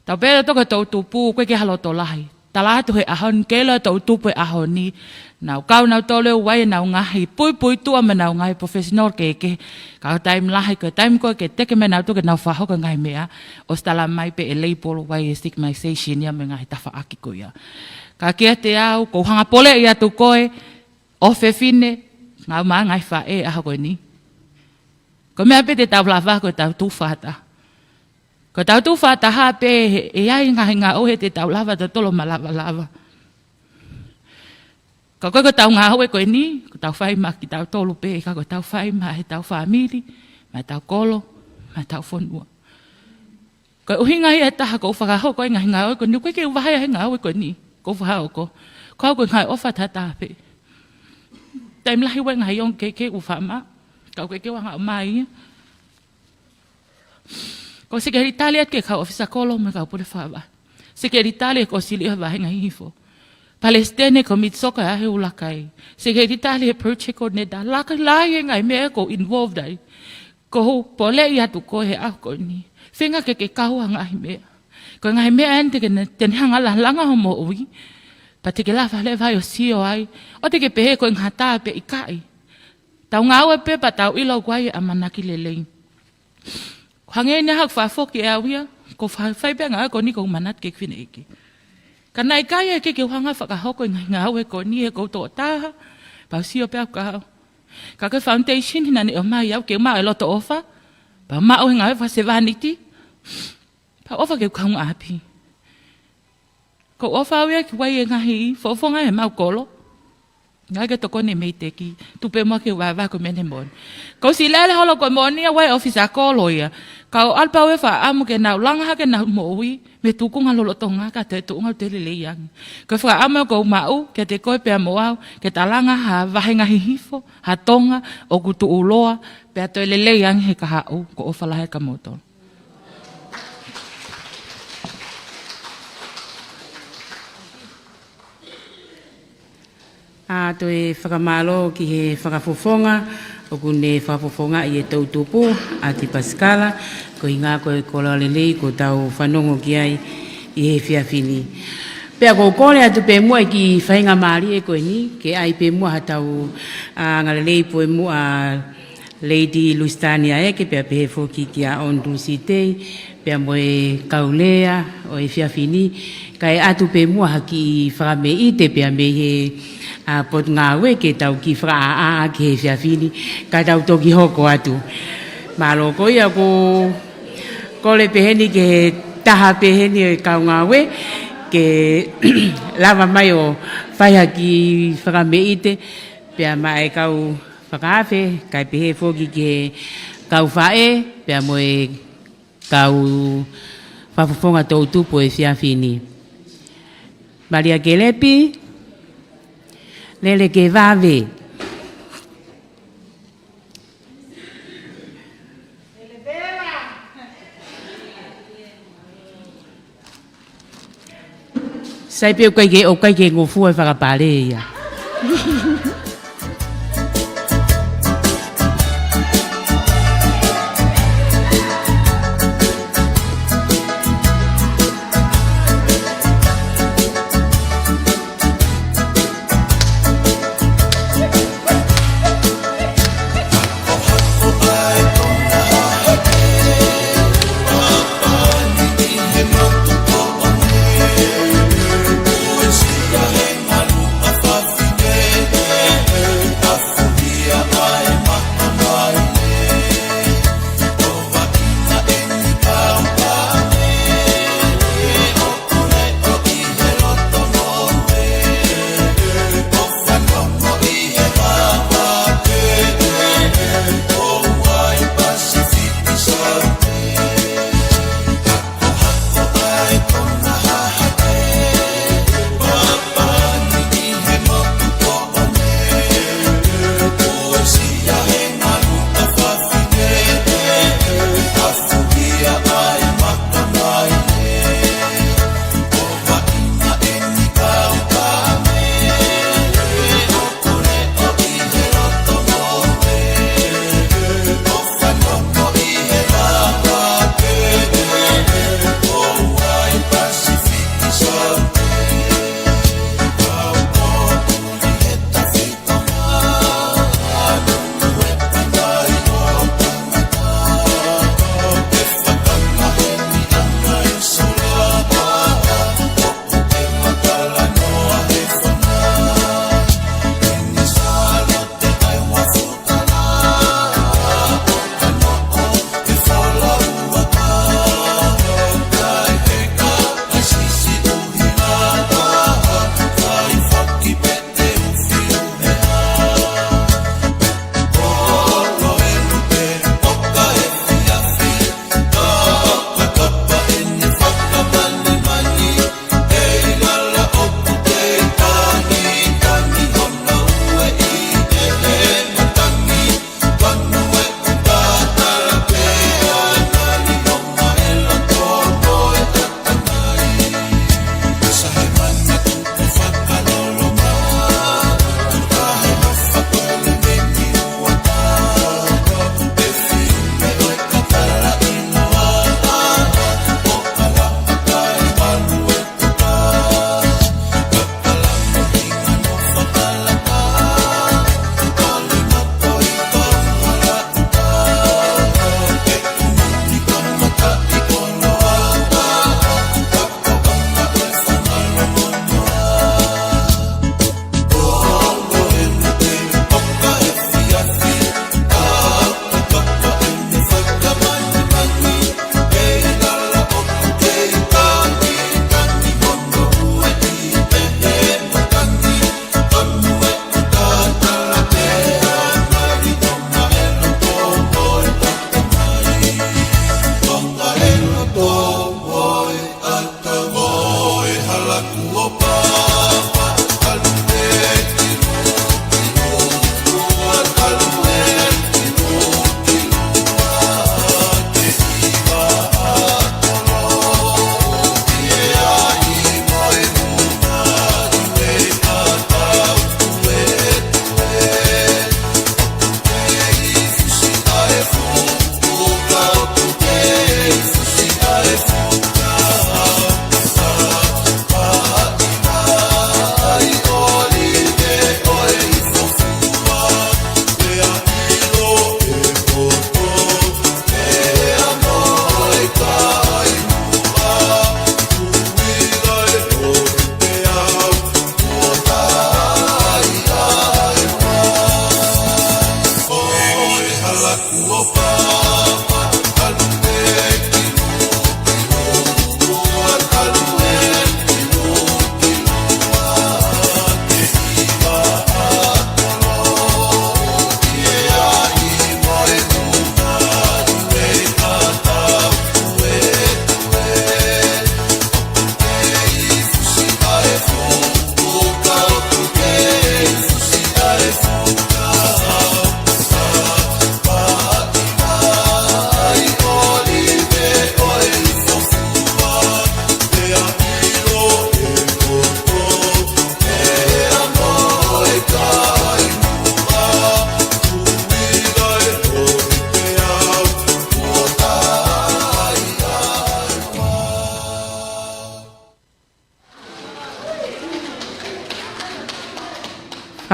Tau pehē tautolu ki he toʻutupu, ʻoku ʻikai ke ʻi ai ha loto lahi. Tala atu he ʻaho ni, ke ʻilo e toʻutupu he ʻaho ni. Nau kau nautolu ʻoku ʻi ai ʻenau ngaahi puipuituʻa mo ʻenau ngaahi professional kehekehe. Ka ko e taimi lahi, ko e taimi ko ē ke teke mai nautolu ke nau fakahoko e ngaahi meʻa, ʻosi tala mai pē e label ʻoku ʻi ai e stigmatization ia mo e ngaahi tafaʻaki ko ia. Ka kiate au, ʻoku ou hanga ʻo poleʻi atu koe, ʻofefine, ngaahi ʻomai ngaahi faʻē he ʻaho ko eni. Ko e meʻa pē te tau lava, ko ʻetau tuʻu fakataha. Ko ʻetau tuʻu fakataha pē, he, ʻe ʻi ai e ngaahi ngāue te tau lava tautolu ʻo malavalava. Ka ko e, ko ʻetau ngāue ko eni, ko ʻetau fai maʻa kitautolu pē, ka ko ʻetau fai maʻa ʻetau fāmili, maʻa ʻetau kolo, maʻa ʻetau fonua. Ko e ʻuhinga ia ʻe taha ʻoku ou fakahoko ai e ngaahi ngāue ko eni, ʻoku ʻikai ke u vahe ai he ngāue ko eni ʻoku ou fakahoko. Ko au ko e ngaahi ʻofa tatau pē. Taimi lahi ʻoku ʻi ai e ngaahi ongo kehekehe ʻoku ou faʻa maʻu, ka ʻoku ʻikai ke u hanga ʻo ʻomai ia. Ko e sekelitali atu ki he kau ʻōfisa kolo mo e kau pule fakavahe. Sekelitali ʻo e kōsilio he vāhenga hihifo. Palesiteni e kōmiti soko ʻa e ʻuluaki. Sekelitali e project coordinator. Lahi lahi e ngaahi meʻa ʻoku ou involved ai. ʻOku ou poleʻi atu koe he ʻaho ko eni. Feinga ke ke kau ʻi he ngaahi meʻa. Ko e ngaahi meʻa eni te ke ne, te ne hanga ʻo langa hoʻo moʻui. Pea te ke lava leva ai ʻo sio ai. ʻOua te ke pehē ko e ngata pē, ʻikai. Tau ngāue pē pea tau ʻilo ʻoku ʻi ai e ʻamanaki lelei. Ko e hangē ni haʻaku fakafoki ʻe au ia, ʻoku ou fai, fai pē ngāue ko eni ʻoku ou manatu ki he Fineʻeiki. Ka naʻe ʻikai ke u hanga ʻo fakahoko e ngaahi ngāue ko eni he ʻoku ou tokotaha, pea u sio pē au ka au. Ka ko e foundation naʻa ne ʻomai au ke u maʻu e loto ʻofa, pea maʻu e ngāue fakasevāniti, pea ʻofa ke u kaungāʻapi. ʻOku ou ʻofa au ia ki he ngaahi fofonga ʻemau kolo. Ngaahi ke tokoni mei he ʻEiki, tupu pē muʻa ke u vahevahe ko e meʻa ni moʻoni. ʻOku ou siʻi lele holo ko e moʻoni ia ʻa e ʻōfisa kolo ia. Ka ʻoku ou ʻalu pē au ʻo fakaʻamu ke nau langa hake ʻenau moʻui mei he tūkunga lolotonga kae tuʻunga ʻo toe lelei ange. Ko e fakaʻamu ʻoku ou maʻu kiate koe pea mo au, ke ta langa ha vāhenga hihifo, ha Tonga ʻoku tuʻuloa, pea toe lelei ange he kahaʻu. ʻOku ou ʻofa lahi kia moutolu. ʻA, toe fakamālō ki he fakafofonga ʻoku ne fakafofongaʻi e toʻutupu, ʻAti Pasikala, ko e ʻuhinga ko e koloa lelei ʻoku tau fanongo ki ai ʻi he efiafi ni. Pea ʻoku ou kole atu pē muʻa e kiʻi faingamālie ko eni, ke ʻai pē muʻa haʻatau, ʻa, angalelei pē muʻa Lady Lusitania Eke, pea pehē foki kia Ondu Sitei, pea mo e kau lea ʻo e efiafi ni, kae ʻatu pē muʻa ha kiʻi fakameʻite pea mei he, ʻa, Potungāue ke tau kiʻi fakaʻāʻā ki he efiafi ni, ka tau toki hoko atu. Mālō. Ko ia ʻoku ou kole pē heni ki he taha pē heni ʻo e kau ngāue, ke lava mai ʻo fai ha kiʻi fakameʻite, pea maʻa e kau fakaafe, kae pehē foki ki he kau faʻē, pea mo e kau fakafofonga toʻutupu ʻo e efiafi ni. Malia Kelepi, Lele Kevave. Sai pē ʻoku ʻikai ke, ʻoku ʻikai ke ngofua e fakapale ia.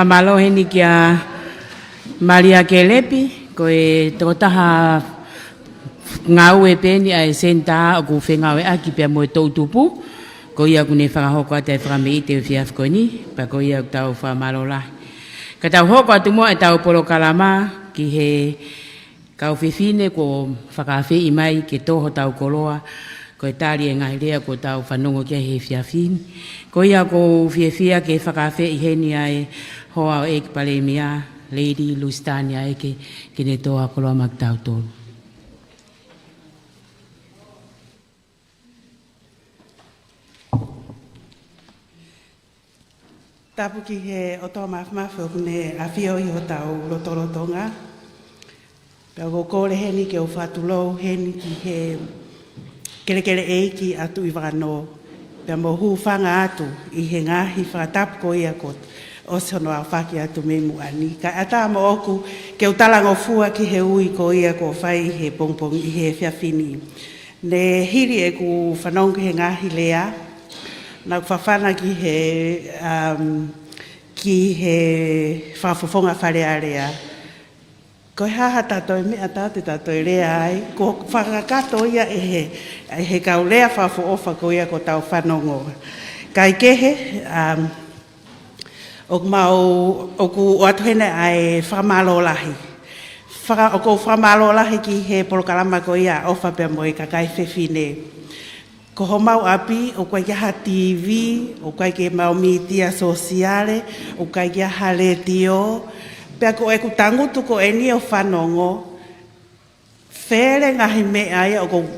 Fakamālō heni kia Malia Kelepi, ko e tokotaha ngāue pē eni ʻa e senitā ʻoku fengāueʻaki pea mo e toʻutupu, ko ia ʻoku ne fakahoko atu e fakameʻite ʻo e efiafi ko eni, pea ko ia ʻoku tau fakamālō lahi. Ka tau hoko atu muʻa ʻetau polokalama ki he kau fefine kuo fakaafeʻi mai ke tō hotau koloa, ko e tali e ngaahi lea kuo tau fanongo ki ai he efiafi ni. Ko ia ʻoku ou fiefia ke fakaafeʻi heni ʻa e hoa ʻo e ʻEiki Palēmia, Lady Lusitania Eke, ke ne tō ha koloa maʻa kitautolu. Tapu ki he ʻOtua Māfimafi ʻoku ne ʻafio ʻi hotau lotolotonga. Pea ʻoku ou kole heni ke u fakatulou heni ki he kelekele ʻeiki ʻa Tuʻivakanō. Pea mo hūfanga atu ʻi he ngaahi fakatapu ko ia kuo ʻosi hono aofaki atu mei muʻa ni. Kae ʻatā moʻoku ke u talangofua ki he ui ko ia kuo fai he pongipongi ʻi he efiafi ni. Ne hili ʻeku fanongo ki he ngaahi lea, naʻa ku fanongo ki he, um, ki he fakafofonga Fale Alea. Ko e hā haʻata toe meʻa ʻe taha te ta toe lea ai, kuo fakakakato ia ʻe he, ʻe he kau lea fakaʻofoʻofa ko ia kuo tau fanongo. Kae kehe, um, ʻoku mau, ʻoku ʻoatu heni ʻa e fakamālō lahi. Faka-, ʻoku ou fakamālō lahi ki he polokalama ko ia ʻOfa pea mo e Kakai Fefine. Ko homau ʻapi, ʻoku ʻikai ke ʻi ai ha TV, ʻoku ʻikai ke ʻi ai ha mītia sōsiale, ʻoku ʻikai ke ʻi ai ha letiō. Pea ko ʻeku tangutu ko eni ʻo fanongo, fele ngaahi meʻa ia ʻoku ou,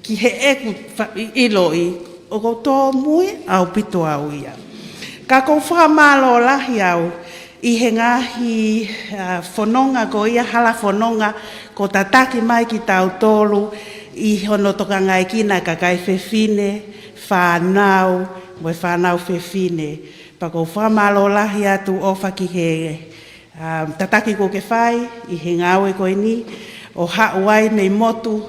ki heʻeku fa-, ʻi-, ʻiloʻi, ʻoku ou tōmui ʻaupito au ia. Ka ʻoku ou fakamālō lahi au ʻi he ngaahi, a, fononga ko ia, hala fononga kuo tataki mai kitautolu ʻi hono tokangaekina e kakai fefine, fānau, mo e fānau fefine. Pea ʻoku ou fakamālō lahi atu ʻOfa ki he, a, tataki kuo ke fai ʻi he ngāue ko eni, ʻo haʻu ai mei motu,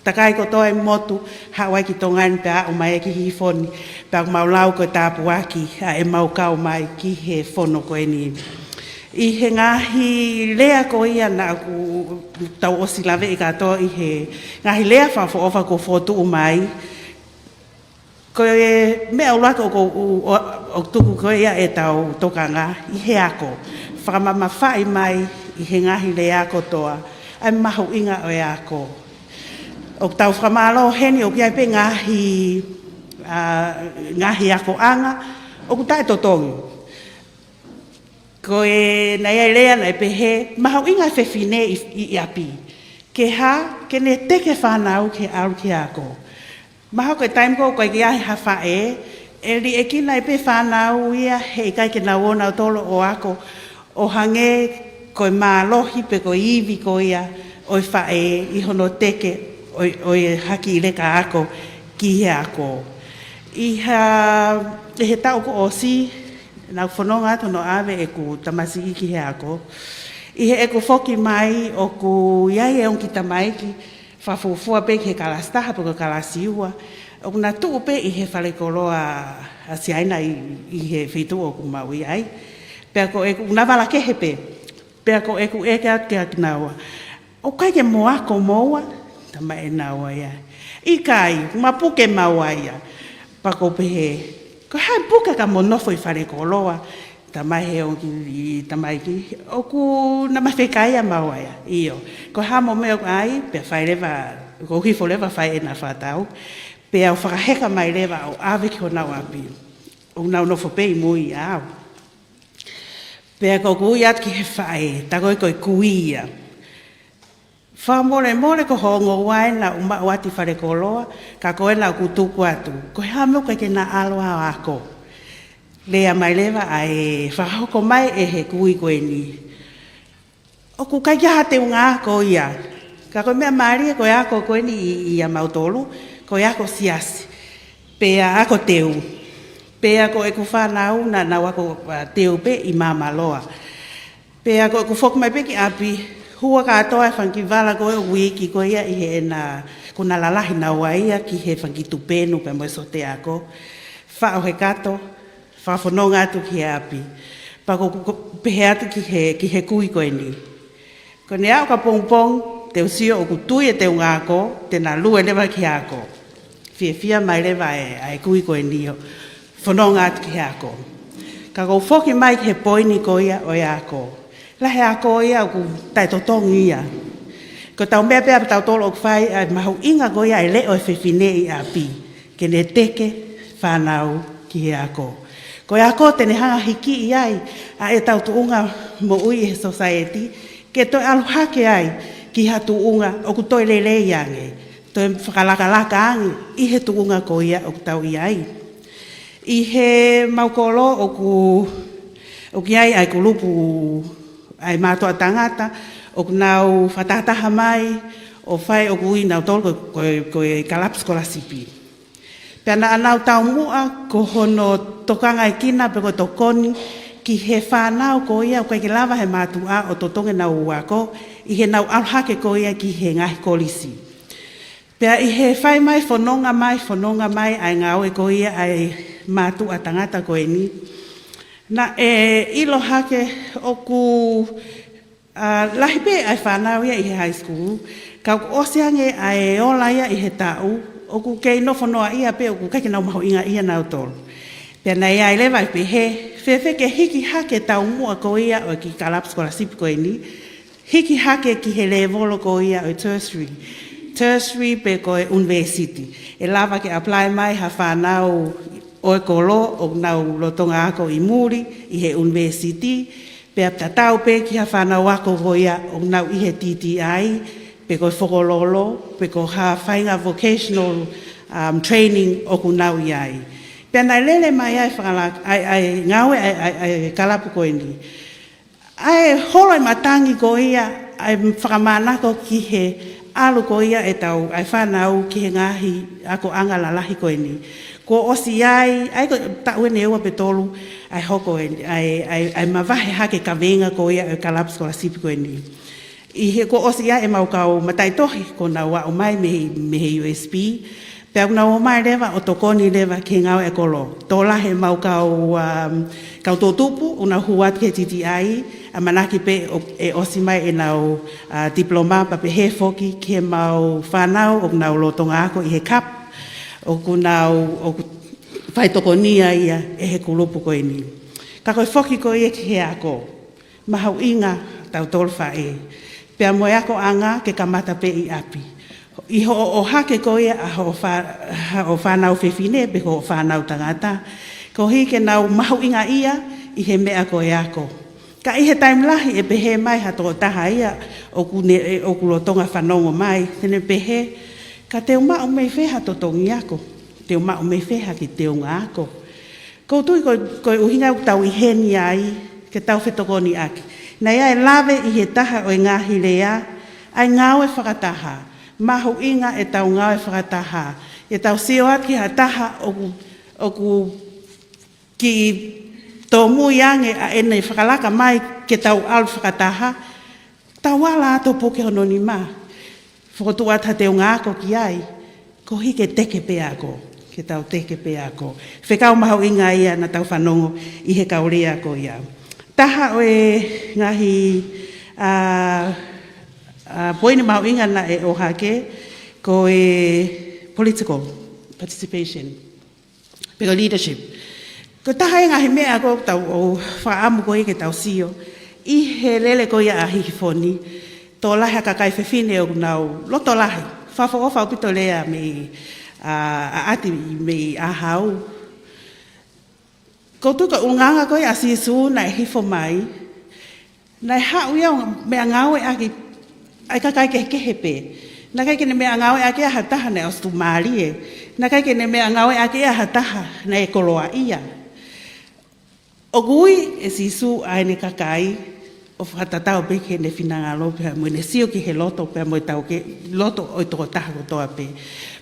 takai kotoa e motu, haʻu ai ki Tonga ni pea aʻu mai ki Hihifo ni, pea ʻoku mau lau ko e tāpuaki ʻa ʻemau kau mai ki he fono ko eni. ʻI he ngaahi lea ko ia naʻa ku tau ʻosi laveʻi kātoa ʻi he ngaahi lea fakaʻofoʻofa kuo fokotuʻu mai, ko e meʻa ʻuluaki ʻoku, ʻo, ʻo, ʻoku tuku ko ia ʻetau tokanga ʻi he ako. Fakamamafaʻi mai ʻi he ngaahi lea kotoa ʻa e mahuʻinga ʻo e ako. ʻOku tau fakamālō heni ʻoku ʻi ai pē ngaahi, a, ngaahi akoʻanga ʻoku taʻetotongi. Ko e, naʻe ʻi ai e lea naʻe pehē, mahuʻinga e fefine ʻi, ʻi, ʻi ʻapi. Ke hā, ke ne teke fānau ke ʻalu ki he ako. Mahalo ko e taimi ko ē ʻoku ʻikai ke ʻi ai ha faʻē, ʻE liʻekina ai pē fānau ia, heʻikai ke nau ō nautolu ʻo ako ʻo hangē ko e mālohi pe ko e ivi ko ia ʻo e faʻē ʻi hono teke ʻo, ʻo e haki leka ako ki he ako. ʻI ha, ʻi he taʻu kuo ʻosi, naʻá ku fononga atu hono ʻave ʻeku tamasiʻi ki he ako. ʻI heʻeku foki mai ʻoku ʻi ai e ongo kiʻi tamaiki, fakafuofua pē ki he kalasi taha pe ko e kalasi ua, ʻoku na tuʻu pē ʻi he falekoloa ʻa Siaina ʻi, ʻi he feituʻu ʻoku mau ʻi ai. Pea ko ʻeku, na vala kehe pē. Pea ko ʻeku ʻeke atu kia kinaua, ʻoku ʻikai ke mo ako moua? Talamai ʻe naua ia, ʻikai, ma puke maua ia. Pea ʻoku ou pehē, ko e hā e puke ka mo nofo ʻi falekoloa? Talamai he ongo kiʻi tamaiki, ʻoku na ma fekaia maua ia. ʻIo, ko e hā mo meʻa ʻoku ʻai? Pea fai leva, ʻoku ou hifo leva fai ʻena fakatau. Pea u fakaheka mai leva ʻo ʻave ki honau ʻapi. ʻOku nau nofo pē ʻi mui ʻaʻau. Pea ko ʻeku ui atu ki he faʻē, tā ko ē ko e kui ia. Fakamolemole ko hoʻo ongo ua ē naʻá ku maʻu atu ʻi falekoloa, ka ko ena ʻoku tuku atu. Ko e hā e meʻa ʻoku ʻikai ke na ʻalu ʻo ako? Lea mai leva ʻa e fakahoko mai ʻe he kui ko eni, ʻoku ʻikai ke ʻi ai ha teunga ako ia. Ka ko e meʻa mālie ko e ako ko eni ʻi, ʻia mautolu, ko e ako siasi. Pea ako teu. Pea ko ʻeku fānau naʻa nau ako, ā, teu pē ʻi Māmaloa. Pea ko ʻeku foki mai pē ki ʻapi, hua kātoa e fanga kiʻi vala ko ē ʻo e uike ko ia ʻi heʻena, ko ʻena lalahi naua ia ki he fanga kiʻi tupenu pea mo e sote ako. Faʻo he kato, fakafononga atu ki he ʻapi. Pea ko, ko, pehē atu ki he, ki he kui ko eni, ko ʻene aʻu ki he pongipongi, te u sio ʻoku tui e teunga ako, te na lue leva ki he ako. Fiefia mai leva ʻa e, ʻa e kui ko eni ʻo fononga atu ki he ako. Ka ʻoku ou foki mai ki he poini ko ia ʻo e ako. Lahi e ako ia ʻoku taʻetotongi ia. Ko ʻetau meʻa pē ʻa tautolu ʻoku fai, ʻa e mahuʻinga ko ia e leʻo e fefine ʻi ʻapi, ke ne teke fānau ki he ako. Ko e ako te ne hanga ʻo hikiʻi ai ʻa ʻetau tuʻunga moʻui ʻi he society, ke toe ʻalu hake ai ki ha tuʻunga ʻoku toe lelei ange, toe fakalakalaka ange ʻi he tuʻunga ko ia ʻoku tau ʻi ai. ʻI heʻemau kolo ʻoku, ʻoku ʻi ai ʻa e kulupu ʻa e mātuʻa tangata ʻoku nau fakatahataha mai ʻo fai ʻoku ui nautolu ko, ko, ko e kalapu sikolasipi. Pea naʻa nau taumuʻa ko hono tokangaekina pe ko e tokoni ki he fānau ko ia ʻoku ʻikai ke lava he mātuʻa ʻo totongi ʻenau ako ʻi heʻenau ʻalu hake ko ia ki he ngaahi kolisi. Pea ʻi he fai mai fononga mai, fononga mai ʻa e ngāue ko ia ʻa e mātuʻa tangata ko eni, naʻe ʻilo hake ʻoku, ā, lahi pē ʻa e fānau ia ʻi he high school, ka kuo ʻosi ange ʻa e ola ia ʻi he taʻu, ʻoku kei nofo noaʻia pē ʻoku ʻikai ke nau mahuʻingaʻia nautolu. Pea naʻe ʻi ai leva e pehē, fēfē ke hiki hake e taumuʻa ko ia ʻo e kiʻi kalapu sikolasipi ko eni, hiki hake ki he lēvolo ko ia ʻo e tertiary. Tertiary pe ko e university. ʻE lava ke apply mai ha fānau ʻo e kolo ʻoku nau lolotonga ako ʻi muli ʻi he university, pea tatau pē ki ha fānau ako ko ia ʻoku nau ʻi he T T I, pe ko e Fokololo, pe ko ha faʻahinga vocational, um, training ʻoku nau ʻi ai. Pea naʻe lele mai ai e fakalak-, ʻa e, ʻa e ngāue ʻa e, ʻa e, ʻa e kalapu ko eni. ʻA e holo e matangi ko ia, ʻa e fakamānako ki he ʻalu ko ia ʻetau, ʻa e fānau ki he ngaahi akoʻanga lalahi ko eni. Kuo ʻosi ʻi ai, ʻa ia ko e taʻu eni ʻe ua pe tolu, ʻa e hoko eni, ʻa e, ʻa e, ʻa e mavahe hake e kaveinga ko ia ʻo e kalapu sikolasipi ko eni. ʻI he kuo ʻosi ʻi ai ʻemau kau mataʻitohi kuo nau aʻu mai mei, mei he U S P, pea ʻoku nau ō mai leva ʻo tokoni leva ki he ngāue ʻa e kolo. Tokolahi ʻemau kau, um, kau toʻutupu, ʻoku nau hū atu ki he T T I, ʻamanaki pē ʻo, ʻe ʻosi mai ʻenau, uh, diploma, pea pehē foki ki heʻemau fānau ʻoku nau lolotonga ako ʻi he CAP, ʻoku nau, ʻoku faitokonia ia ʻe he kulupu ko eni. Ka ko e foki ko ia ki he ako. Mahuʻinga tautolu faʻē. Pea mo e akoʻanga ke kamata pē ʻi ʻapi. ʻI hoʻo ʻohake ko ia ʻa hoʻo fā-, hoʻo fānau fefine pe hoʻo fānau tangata, koeʻuhi ke nau mahuʻingaʻia ʻi he meʻa ko e ako. Ka ʻi he taimi lahi ʻe pehē mai ha tokotaha ia ʻoku ne, ʻoku lolotonga fanongo mai, te ne pehē, ka te u maʻu mei fē ha totongi ako? Te u maʻu mei fē ha kiʻi teunga ako? Ko u tui ko, ko e ʻuhinga ʻoku tau ʻi heni ai, ke tau fetokoniʻaki. Naʻe ʻi ai e lave ʻi he taha ʻo e ngaahi lea, ʻa e ngāue fakataha. Mahuʻinga ʻetau ngāue fakataha. ʻEtau sio atu ki ha taha ʻoku, ʻoku kiʻi tōmui ange ʻa ʻene fakalaka mai ke tau ʻalu fakataha. Tau ala atu ʻo puke hono nima. Fokotuʻu atu ha teunga ako ki ai. Koeʻuhi ke teke pē ako. Ke tau teke pē ako. Fekau mahuʻinga ia naʻa tau fanongo ʻi he kau lea ko ia. Taha ʻo e ngaahi, ā, ā, poini mahuʻinga naʻe ʻohake, ko e political participation. Pe ko e leadership. Ko e taha e ngaahi meʻa ʻoku tau ō fakaʻamu ko ia ke tau sio. ʻI he lele ko ia ʻa Hihifo ni, tokolahi ʻa e kakai fefine ʻoku nau loto lahi. Fakaʻofoʻofa ʻaupito lea mei, ā, ʻa ʻAti mei ʻAhau. Ko u tui ko e ʻulungaanga ko ia ʻa Sīsū naʻe hifo mai, naʻe haʻu ia ʻo meʻangāueʻaki ʻa e kakai kehekehe pē. Naʻe ʻikai ke ne meʻangāueʻaki ʻa ha taha naʻe ʻosi tuʻumālie. Naʻe ʻikai ke ne meʻangāueʻaki ʻa ha taha naʻe koloaʻia. ʻOku ui ʻe Sīsū ʻa ʻene kakai ʻo fakatatau pē ki heʻene finangalo pea mo ʻene sio ki he loto pea mo e tauhi loto ʻo e tokotaha kotoa pē.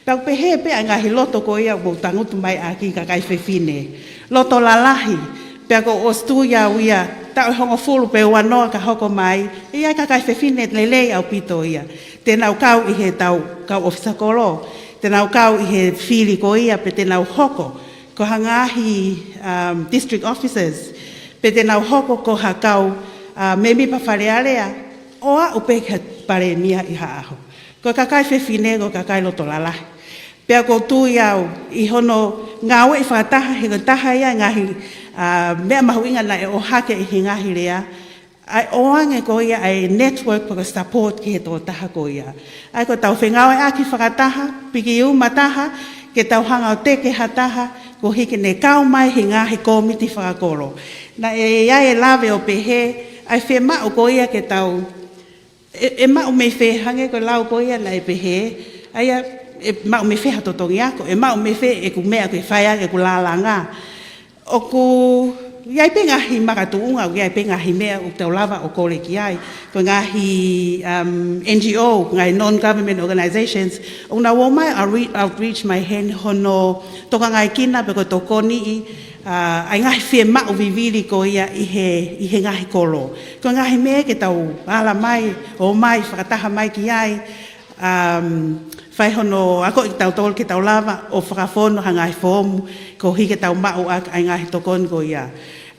Pea ʻoku pehē pē ʻa e ngaahi loto ko ia ʻoku mou tangutu mai ʻaki, kakai fefine. Loto lalahi, pea kuo ʻosi tui au ia, taʻu ʻe hongofulu pe uanoa ka hoko mai, ʻe ʻi ai e kakai fefine lelei ʻaupito ia. Te nau kau ʻi he tau kau ʻōfisa kolo, te nau kau ʻi he fili ko ia, pe te nau hoko ko ha ngaahi, um, district officers, pe te nau hoko ko ha kau, uh, mēmipa Fale Alea, ʻo aʻu pē ki he palēmia ʻi ha ʻaho. Ko e kakai fefine, ko e kakai loto lalahi. Pea ʻoku ou tui au, ʻi hono ngāueʻi fakataha, he ko e taha ia e ngaahi, ā, meʻa mahuʻinga naʻe ʻohake ʻi he ngaahi lea, ʻa e ʻoange ko ia ʻa e network pe ko e support ki he tokotaha ko ia. ʻA ia ko ʻetau fengāueʻaki fakataha, piki uma taha, ke tau hanga ʻo teke ha taha, koeʻuhi ke ne kau mai he ngaahi kōmiti fakakolo. Naʻe ʻi ai e lave ʻo pehē, ʻa e fiemaʻu ko ia ke tau ʻE, ʻe maʻu mei fē, hangē ko e lau ko ia naʻe pehē, ʻa ia, ʻe maʻu mei fē ha totongi ako, ʻe maʻu mei fē ʻeku meʻa ke fai ʻaki ʻeku lālanga. ʻOku ʻi ai pē ngaahi makatuʻunga, ʻoku ʻi ai pē ngaahi meʻa ʻoku tau lava ʻo kole ki ai. Ko e ngaahi, um, N G O, ngaahi non-government organizations, ʻoku nau ō mai ʻo re-, outreach mai heni hono tokangaekina pe ko e tokoniʻi, ā, ʻa e ngaahi fiemaʻu vivili ko ia ʻi he, ʻi he ngaahi kolo. Ko e ngaahi meʻa ke tau ala mai, ō mai, fakataha mai ki ai, um, fai hono akoʻi kitautolu ke tau lava ʻo fakafonu ha ngaahi foomu, koeʻuhi ke tau maʻu ʻa, ʻa e ngaahi tokoni ko ia.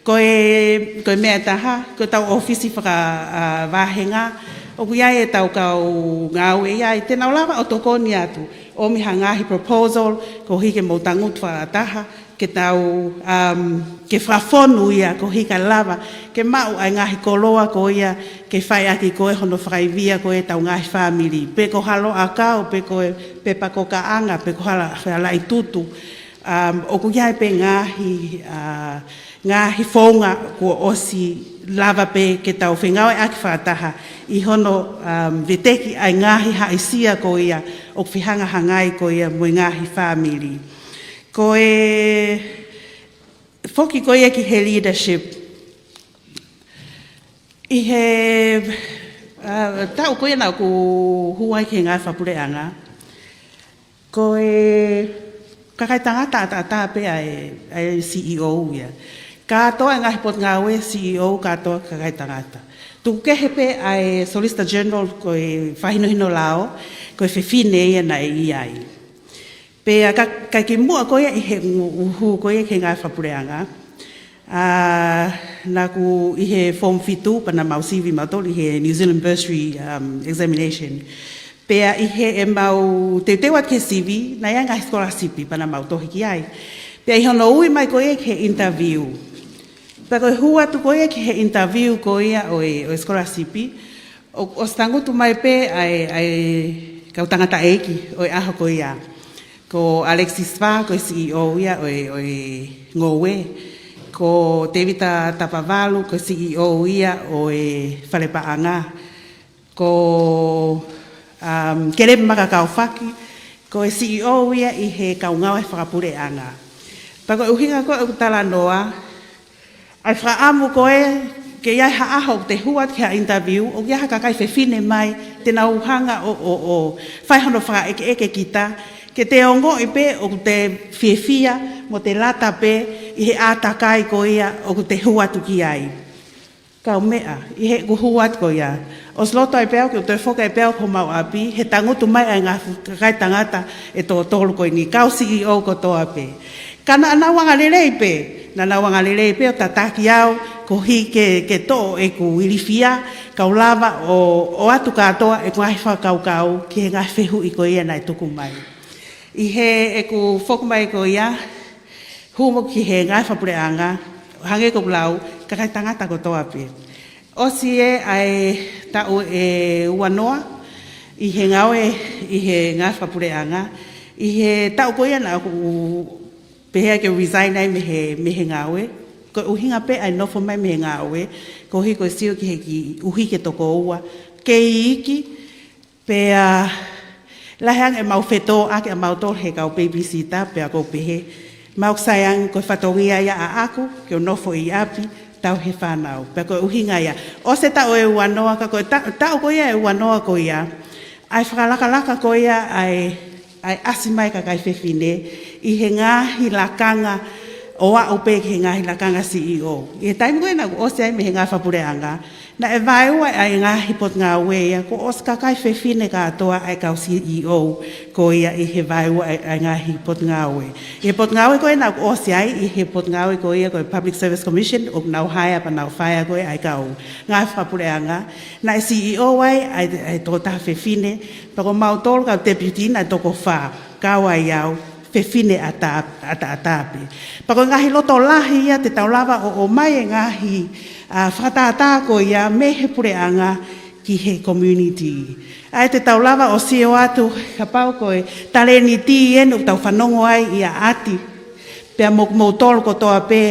Ko e, ko e meʻa ʻe taha, ko ʻetau ʻōfisi faka-, ā, vāhenga, ʻoku ʻi ai ʻetau kau ngāue ʻi ai, te nau lava ʻo tokoni atu, ʻomi ha ngaahi proposal, koeʻuhi ke mou tangutu fakataha, ke tau, um, ke fakafonu ia koeʻuhi kae lava, ke maʻu ʻa e ngaahi koloa ko ia, ke fai ʻaki ko ē hono fakaivia ko ē ʻetau ngaahi fāmili, pe ko ha loʻakau, pe ko e pepa kokaʻanga, pe ko ha la-, ha laʻi tutu, um, ʻoku ʻi ai pē ngaahi, ā, ngaahi founga kuo ʻosi lava pē ke tau fengāueʻaki fakataha ʻi hono, um, veteki ʻa e ngaahi haʻisia ko ia ʻoku fehangahangai ko ia mo e ngaahi fāmili. Ko e foki ko ia ki he leadership. ʻI he, ā, taʻu ko ia naʻa ku hū ai ki he ngāue fakapuleʻanga, ko e kakai tangata ʻataʻatā pē ʻa e, ʻa e C E O ia. Kātoa e ngaahi potungāue C E O, kātoa kakai tangata. Tuku kehe pē ʻa e Solicitor General ko e fakahinohino lao, ko e fefine ia naʻe ʻi ai. Pea ka, ka kimuʻa ko ia ʻi heʻeku hū ko ia ki he ngāue fakapuleʻanga, ā, naʻa ku ʻi he form fitu pea naʻa mau sivi mautolu ʻi he New Zealand Bursary, um, Examination. Pea ʻi heʻemau teuteu atu ki he sivi, naʻe ʻi ai e ngaahi scholarship pea naʻa mau tohi ki ai. Pea ʻi hono ui mai ko ia ki he interview. Pea ko e hū atu ko ia ki he interview ko ia ʻo e, ʻo e scholarship, ʻo, ʻosi tangutu mai pē ʻa e, ʻa e kau tangataʻeiki ʻo e ʻaho ko ia. Ko Alexis Fa, ko e C E O ia ʻo e, ʻo e Ngoue. Ko Tevita Tapavalu, ko e C E O ia ʻo e Fale Paʻanga. Ko, um, Kelepi Makakaufaki, ko e C E O ia ʻi he kau ngāue fakapuleʻanga. Pea ko e ʻuhinga ko ē ʻeku talanoa, ʻa e fakaʻamu ko ē ke ʻi ai ha ʻaho ʻoku te hū atu ki ha interview, ʻoku ʻi ai ha kakai fefine mai, te nau hanga ʻo, ʻo, ʻo fai hono fakaʻekeʻeke kita, ke te ongoʻi pē ʻoku te fiefia mo te lata pē ʻi he ʻātakai ko ia ʻoku te hū atu ki ai. Kaumeʻa, ʻi heʻeku hū atu ko ia, ʻosi loto ai pē au ke u toe foki ai pē au ki homau ʻapi, he tangutu mai ʻa e ngaahi kakai tangata ʻe toko tolu ko eni, kau C E O kotoa pē. Ka naʻa nau angalelei pē, naʻa nau angalelei pē ʻo tataki au, koeʻuhi ke, ke toʻo ʻeku ilifia, kau lava ʻo, ʻoatu kātoa ʻeku ngaahi fakakaukau ki he ngaahi fehuʻi ko ia naʻe tuku mai. ʻI heʻeku foki mai ko ia, hū mo ki he ngaahi fakapuleʻanga, hangē ko ʻeku lau, kakai tangata kotoa pē. ʻOsi ē ʻa e taʻu ʻe uanoa ʻi he ngāue ʻi he ngaahi fakapuleʻanga, ʻi he taʻu ko ia naʻa ku pehē ke resign ai mei he, mei he ngāue, ko e ʻuhinga pē ʻa e nofo mai mei he ngāue, koeʻuhi ko e sio ki he kiʻi ʻuhike toko ua, kei iiki, pea lahi ange ʻemau fetōʻaki ʻamautolu he kau babysitter, pea ʻoku ou pehē, mau sai ange ko e fatongia ia ʻaʻaku, ke u nofo ʻi ʻapi, tauhi e fānau. Pea ko e ʻuhinga ia. ʻOsi e taʻu ʻe uanoa, ka ko e ta-, taʻu ko ia ʻe uanoa ko ia, ʻa e fakalakalaka ko ia, ʻa e, ʻa e ʻasi mai kakai fefine, ʻi he ngaahi lakanga, ʻo aʻu pē ki he ngaahi lakanga C E O. ʻI he taimi ko ia naʻa ku ʻosi ai mei he ngaahi fakapuleʻanga, naʻe vaeua ʻa e ngaahi potungāue ia, kuo ʻosi kakai fefine kātoa ʻa e kau C E O ko ia ʻi he vaeua ʻa e, ʻa e ngaahi potungāue. ʻI he potungāue ko ia naʻa ku ʻosi ai, ʻi he potungāue ko ia ko e Public Service Commission, ʻoku nau hire pea nau fire ko ia ʻa e kau ngaahi fakapuleʻanga, naʻe C E O ai ʻa e, ʻa e tokotaha fefine, pea ko mautolu kau deputy naʻe toko fā, kau ai au, fefine ʻata, ʻataʻatā pē. Pea ko e ngaahi loto lahi ia te tau lava ʻo, ʻomai e ngaahi, ʻa, fakatātā ko ia mei he puleʻanga ki he community. ʻA ia te tau lava ʻo sio atu, kapau ko e talēniti eni ʻoku tau fanongo ai ʻia ʻAti. Pea mo, moutolu kotoa pē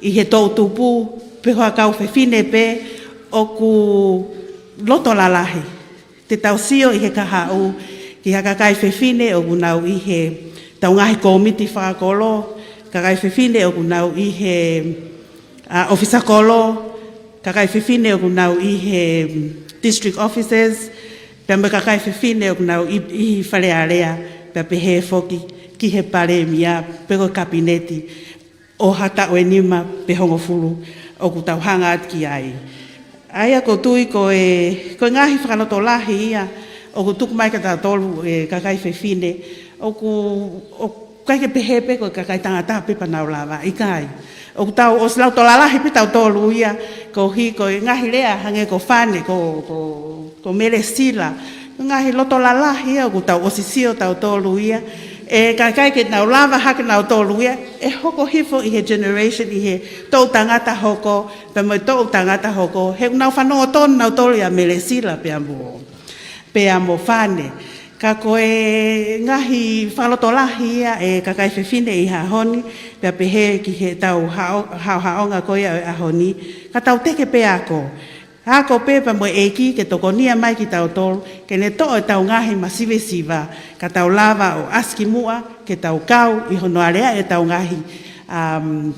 ʻi he toʻutupu, pe ko ha kau fefine pē ʻoku loto lalahi. Te tau sio ʻi he kahaʻu ki ha kakai fefine ʻoku nau ʻi he tau ngaahi kōmiti fakakolo, kakai fefine ʻoku nau ʻi he, ʻa, ʻōfisa kolo, kakai fefine ʻoku nau ʻi he, mm, district offices, pea mo e kakai fefine ʻoku nau ʻi, ʻi Fale Alea, pea pehē foki ki he palēmia, pe ko e kapineti ʻo ha taʻu ʻe nima pe hongofulu ʻoku tau hanga atu ki ai. ʻA ia ʻoku ou tui ko e, ko e ngaahi fakalotolahi ia ʻoku tuku mai kia tautolu e kakai fefine, ʻoku, ʻoku ʻikai ke pehē pē ko e kakai tangata pē pea nau lava, ʻikai. ʻOku tau ʻosi loto lalahi pē tautolu ia, koeʻuhi ko e ngaahi lea hangē ko Fane, ko, ko, ko Mele Sila, ngaahi loto lalahi ia ʻoku tau ʻosi sio tautolu ia. ʻE kakai ke nau lava hake nautolu ia, ʻe hoko hifo ʻi he generation, ʻi he toʻu tangata hoko, pea mo e toʻu tangata hoko, he ʻoku nau fanongo tonu nautolu ʻia Mele Sila pea mo, pea mo Fane. Ka ko e ngaahi fakalotolahi ia e kakai fefine ʻi he ʻaho ni, pea pehē ki he tau hao-, haohaonga ko ia ʻo e ʻaho ni, ka tau teke pē ako. Ako pē pea mo e ʻEiki ke tokonia mai kia tautolu, ke ne toʻo e tau ngaahi masivesiva, ka tau lava ʻo ʻasi ki muʻa, ke tau kau ʻi hono alea e tau ngaahi, um,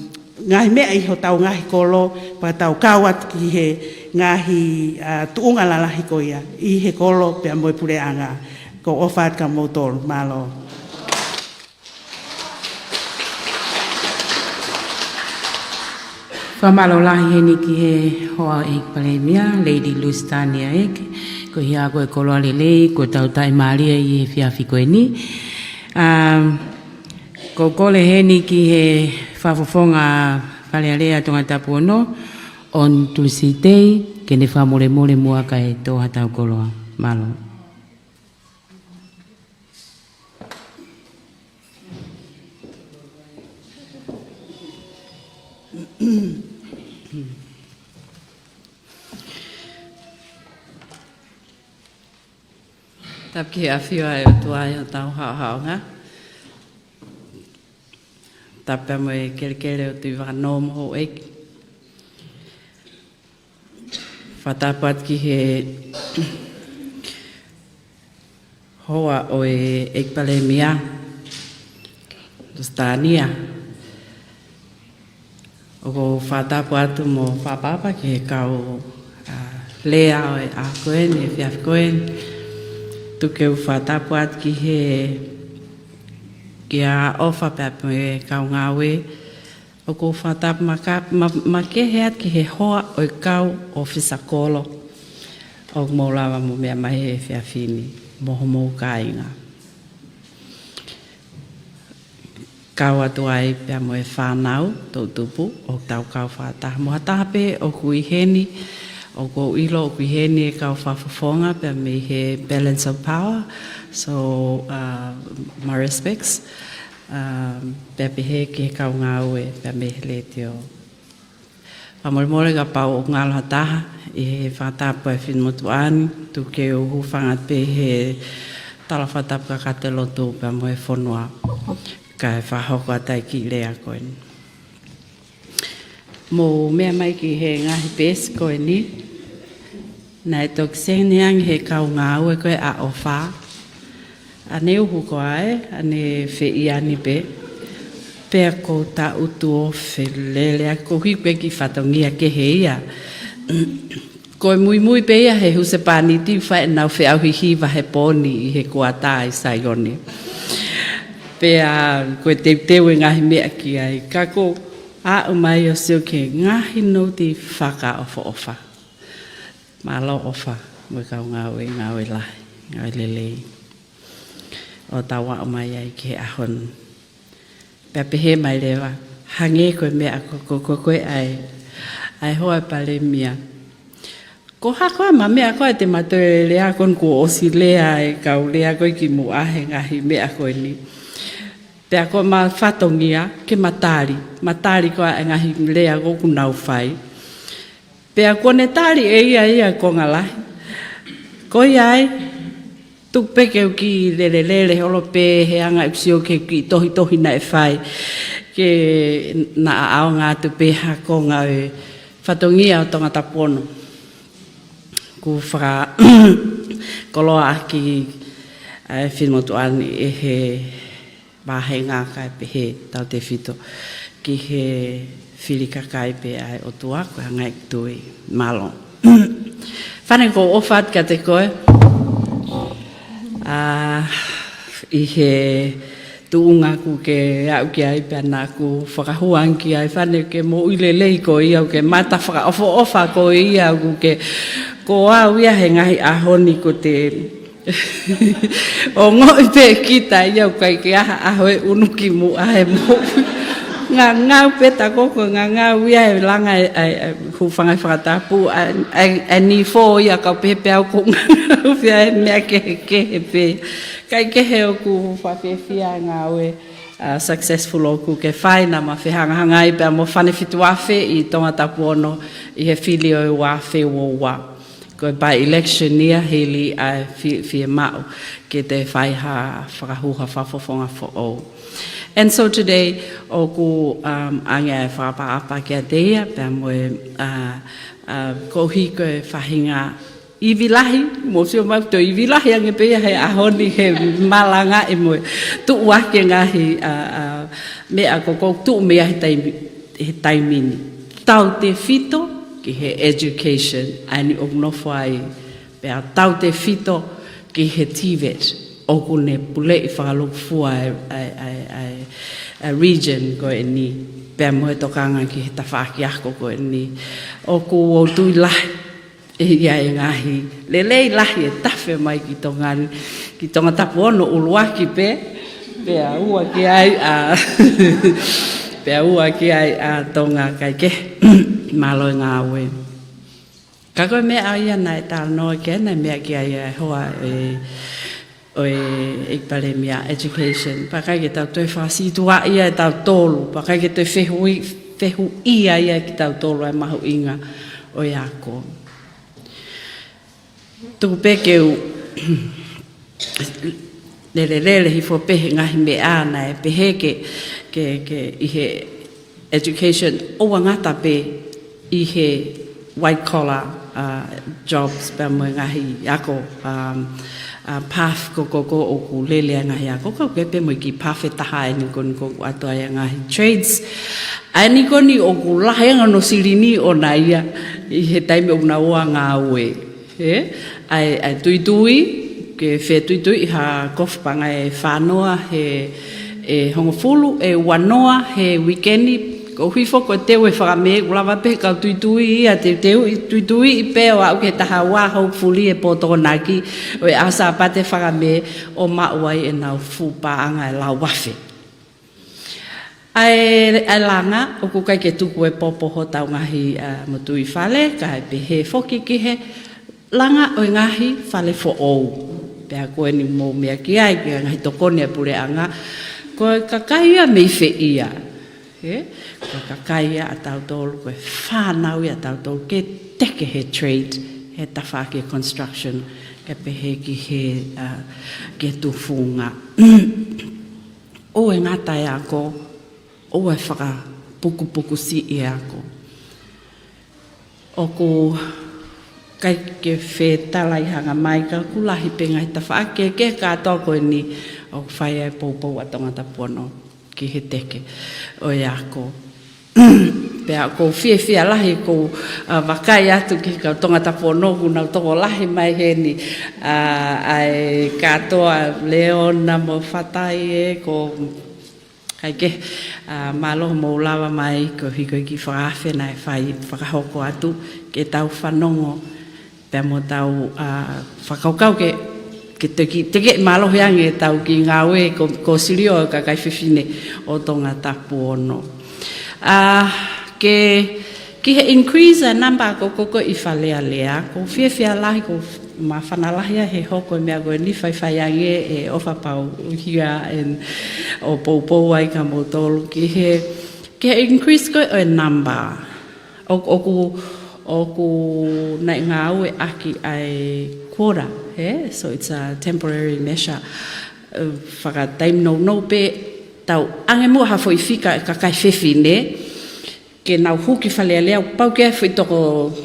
ngaahi meʻa ʻi hotau ngaahi kolo, pea tau kau atu ki he ngaahi, uh, tuʻunga lalahi ko ia, ʻi he kolo pea mo e puleʻanga. Ko e ʻofa atu kia moutolu, mālō. Fakamālō lahi heni ki he hoa ʻEiki Palēmia, Lady Lusitania ʻEke, ko ia ko e koloa lelei, ko e tau taʻimālie ʻi he efiafi ko eni. Um, ʻoku ou kole heni ki he fakafofonga Fale Alea Tongatapu ono, ʻOni Tulisitei, ke ne fakamolemole muʻa kae toʻo ha tau koloa. Mālō. Tapu ki he ʻafio ʻa e ʻOtua ʻi hotau haohaonga. Tapu pea mo e kelekele ʻo Tuʻivakanō mo houʻeiki. Fakatapu atu ki he hoa ʻo e ʻEiki Palēmia, Lusitania. ʻOku ou fakatapu atu mo fakaʻapaʻapa ki he kau, ā, lea ʻo e ʻaho ko eni, efiafi ko eni. Tuku ke u fakatapu atu ki he, ki he ʻofa pea mo e kau ngāue. ʻOku ou fakatapu maka-, ma-, makehe atu ki he hoa ʻo e kau ʻōfisa kolo ʻoku mou lava mo meʻa mai he efiafi ni mo homou kāinga. Kau atu ai pea mo e fānau toʻutupu ʻoku tau kau fakataha. Mo ha taha pē ʻoku ʻi heni, ʻoku ou ʻilo ʻoku ʻi heni e kau fakafofonga pea mei he balance of power. So, uh, my respects. Um, pea pehē ki he kau ngāue pea mei he letiō. Fakamolemole kapau ʻoku ngalo ha taha ʻi he fakatapu ʻa e finemotuʻa ni, tuku ke u hūfanga pē he tala fakatapu kakato lotu pea mo e fonua, kae fakahoko atu ai e kiʻi lea ko eni. Mou meʻa mai ki he ngaahi peesi ko eni. Naʻe toki sene ange he kau ngāue ko ē ʻa ʻOfa. ʻA ʻene uhu ko ē, ʻa ʻene feʻiani pē. Pea ʻoku ou taʻutu ʻo felele ʻa ʻoku ʻikai ke fatongia kehe ia. Ko e muimui pē ia he husepāniti ʻoku fai ʻenau feʻauhi hiva he pō ni ʻi he kuata ʻi Saione. Pea ko e teuteu e ngaahi meʻa ki ai. Ka ʻoku ou aʻu mai ʻo sio ki he ngaahi nouti fakaʻofoʻofa. Mālō ʻOfa, mo e kau ngāue, ngāue lahi, ngāue lelei. ʻO tau aʻu mai ai ki he ʻaho ni. Pea pehē mai leva, hangē ko e meʻa ko, ko, ko, ko e ʻai, ʻai hoa e palēmia. Ko e hā koā ʻema meʻa ko ē te ma toe lea ko eni kuo ʻosi lea e kau lea ko ē kimuʻa he ngaahi meʻa ko eni. Pea ko ʻema fatongia ke ma tali, ma tali ko ē e ngaahi lea ko ē ʻoku nau fai. Pea kuo ne tali ʻe ia ia konga lahi. Ko ia ai, tuku pē ke u kiʻi lelelele holo pē he anga ʻeku sio ki he kiʻi tohitohi naʻe fai. Ke na ʻaonga atu pē ha konga e fatongia ʻo Tongatapu ono. Kuo fakakoloa ʻaki ʻa e finemotuʻa ni ʻe he vāhenga kae pehē tautefito ki he fili kakai pē ʻa e ʻOtua ko e anga ʻeku tui. Mālō. Fane, ʻoku ou ʻofa atu kiate koe. Ā, ʻi he tuʻunga ʻoku ke aʻu ki ai pea naʻa ku fakahū ange ki ai, Fane, ke moʻui lelei koe ia, ʻoku ke mata fakaʻofoʻofa koe ia, ʻoku ke, ko au ia he ngaahi ʻaho ni ko te ongoʻi pē kita ia ʻoku ʻikai ke ʻi ai ha ʻaho ʻe ʻunu kimuʻa he moʻui. Ngangau pē ta koko, ngangau ia he langa e, e, e hūfanga he fakatapu, ʻa e, e, e nifo ia kau pehē pē au ʻoku ngangau pē ʻa e meʻa kehekehe pē. Kae kehe ʻoku fakafiefia e ngāue, ā, successful ʻoku ke fai, naʻa ma fehangahangai pea mo Fane Fituafe ʻi Tongatapu ono ʻi he fili ʻo e ua afe ua ua. Ko e by-election ia, hili ʻa e fi-, fiemaʻu ke te fai ha fakahū ha fakafofonga foʻou. And so today, ʻoku, um, ʻoange ʻa e fakaʻapaʻapa kiate ia, pea mo e, ā, ā, koeʻuhi ko e faʻahinga ivi lahi, mou sio mai ʻoku toe ivi lahi ange pē ia he ʻaho ni he malangaʻi mo e tuʻu ʻaki e ngaahi, ā, ā, meʻa ko ē ʻoku tuʻu mei ai he taimi, he taimi ni. Tautefito ki he education, ʻa eni ʻoku nofo ai, pea tautefito ki he TVET, ʻoku ne puleʻi fakalūkufua e, e, e, e, e region ko eni, pea mo e tokanga ki he tafaʻaki ako ko eni. ʻOku ou tui lahi ʻe ʻi ai e ngaahi lelei lahi ʻe tafe mai ki Tonga ni, ki Tongatapu ono ʻuluaki pē, pea ua ki ai ʻa, pea ua ki ai ʻa Tonga, kae kehe, mālō e ngāue. Ka ko e meʻa ia naʻe talanoa ki ai, naʻe meʻa ki ai e hoa e, ʻo e, ʻEiki Palēmia, education. Pea ʻikai ke tau toe fakasītuʻaʻi ia ʻe tautolu, pea ʻikai ke toe fehuʻi, fehuʻia ia ʻe kitautolu ʻa e mahuʻinga ʻo e ako. Tuku pē ke u lelelele hifo pē he ngaahi meʻa naʻe pehē ke, ke, ke ʻi he education ʻoua ngata pē ʻi he white collar, uh, jobs pea mo e ngaahi ako, um, ʻa path ko ko ko ʻoku lele ai ngaahi ako, kau ke pē mo e kiʻi path ʻe taha ʻeni ko eni ʻoku ʻoatu ai ʻa e ngaahi trades. ʻA ʻeni ko eni ʻoku lahi ange hono silini ʻona ia ʻi he taimi ʻoku nau ō ʻo ngāue. Ē? ʻA e, ʻa e tuitui, ke fetuitui ʻi ha kofu paʻanga ʻe fānoa he, ʻe hongofulu, ʻe uanoa he uike ni, ko hifo ko e teu e fakamē, ʻoku lava pē kau tuitui ia, teuteuʻi, tuituiʻi pē ʻo aʻu ki he taha ua, hopefully ʻe pō Tokonaki, ʻo e ʻaho Sāpate fakamē, ʻo maʻu ai ʻenau fuʻu paʻanga ʻe lauafe. ʻA e, ʻa e langa, ʻoku ʻikai ke tuku e popo hotau ngaahi, ʻa, motuʻi fale, kae pehē foki ki he langa ʻo e ngaahi fale foʻou. Pea ko eni mou meʻa ki ai, ki he ngaahi tokoni ʻa e puleʻanga. Ko e kakai ia mei fē ia. Ē? Ko e kakai ia ʻatautolu, ko e fānau ia ʻatautolu, ke teke he trade, he tafaʻaki construction, kae pehē ki he, ʻa, ki he tufunga. ʻOua ʻe ngata e ako, ʻoua ʻe fakapukupuku siʻi e ako. ʻOku ʻikai ke fetalaʻi hanga mai ka ʻoku lahi pē ngaahi tafaʻaki kehekehe kātoa ko eni ʻoku fai ai e poupou ʻa Tongatapu ono ki he teke ʻo e ako. Pea ʻoku ou fiefia lahi ʻoku ou, ʻa, vakai atu ki he kau Tongatapu ono ʻoku nau tokolahi mai heni, ʻa, ʻa e kātoa Leona mo Fatai ē, ko kae kehe, ʻa, mālō hoʻomou lava mai, ko e hiko e kiʻi fakaafe naʻe fai fakahoko atu, ke tau fanongo, pea mo tau, ʻa, fakakaukau ke, ke teki, teke mālohi ange ʻetau kiʻi ngāue ko, ko Silio ʻa e kakai fefine ʻo Tongatapu ono. ʻA, ke, ki he increase ʻa e namba ko ko ko ʻi Fale Alea, ʻoku ou fiefia lahi, ʻoku ou māfana lahi ai he hoko e meʻa ko eni, faifai ange ʻe ʻofa pau hia ʻen ʻo poupou ai kia moutolu ki he, ki he increase ko ē ʻo e namba. ʻOku, ʻoku, ʻoku naʻe ngāueʻaki ʻa e quota, ē? So it's a temporary measure. ʻE, fakataimi nounou pē tau ʻange muʻa ha foʻi fika ʻa e kakai fefine, ke nau hū ki Fale Alea, pau ke ʻi ai e foʻi toko,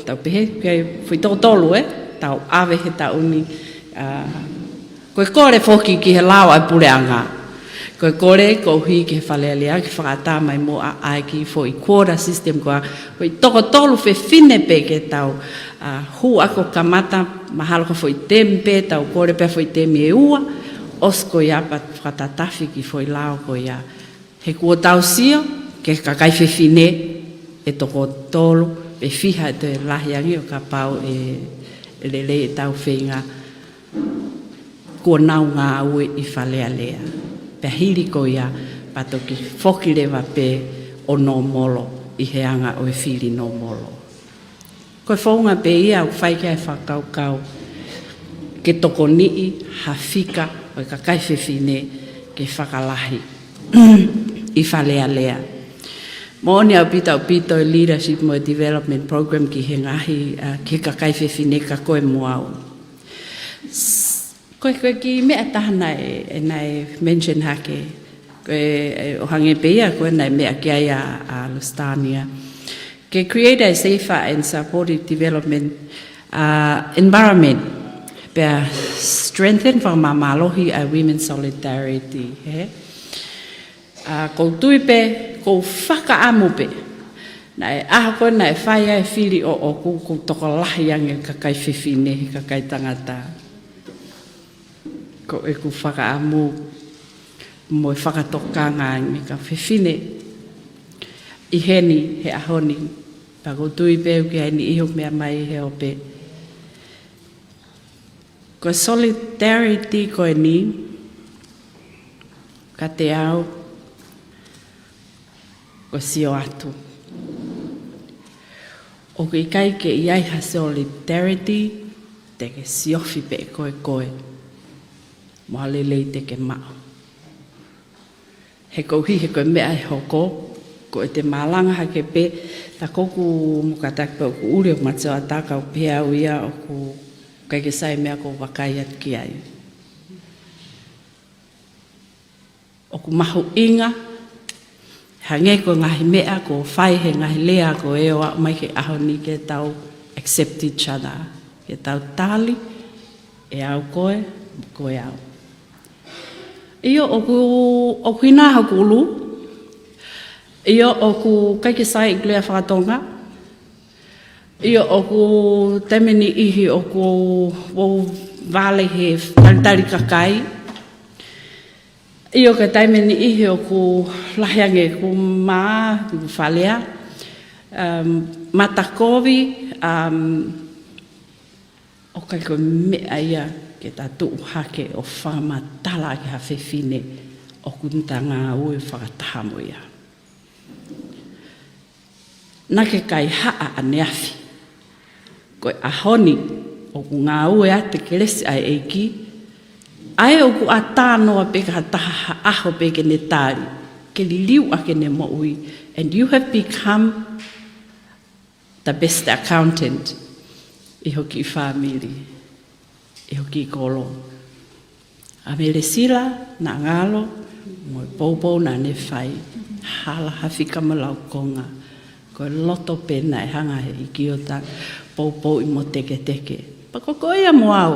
tau pehē, ke ʻi ai e foʻi toko tolu, ē? Tau ʻave he taʻu ni, ʻa, ko e kole foki ki he lao ʻa e puleʻanga. Ko e kole, ko e hū ki he Fale Alea, ke fakaʻatā mai muʻa ʻa e kiʻi foʻi quota system ko ia, foʻi toko tolu fefine pē ke tau, ʻa, hū ʻaki ʻo kamata, mahalo ko e foʻi temi pē, tau kole pē foʻi temi ʻe ua, ʻosi ko ia pea fakatatafi ki he foʻi lao ko ia. He kuo tau sio, ki he kakai fefine, ʻe toko tolu, pe fiha ʻe toe lahi ange ʻo kapau ʻe, ʻe lelei ʻetau feinga kuo nau ngāue ʻi Fale Alea. Pea hili ko ia, pea toki foki leva pē ʻo nōmolo ʻi he anga ʻo e fili nōmolo. Ko e founga pē ia ʻoku fai ki ai e fakakaukau ke tokoniʻi ha fika ʻo e kakai fefine ke fakalahi ʻi Fale Alea. Moʻoni ʻaupito ʻaupito e leadership mo e development program ki he ngaahi, ʻa, ki he kakai fefine ka ko e muʻa au. S-, ko e, ko e kiʻi meʻa ʻe taha naʻe, ʻe naʻe mention hake, ko e, ʻe, ʻo hangē pē ia ko e naʻe meʻa ki ai ʻa, ʻa Lusitania. Ke create a safer and supportive development, ʻa, environment. Pea strengthen, fakamāmālohi ʻa e women solidarity, ē? ʻA, ʻoku ou tui pē, ʻoku ou fakaʻamu pē. Naʻe ʻaho ko ē naʻe fai ai e fili ʻoʻoku, ʻoku tokolahi ange e kakai fefine, he kakai tangata. Ko ʻeku fakaʻamu mo e fakatokanga ange ki he kau fefine ʻi heni he ʻaho ni. Pea ʻoku ou tui pē ʻoku ʻi ai e niʻihi ʻoku meʻa mai he ope. Ko e solidarity ko eni, kiate au, ko e sio atu. ʻOku ʻikai ke ʻi ai ha solidarity, te ke siofi pē ʻe koe koe. Mo ha lelei te ke maʻu. He koeʻuhi, he ko e meʻa ʻe hoko, ko ʻete malanga hake pē, tā ko ʻeku mokataki pē ʻoku ʻuli ʻoku mate ʻo ʻatā, ka ʻoku pehē au ia ʻoku ʻikai ke sai e meʻa ʻoku ou vakai atu ki ai. ʻOku mahuʻinga, hangē ko e ngaahi meʻa kuo fai he ngaahi lea ko ē ʻo aʻu mai ki he ʻaho ni ke tau accept each other, ke tau tali, ʻe au koe, Ko e au. ʻIo, ʻoku, ʻoku ʻi ai hoku ʻulu. ʻIo, ʻoku ʻikai ke sai ʻeku lea fakatonga. ʻIo, ʻoku taimi ʻe niʻihi ʻoku ou vale he talitali kakai. ʻIo, ka taimi ʻe niʻihi ʻoku lahi ange ʻeku mā, ʻeku falea. Um, matakovi, um, ʻoku ʻikai ko e meʻa ia ke ta tuʻu hake ʻo fakamatala ki ha fefine ʻoku ta ngāue fakataha mo ia. Naʻa ke kaihaʻa ʻaneafi. Ko e ʻaho ni ʻoku ngāue ʻa e kelesi ʻa e ʻEiki. ʻA ia ʻoku ʻatā noa pē ki ha taha ha ʻaho pē ke ne tali, ke liliu ʻa ʻene moʻui. And you have become the best accountant ʻi ho kiʻi fāmili, ʻi ho kiʻi kolo. ʻA Melesila naʻa ngalo, mo e poupou naʻa ne fai, hala ha fika mo laukonga, ko e loto pē naʻe hanga he ʻEiki ʻo ta poupouʻi mo teketeke. Pea ko koe ia mo au,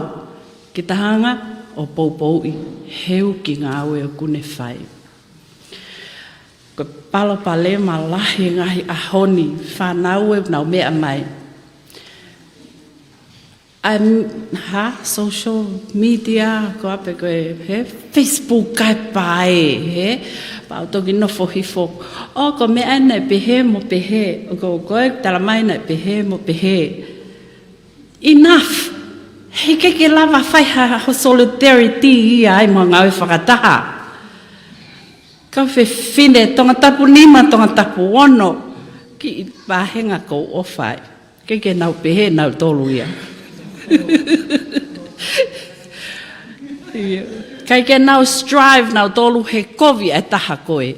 ke ta hanga ʻo poupouʻi he ʻū kiʻi ngāue ʻoku ne fai. Ko e palopalema lahi he ngaahi ʻaho ni, fānau ʻoku nau meʻa mai. ʻA e, ha, social media, ko ʻapi ko e, he, Facebook kae pae, he, pea u toki nofo hifo. ʻO ko e meʻa naʻe pehē mo pehē, ʻo ko, ko e talamai naʻe pehē mo pehē. Enough! He ʻikai ke lava fai ha, ha solidarity ia ai mo e ngāue fakataha. Kau fefine Tongatapu nima, Tongatapu ono, kiʻi vāhenga ʻoku ou ʻofa ai. ʻIkai ke nau pehē nautolu ia. ʻIo. ʻIkai ke nau strive nautolu he kovi ʻa e taha ko ē.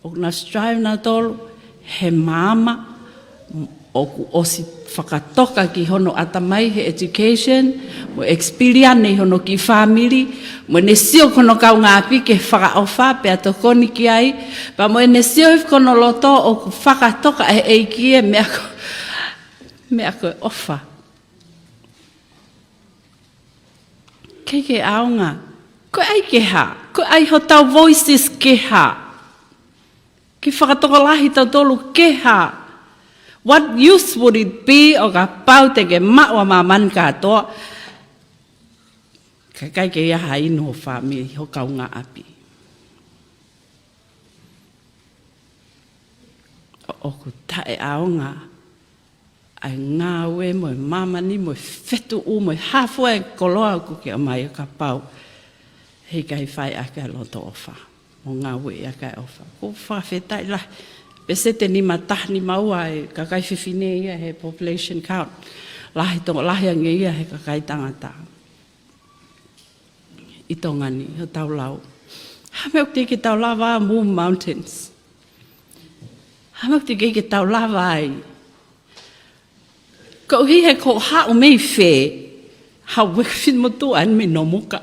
ʻOku nau strive nautolu he maama ʻoku ʻosi fakatoka ki hono ʻatamai he education, mo e experience ʻi hono kiʻi fāmili, mo ʻene sio ki hono kaungāʻapi ke fakaʻofa pea tokoni ki ai, pea mo ʻene sio hifo ki hono loto ʻoku fakatoka ʻe he ʻEiki e meʻa ko, meʻa ko e ʻofa. ʻIkai ke ʻaonga. Ko e ʻai ke hā? Ko e ʻai hotau voices ke hā? Ke fakatokolahi tautolu ke hā? What use would it be ʻo kapau te ke maʻu ʻa māmani kātoa, ka ʻikai ke ʻi ai ha inu ho fāmili, ho kaungāʻapi? ʻO, ʻoku taʻeʻaonga ʻa e ngāue mo e māmani mo e fetuʻu mo e hā fua e koloa ʻoku ke ʻomai ʻo kapau he ʻikai fai ʻaki ʻa e loto ʻofa mo ngāueʻaki ʻa e ʻofa. ʻOku ou fakafetaʻi lahi. Pēseti nima taha nima ua e kakai fefine ia he population count. Lahi tokolahi ange ia he kakai tangata. ʻI Tonga ni, ʻo tau lau. Hā e meʻa ʻoku teʻeki ke tau lava ai ʻo move mountains? Hā e meʻa ʻoku teʻeki ke tau lava ai? Koeʻuhi he ko e haʻu mei fē, haʻu ʻi he fine motuʻa eni mei Nomuka.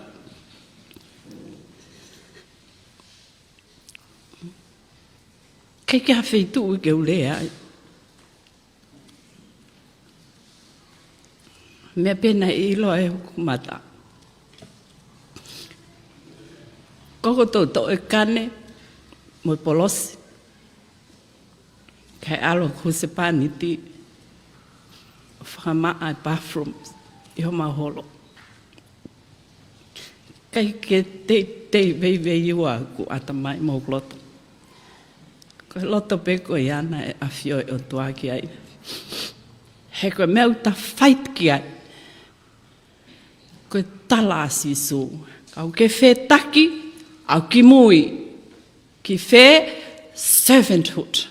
ʻIkai ke ʻi ai ha feituʻu ke u lea ai. Meʻa pē naʻe ʻilo ai hoku mata. Ko ʻeku toʻotoʻo e kane mo e polosi. Kae ʻalu hoku husepāniti ʻo fakamaʻa e bathroom ʻi homau holo. ʻIkai ke teitei veiveiua hoku ʻatamai mo hoku loto. Ko e loto pē ko ia naʻe ʻafio e ʻOtua ki ai. He ko e meʻa ʻoku ta fight ki ai, ko e tala ʻa Sīsū, kapau ʻoku ke fetaki, aʻu ki mui, ki fē? Servanthood.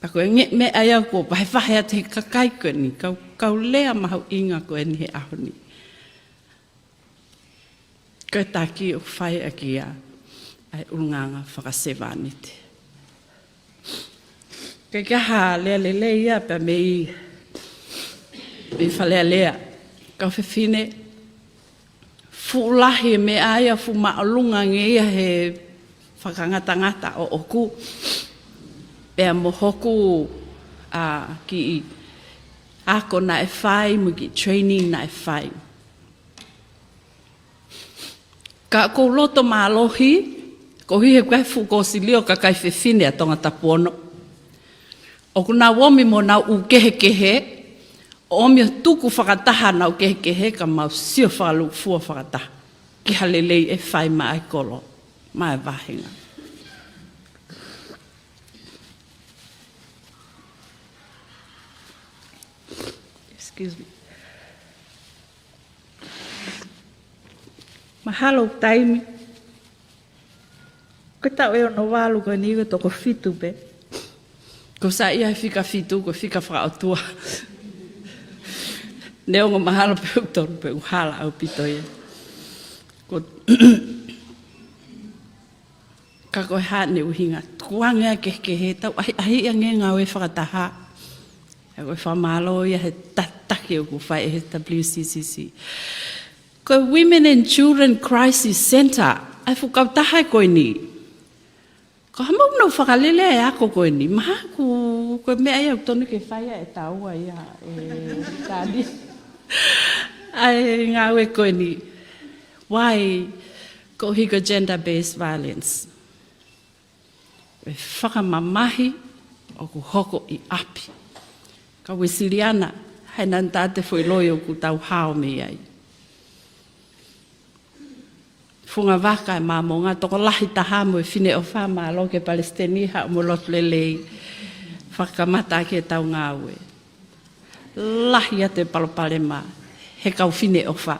Pea ko e ngaahi meʻa ia ʻoku ou vahevahe atu he kakai ko eni, kau, kau lea mahuʻinga ko eni he ʻaho ni. Ko e taki ʻoku fai ʻaki ia ʻa e ʻulungaanga fakasevāniti. ʻIkai ke ʻi ai ha lea lelei ia pea mei, mei Fale Alea. Kau fefine, fuʻu lahi e meʻa ia, fuʻu māʻolunga ange ia he fakangatangata ʻoʻoku. Pea mo hoku, ʻa, kiʻi ako naʻe fai, mo e kiʻi training naʻe fai. Ka ʻoku ou loto mālohi, koeʻuhi he ko e fuʻu kōsilio kakai fefine ʻa Tongatapu ono. ʻOku nau ōmi mo ʻenau ʻū kehekehe, ʻo ʻomi ʻo tuku fakataha ʻenau kehekehe ka mau sio fakalūkufua fakataha ki ha lelei ʻe fai maʻa e kolo, maʻa e vāhenga. Excuse me. Mahalo ʻoku taimi. Ko e taʻu ʻe ono valu ko eni ko e toko fitu pē. Ko e saiʻia he fika fitu, ko e fika fakaʻotua. Neongo mahalo pē ʻoku tonu pē ʻoku hala ʻaupito ia. Ko Ka ko e hā ʻene ʻuhinga, tukuange ʻa e kehekehe, tau ʻahiʻahiʻi ange ngāue fakataha. ʻA ia ko e fakamālō ia he tataki ʻoku fai ʻe he W C C C. Ko e Women and Children Crisis Centre, ʻa e fuʻu kautaha ko eni. Ko e hā ʻoku nau fakalele ai e ako ko eni, mahalo ko e meʻa ia ʻoku tonu ke fai ʻe taua ia, ʻe tali. ʻA e ngāue ko eni. Why? Koeʻuhi ko e gender-based violence. ʻE fakamamahi ʻoku hoko ʻi ʻapi. Ka Uēsiliana, he naʻa te foʻi loi ʻoku tau hao mei ai. Fungavaka ʻa e Māmonga, tokolahi taha mo e Fineʻofa, mālō ki he Palesiteni, haʻu mo e lotu lelei. Fakakamata ʻaki ʻetau ngāue. Lahi ʻa e palopalema, he kau Fineʻofa,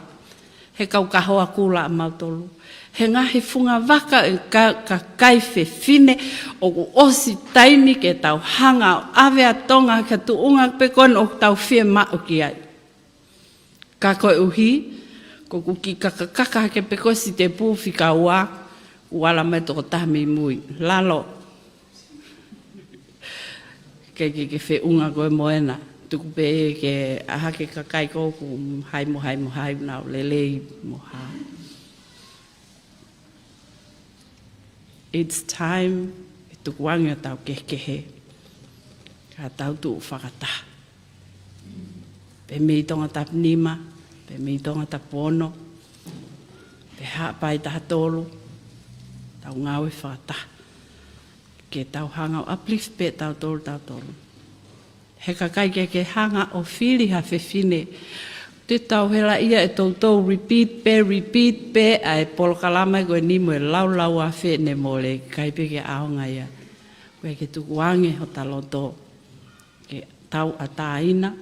he kau kahoa kula ʻa mautolu, he ngaahi fungavaka ʻo e ka-, kakai fefine, ʻoku ʻosi taimi ke tau hanga ʻo ʻave ʻa Tonga ki ha tuʻunga pē ko ena ʻoku tau fiemaʻu ki ai. Ka koeʻuhi, ko ʻeku kiʻi kakakaka hake pē ko e sitepu fika ua, ʻoku ala mai tokotaha mei mui. Lalo. Ke, ke, ke feʻunga koe mo ena. Tuku pē ke ʻai hake kakai ko ē ʻoku hai mo hai mo hai, nau lelei mo hā. It's time ʻe tukuange ʻetau kehekehe. Ka tau tuʻu fakataha. Pe mei Tongatapu nima, pe mei Tongatapu ono, pe Haʻapai taha tolu, tau ngāue fakataha. Ke tau hanga ʻo uplift pē tautolu, tautolu. He kakai ke ke hanga ʻo fili ha fefine. Te tau hela ia ʻe toutou repeat pē, repeat pē, ʻa e polokalama ko eni mo e laulau afe ne mole, ʻikai pē ke ʻaonga ia. Ko e ke tukuange hota loto, ke tauʻatāina,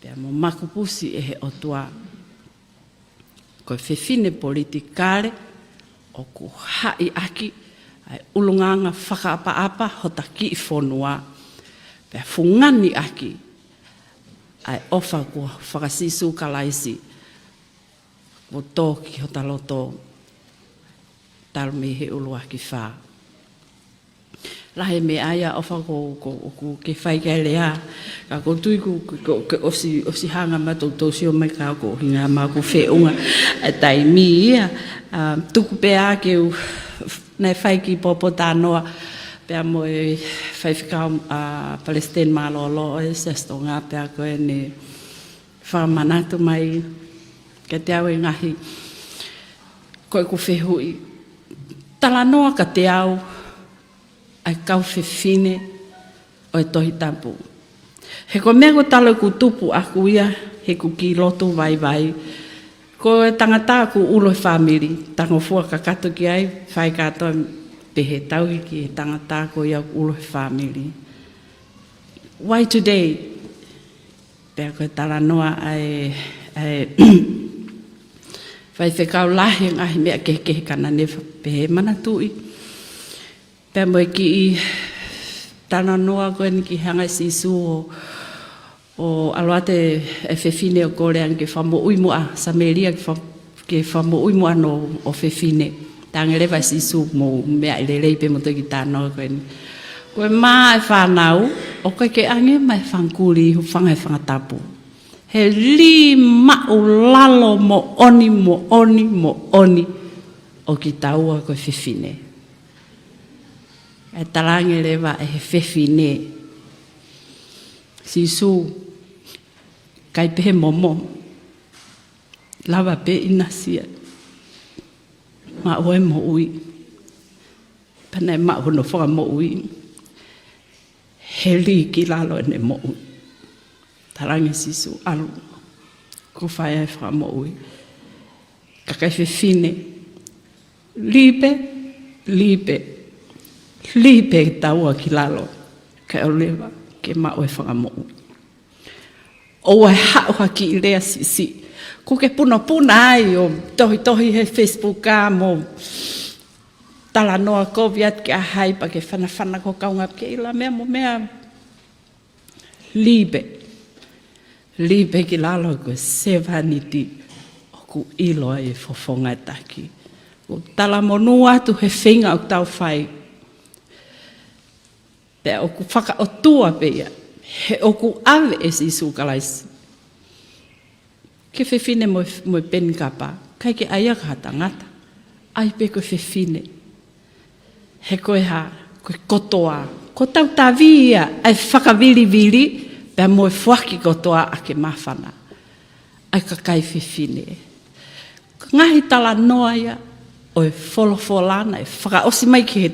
pea mo makupusi ʻe he ʻOtua. Ko e fefine politikale ʻoku haʻi ʻaki ʻa e ʻulungaanga fakaʻapaʻapa hota kiʻi fonua. Pea fungani ʻaki ʻa e ʻofa kuo faka-Sīsū Kalaisi kuo tō ki hota loto talu mei he ʻuluaki fā. Lahi e meʻa ia ʻofa ko, ko, ʻoku ke fai ki ai e lea. Ka ʻoku ou tui ko, ko, ko, ke ʻosi, ʻosi hanga mai toutou sio mai ka ko hinga mau ʻoku feʻunga e taimi ia. ʻA, tuku pē ā ke u, naʻe fai kiʻi popo talanoa pea mo e faifekau, ʻa, Palesiteni mālōlō ʻo e Siasi Tonga pea ko ʻene fakamanatu mai kiate au e ngaahi, ko ʻeku fehuʻi. Talanoa kiate au ʻa e kau fefine ʻo e Tohi Tapu. He ko e meʻa ko e talu ʻeku tupu ʻaku ia, he ʻeku kiʻi lotu vaivai. Ko e tangata ʻoku ulo he fāmili, tangofua kakato ki ai, fai kātoa pehē tauhi ki he tangata ko ia ʻoku ulo he fāmili. Why today? Pea ko e talanoa ʻa e, ʻa e faifekau lahi ngaahi meʻa kehekehe ka naʻa ne fa-, pehē manatuʻi. Pea mo e kiʻi talanoa ko eni ki he hanga ʻe Sīsū ʻo, ʻo ʻalu atu e fefine ʻo kole ange ke fakamoʻui muʻa Samēlia ke fa-, ke fakamoʻui muʻa hono ʻofefine. Talaange leva ʻe Sīsū mo meʻa ʻi lelei pē mo toki talanoa ko eni. Ko e mā e fānau, ʻoku ʻikai ke ʻange mai e fanga kulī, hūfanga he fanga tapu. He lī maʻulalo moʻoni, moʻoni, moʻoni ʻo kitaua ko e fefine. ʻE talaange leva ʻe he fefine, Sīsū, ʻikai pehē momo. Lava pē ʻinasi ia. maʻu e moʻui. Pea naʻe maʻu hono fakamoʻui. He lī ki lalo ʻene moʻui. Talaange Sīsū, ʻalu, kuo fai ai e fakamoʻui. Kakai fefine, lī pē, lī pē, lī pē taua ki lalo, kae ʻoua leva ke maʻu e fakamoʻui. ʻOua ʻe haʻu ha kiʻi lea siʻisiʻi. Kuo ke punapuna ai ʻo tohitohi he Facebook ka mo talanoa kovi atu ki ha taha pea ke fanafana ki ho kaungā pē ke ʻilo e meʻa mo e meʻa. Lī pē. Lī pē ki lalo, ko e sevāniti ʻoku ʻilo ai e fofonga ʻo e taki. ʻOku talamonū atu he feinga ʻoku tau fai. Pea ʻoku fakaʻotua pē ia. He ʻoku ʻave ʻe Sīsū Kalaisi ki he fefine mo, mo e peni kapa, ʻikai ke ʻai ia ki ha tangata. ʻAi pē ko e fefine. He ko e hā, ko e kotoa. Ko hotau tavi ia, ʻa e fakavilivili, pea mo e foaki kotoa ʻa e māfana. ʻA e kakai fefine. Ko e ngaahi talanoa ia ʻo e folofola naʻe fakaʻosi mai ki he,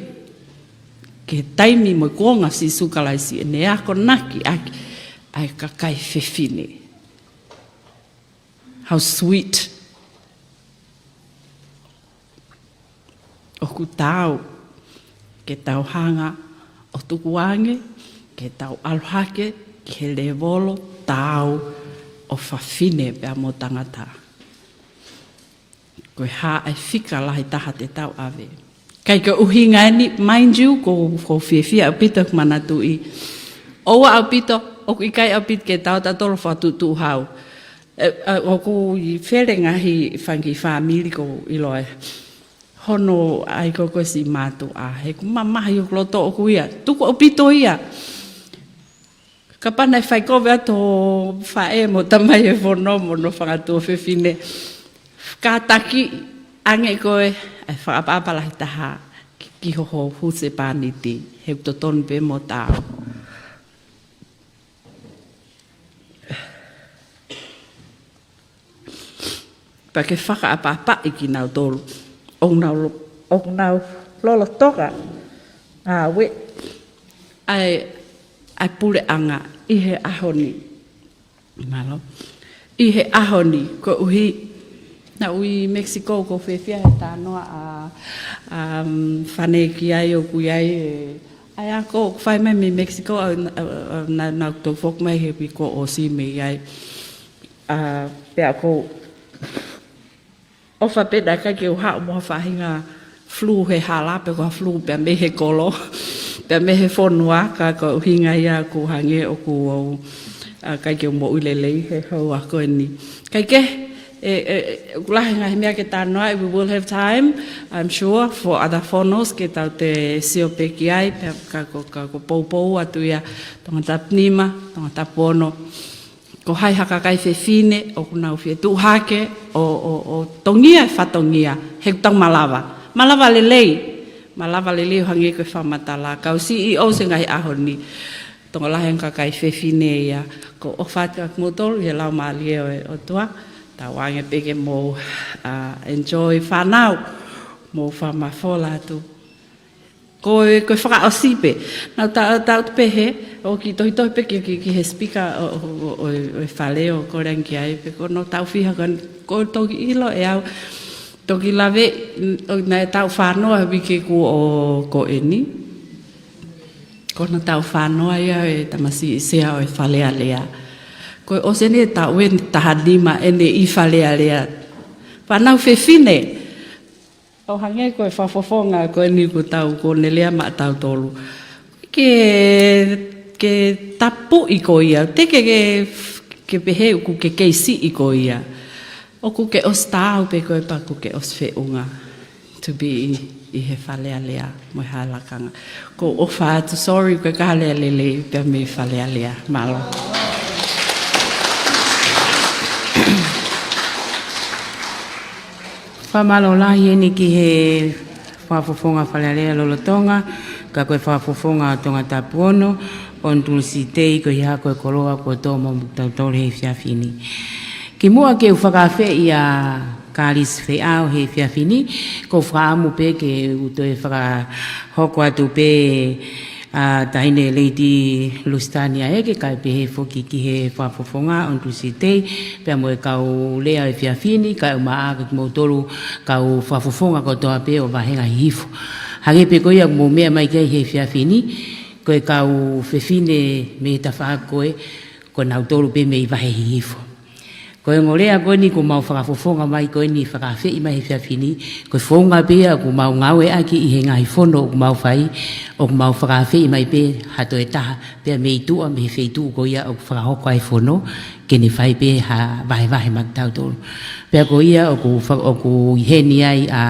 ki he taimi mo e kuonga ʻo Sīsū Kalaisi ʻene akonaki ʻaki ʻa e kakai fefine. How sweet. ʻOku taau ke tau hanga ʻo tukuange ke tau ʻalu hake ki he lēvolo taau ʻo fafine pea mo tangata. Ko e hā ʻa e fika lahi taha te tau ʻave. Kae ko e ʻuhinga eni, mind you, ʻoku ou, ʻoku ou fiefia ʻaupito he ʻoku ou manatuʻi. ʻOua ʻaupito, ʻoku ʻikai ʻaupito ke tau tautolu fakatuʻutuʻu hau. ʻE, ʻa, ʻoku ʻi fele ngaahi fanga kiʻi fāmili ʻoku ou ʻilo ai. Hono ʻai ko ē ko e siʻi mātuʻa, he ʻoku mamahi ʻoku loto ʻoku ia. Tuku ʻaupito ia. Kapau naʻe fai kovi atu ho faʻē mo tamai ʻe fono mo hono fanga tuofefine. Kātaki ange ko ē, ʻa e fakaʻapaʻapa lahi taha ki, ki ho, ho husepāniti. He ʻoku totonu pē mo taau. Pea ke fakaʻapaʻapaʻi kinautolu ʻoku nau lo-, ʻoku nau lolotonga ngāue ʻa e, ʻa e puleʻanga ʻi he ʻaho ni. Mālō. ʻI he ʻaho ni, koeʻuhi, naʻa ku ʻi Mexico, ʻoku ou fiefia he talanoa ʻa, ʻa, um, Fane ki ai, ʻoku ʻi ai e, ʻa e ako ʻoku fai mai mei Mexico, ʻa, ʻa, ʻa, naʻa, naʻa ku toe foki mai he uike kuo ʻosi mei ai. ʻA, pea ʻoku ou ʻofa pē naʻe ʻikai ke u haʻu mo ha faʻahinga flu he hala, pe ko ha flu pea mei he kolo, pea mei he fonua, ka ko e ʻuhinga ia ʻoku hangē ʻoku ou, ʻa, ʻikai ke u moʻui lelei he houa ko eni. Kae kehe, ʻe, ʻe, ʻe, ʻoku lahi ngaahi meʻa ke talanoa, we will have time, I'm sure, for other fonos ke tau toe sio pē ki ai, pea ka ko, ka ko e poupou atu ia, Tongatapu nima, Tongatapu ono. Ko hai ha kakai fefine ʻoku nau fie tuʻu hake ʻo, ʻo, ʻo tongia e fatongia, he ʻoku tau malava. Malava lelei. Malava lelei ʻo hangē ko e fakamatala. Kau CEO he ngaahi ʻaho ni. Tokolahi e kakai fefine ia. ʻOku ou ʻofa atu kia kimoutolu ʻi he laumālie ʻo e ʻOtua. Tauange pē ke mou, ʻa, enjoy fānau. Mou fakamafola atu. Ko e, ko e fakaʻosi pē. Naʻa ku ta-, ta-, pehē, ʻoku ou tohitohi pē ki, ki, ki he speaker ʻo, ʻo, ʻo, ʻo, ʻo e fale ʻo kole ange ki ai pē ko hono taʻu fiha ko eni, ʻoku ou toki ʻilo ʻe au. Toki lave, ʻo, naʻe taʻu fā noa he uike kuo ʻosi ko eni. Ko hono taʻu fā noa ia e tamasiʻi sea ʻo e Fale Alea. Ko e ʻosi eni e taʻu eni taha nima eni ʻi Fale Alea. Fānau fefine. ʻO hangē ko e fakafofonga ko eni ʻoku tau ko eni lea maʻatautolu. Ke, ke tapuʻi ko ia, te ke, ke, ke pehē ʻoku ke kei siʻi ko ia. ʻOku ke ʻosi taau pē ko e pea ʻoku ke ʻosi feʻunga. To be ʻi, ʻi he Fale Alea, mo e hala lakanga. ʻOku ou ʻofa atu, sorry, ko e kaha lea lelei, pea mei Fale Alea. Mālō. Fakamālō lahi eni ki he fakafofonga Fale Alea lolotonga, ka ko e fakafofonga Tongatapu ono, ʻo Tulisi Tei, ko ia ko e koloa kuo tō mo tautolu he efiafi ni. Kimuʻa ke u fakaafeʻi ʻa Kalisi Feʻao he efiafi ni. Ko e fakaʻamu pē ke u toe fakahoko atu pē ʻa Taʻahine Lady Lusitania Eke, kae pehē foki ki he fakafofonga ʻOnitusi Tei, pea mo e kau lea ʻo e efiafi ni, kae ʻumaʻā kimoutolu kau fakafofonga kotoa pē ʻo e vahenga Hihifo. Hangē pē ko ia ʻoku mou meʻa mai ki ai he efiafi ni, ko e kau fefine mei he tafaʻaki ko ē, ko nautolu pē mei vahe Hihifo. Ko e ongo lea ko eni ʻoku mau fakafofonga mai ko eni, fakaafeʻi mai he efiafi ni, ko e founga pē ia ʻoku mau ngāueʻaki ʻi he ngaahi fono ʻoku mau fai, ʻoku mau fakaafeʻi mai pē ha toe taha pea mei tuʻa, mei he feituʻu ko ia ʻoku fakahoko ai e fono, ke ne fai pē ha vahevahe maʻatautolu. Pea ko ia ʻoku fa-, ʻoku ʻi heni ai ʻa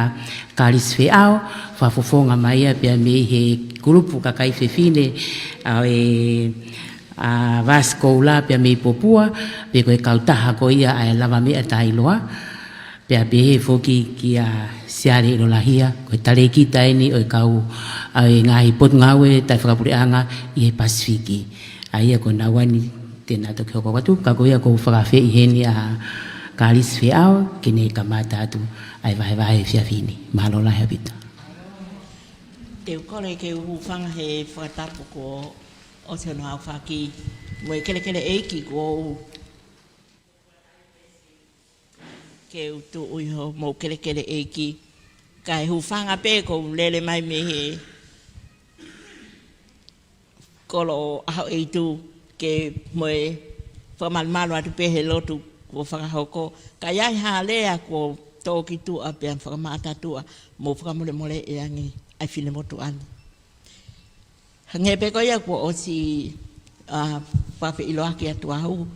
Kalisi Feʻao, fakafofonga mai ia pea mei he kulupu kakai fefine ʻa e ʻa Vasikoula pea mei Popua, pea ko e kautaha ko ia ʻa e Lavameʻa Taʻeʻiloa, pea pehē foki kia Siale ʻIlolahia, ko e talēkita eni ʻo e kau ʻa e ngaahi potungāue taʻefakapuleʻanga ʻi he Pasifiki. ʻA ia ko naua ni te na toki hoko atu, ka ko ia ʻoku ou fakaafeʻi heni ʻa Kalisi Feʻao, ke ne kamata atu ʻa e vahevahe he efiafi ni. Mālō lahi ʻaupito. Te u kole ke u hūfanga he fakatapu ko ʻosi hono aofaki mo e kelekele ʻeiki kuo u ke u tuʻu ʻi hoʻomou kelekele ʻeiki. Kae hūfanga pē ʻoku ou lele mai mei he kolo ʻo ʻAhoʻeitu ke mo e fakamalumalu atu pē he lotu kuo fakahoko. Ka ʻi ai ha lea kuo tō ki tuʻa pea fakamātā tuʻa, mou fakamolemoleʻi ange ʻa e finemotuʻa ni. Hangē pē ko ia kuo ʻosi, ʻa, fakafeʻiloaki atu au,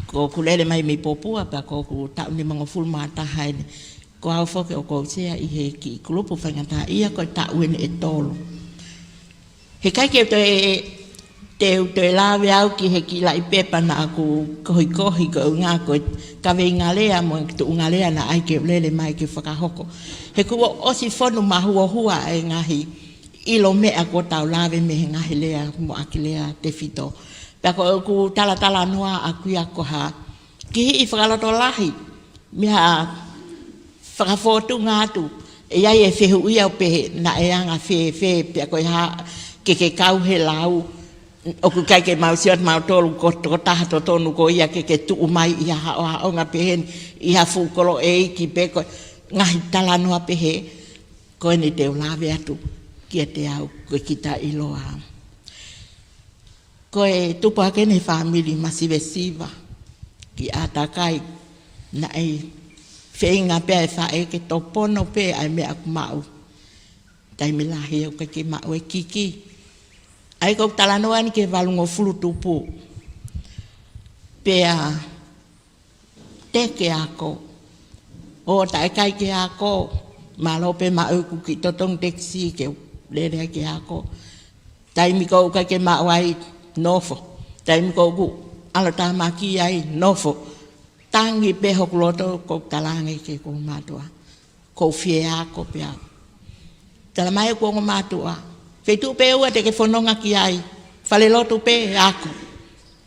ko ʻeku lele mai mei Popua, pea ko ʻeku taʻu nimangofulu mā taha eni. Ko au foki ʻoku ou sea ʻi he kiʻi kulupu faingataʻaʻia ko e taʻu eni ʻe tolu. Heʻikai ke u toe, te u toe lave au ki he kiʻi laʻi pepa naʻa ku kohikohi ko e ʻuhinga ko e kaveinga lea mo e tuʻunga lea naʻe ʻai ke u lele mai ke fakahoko. He kuo ʻosi fonu mahuohua e ngaahi ʻilo meʻa kuo tau lave mei he ngaahi lea mo ʻaki lea tefito. Pea ko ʻeku talatalanoa ʻaʻaku ia ko ha kihiʻi fakalotolahi, mei ha fakafōtunga atu, ʻe ʻi ai e fehuʻi ʻo pehē naʻe anga fēfē, pea ko e hā ke ke kau he lau, ʻoku ʻikai ke mau sio atu mautolu ko e tokotaha totonu ko ia ke ke tuʻu mai ʻi ha haʻohaʻonga pehē ni, ʻi ha fuʻu kolo ʻeiki pe ko e ngaahi talanoa pehē. Ko eni te u lave atu kiate au, ko e kita ʻiloa. Ko e tupu hake eni he fāmili masivesiva, kiʻi ʻātakai, naʻe feinga pē ʻa e faʻē ke topono pē ʻa e meʻa ʻoku maʻu. Taimi lahi ʻoku ʻikai ke maʻu e kiki. ʻA ia ko ʻeku talanoa eni ki he valungofulu tupu. Pea teke ako. ʻO taʻekai ke ako, mālō pē maʻu ʻeku kiʻi totongi tekisi ke lele ai ke ako. Taimi ko ē ʻoku ʻikai ke maʻu ai, nofo. Taimi ko ē ʻoku ʻalu tāmaki ai, nofo. Tangi pē hoku loto, ko ʻeku talaange ki hoku ongo mātuʻa, ʻoku ou fie ako pē au. Tala mai ʻe hoku ongo mātuʻa, feituʻu pē ʻe ua te ke fononga ki ai, falelotu pē, ako.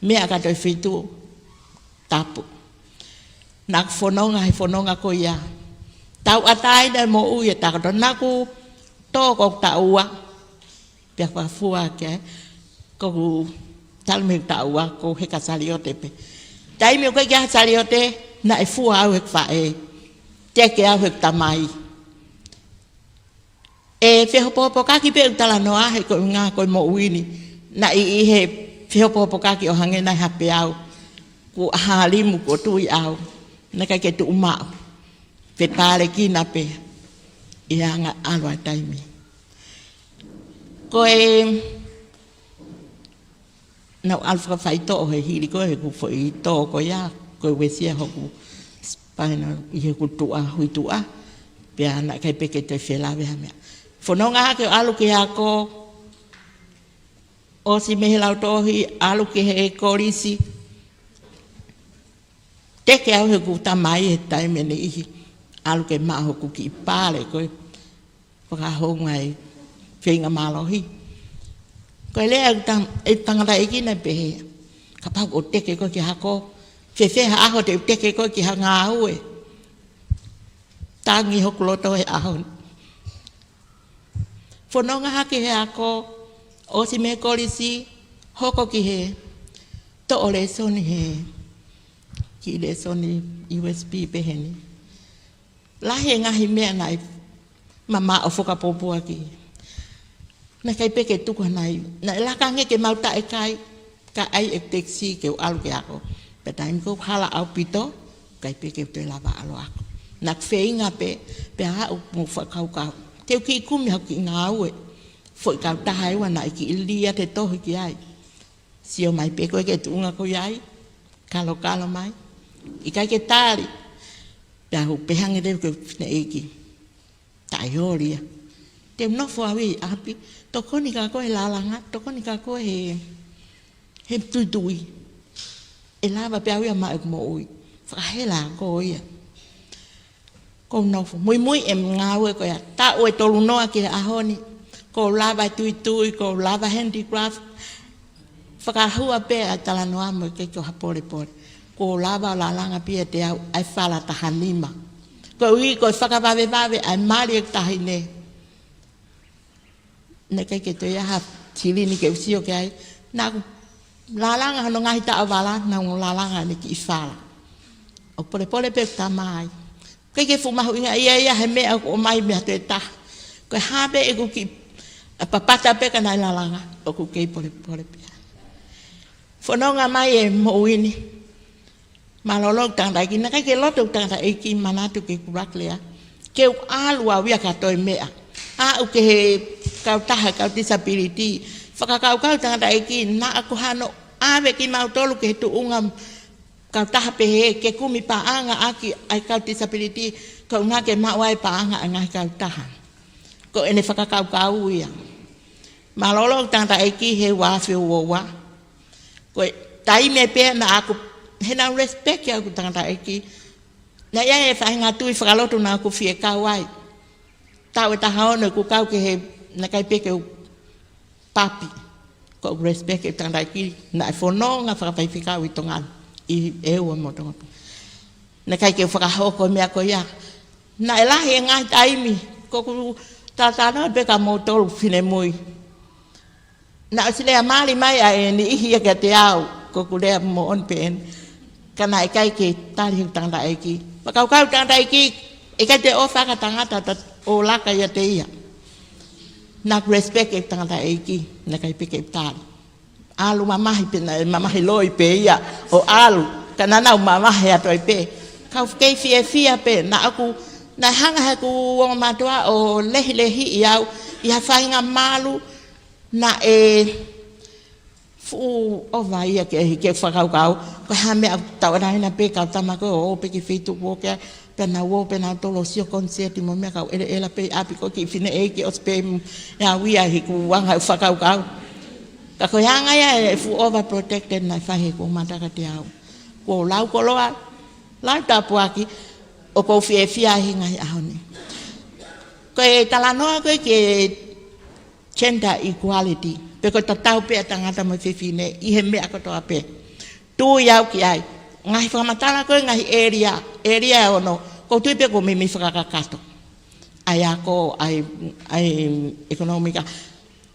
Meʻa ka toe feituʻu tapu. Naʻa ku fononga he fononga ko ia. Tauʻatāina e moʻui ʻa e taha kotoa. Naʻa ku tō ko ʻeku taʻu ua. Pea fakafua ke, ko ʻeku talu mei he taʻu ua, ko e heka saliote pē. Taimi ʻoku ʻikai ke ʻi ai ha saliote, naʻe fua au ʻe heʻeku faʻē. Teke au ʻe heʻeku tamai. ʻE fehopohopokaki pē ʻeku talanoa he ko e ʻuhinga ko e moʻui ni. Naʻe ʻi he fehopohopokaki ʻo hangē naʻe hape au. Kuo ʻaha limu kuo tui au. Naʻe ʻikai ke tuʻu maʻu. Fepālekina pē. ʻI he anga ʻalu ʻa e taimi. Ko e, naʻa ku ʻalu fakafaitoʻo he hili ko ē heʻeku foʻi tō ko ia, ko e uesia hoku spinal ʻi heʻeku tuʻa, huituʻa, pea naʻe ʻikai pē ke toe felāveʻi ha meʻa. Fononga hake ʻo ʻalu ki he ako, ʻosi mei he lautohi, ʻalu ki he kolisi, teke au ʻe heʻeku tamai he taimi ʻe niʻihi, ʻalu ke maʻu hoku kiʻi pale ko ē, fakahounga e feinga mālohi. Ko e lea ʻa e tang-, ʻa e tangataʻeiki naʻe pehē, kapau ʻoku teke koe ki he ako, fēfē ha ʻaho te u teke koe ki ha ngāue. Tangi hoku loto he ʻaho ni. Fononga hake he ako, ʻosi mei he kolisi, hoko ki he toʻo lēsoni he, kiʻi lēsoni U S P pehē ni. Lahi e ngaahi meʻa naʻe mamaʻo fakapōpōʻaki. Naʻe ʻikai pē ke tuku ha nai. Naʻe laka ange ke mau taʻe kai, ka ʻai e tekisi ke u ʻalu ke ako. Pea taimi ko ē ʻoku hala ʻaupito, ʻikai pē ke u toe lava ʻalu ako. Naʻa ku feinga pē, pea aʻu mo fakakaukau. Te u kiʻi kumi haʻaku kiʻi ngāue. Foʻi kautaha ʻe ua naʻe kiʻi lī ʻa e tohi ki ai. Sio mai pē koe ki he tuʻunga ko ia ai. Kalokalo mai. ʻIkai ke tali. Pea u pehē ange leva ki he fineʻeiki. Taʻeoli ia. Te u nofo au ʻi ʻapi. Tokoni kia koe he lalanga. Tokoni kia koe he, he tuitui. ʻE lava pē au ia maʻu ʻeku moʻui. Fakahela ko ia. Ko u nofo. Muimui e ngāue ko ia. Taʻu ʻe tolu noa ki he ʻaho ni. Ko u lava e tuitui, ko u lava handicraft. Fakahua pē ʻa e talanoa mo e keke ʻo ha polepole. Ko u lava ʻo lalanga pē ʻiate au ʻa e fala taha nima. Ko u ʻi ko e fakavavevave ʻa e mali ʻeku taʻahine. Naʻe ʻikai ke toe ʻi ai ha silini ke u sio ki ai. Naʻa ku lalanga hono ngaahi taʻovala, naʻa ku lalanga ʻene kiʻi fala. ʻO polepole pē ʻeku tamai. ʻIkai ke fuʻu mahuʻinga ia ia he meʻa ʻoku ʻomai mei ha toe taha. Ko e hā pē ʻeku kiʻi papata pē ka naʻe lalanga, ʻoku kei polepole pē. Fononga mai e moʻui ni. Mālōlō ʻeku tangataʻeiki, naʻe ʻikai ke loto ʻeku tangataʻeiki manatu ke u kulakelea. Ke u ʻalu au ia ki ha toe meʻa. Aʻu ki he kautaha, kau disability. Fakakaukau tangataʻeiki, naʻa ku hano ʻave kimautolu ki he tuʻunga kautaha pehē ke kumi paʻanga ʻaki ʻa e kau disability, ko e ʻuhinga ke maʻu ai paʻanga ʻa e ngaahi kautaha. Ko ʻene fakakaukau ia. Mālōlō ʻeku tangataʻeiki he ua afe ua ua. Ko e taimi pē naʻa ku, he naʻa ku respect ʻeku tangataʻeiki. Naʻe ʻi ai e faʻahinga tui fakalotu naʻa ku fie kau ai. Taʻu ʻe taha ono ʻeku kau ki he, naʻe ʻikai pē ke u papi. Ko u respect ʻeku tangataʻeiki, naʻe fononga fakafaifekau ʻi Tonga ni, ʻi ʻEua mo Tonga pē. Naʻe ʻikai ke u fakahoko e meʻa ko ia. Naʻe lahi e ngaahi taimi, ko ʻeku talanoa pē kia moutolu finemui. Naʻe ʻosi lea mali mai ʻa e niʻihi ia kiate au, ko ʻeku lea moʻoni pē eni. Ka naʻe ʻikai ke tali he tangataʻeiki. Fakakaukau tangataʻeiki, ʻikai te u ʻofa ki ha tangata ʻo laka ʻiate ia. Naʻa ku respect e tangataʻeiki, naʻe ʻikai pē ke tali. ʻAlu mamahi pē, naʻe mamahi loi pē ia, ʻo ʻalu, ka naʻa nau mamahi atu ai pē. Kau kei fiefia pē, naʻa ku, naʻe hanga he ʻeku ongo mātuʻa ʻo lehilehiʻi au, ʻi ha faʻahinga malu, naʻe fuʻu ʻova ia ke, ke fakakaukau. Ko e hā meʻa tau ʻanaina pē kau tama ko ē ʻo ō pē ki he feituʻu ʻoku ʻi ai, pea nau ō pē nautolu ʻo sio koniseti mo e meʻa kau ʻeleʻela pē ʻi ʻapi ko e kiʻi fineʻeiki ʻosi pē ʻi au ia he ʻoku anga ʻeku fakakaukau. Ka ko e anga ia e fuʻu overprotected naʻe fai he ʻeku mata kiate au. Ko e lau koloa, lau tāpuaki, ʻoku ou fiefia ai he ngaahi ʻaho ni. Ko e talanoa ko ē ki he gender equality, pe ko e tatau pē ʻa e tangata mo e fefine ʻi he meʻa kotoa pē. Tui au ki ai. Ngaahi fakamatala ko ē ngaahi ʻēlia, ʻēlia ʻe ono, ʻoku ou tui pē ʻoku ou meimei fakakakato. ʻA e ako, ʻa e, ʻa e ʻekonōmika.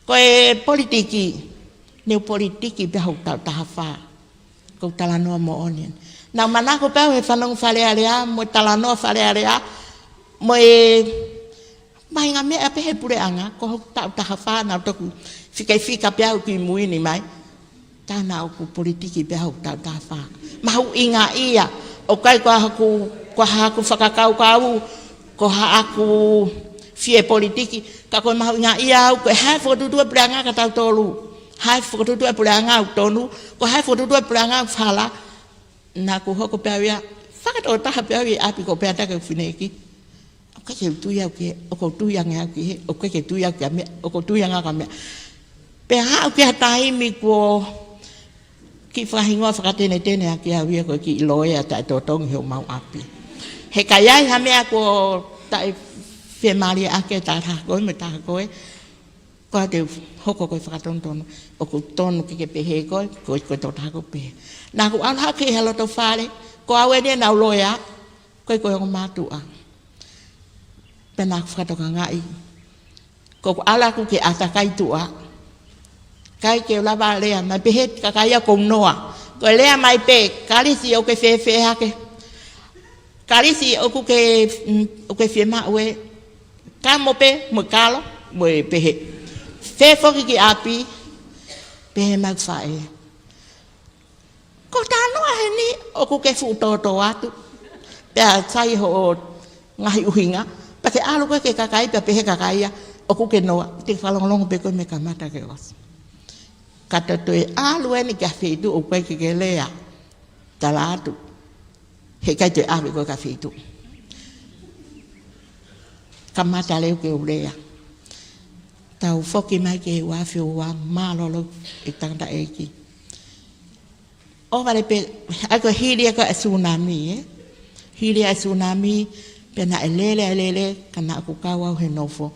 Ko e politiki, naʻa ku politiki pē he taʻu taha fā. Ko e talanoa moʻoni eni. Naʻa ku manako pē au he fanongo Fale Alea, mo e talanoa Fale Alea, mo e mahinga meʻa pē he puleʻanga, ko hoku taʻu taha fā naʻa ku toki fikaifika pē au ki mui ni mai. Tā naʻa ku politiki pē au taʻu taha fā. Mahuʻinga ia, ʻoku ʻikai ko haʻaku, ko haʻaku fakakaukau, ko haʻaku fie politiki, ka ko e mahuʻinga ia au, ko e hā e fokotuʻutuʻu ʻa e puleʻanga kia tautolu. Hā e fokotuʻutuʻu ʻa e puleʻanga ʻoku tonu, ko e hā e fokotuʻutuʻu ʻa e puleʻanga ʻoku fala. Naʻa ku hoko pē au ia, fakatokotaha pē au ʻi ʻapi ko Peata ke fineʻeiki. ʻOku ʻikai ke u tui au ki he, ʻoku ou tui ange au ki he, ʻoku ʻikai ke tui au ki ha meʻa, ʻoku ou tui ange au ki ha meʻa. Pea aʻu ki ha taimi kuo kiʻi fakahingoa fakatenetene ʻaki au ia ko e kiʻi loea taʻetotongi he ʻemau ʻapi. He ka ʻi ai ha meʻa kuo taʻefiemālie ʻaki e taha ko ē mo e taha ko ē, ko au te u hoko ko e fakatonutonu, ʻoku tonu ke ke pehē koe, ko e, ko e tokotaha ko ē pehē. Naʻa ku ʻalu hake ʻi ha loto fale, ko au eni naʻa ku loea, ko e, ko e ongo mātuʻa. Pea naʻa ku fakatokangaʻi. Ko ʻeku ʻalu ʻaku ke ʻātakai tuʻa. ʻIkai ke u lava lea, naʻe pehē ʻe he kakai ia ʻoku ou noa. Ko e lea mai pē, Kalisi ʻoku ke fēfē hake. Kalisi ʻoku ke, mm, ʻoku ke fiemaʻu ē. Ka mo pē, mo kalo, mo e pehē. Fē foki ki ʻapi, pehē mai ʻeku faʻē. Ko e talanoa heni ʻoku ke fuʻu tōtō atu. Pea sai hoʻo ngaahi ʻuhinga. Pea ke ʻalu koe ki he kakai, pea pehē ʻe he kakai ia, ʻoku ke noa. Te ke fakalongolongo pē koe mei he kamata ki he ʻosi. Ka te ke toe ʻalu eni ki ha feituʻu ʻoku ʻikai ke ke lea. Tala atu. Heʻikai toe ʻave koe ki ha feituʻu. Kamata leva ke u lea. Tau foki mai ki he ua afe ua, mālōlō e tangataʻeiki. ʻO vale pē, ʻa ia ko e hili ʻa e tsunami, ē? Hili ʻa e tsunami, pea naʻe lele, ʻa e lele, ka naʻa ku kau au he nofo.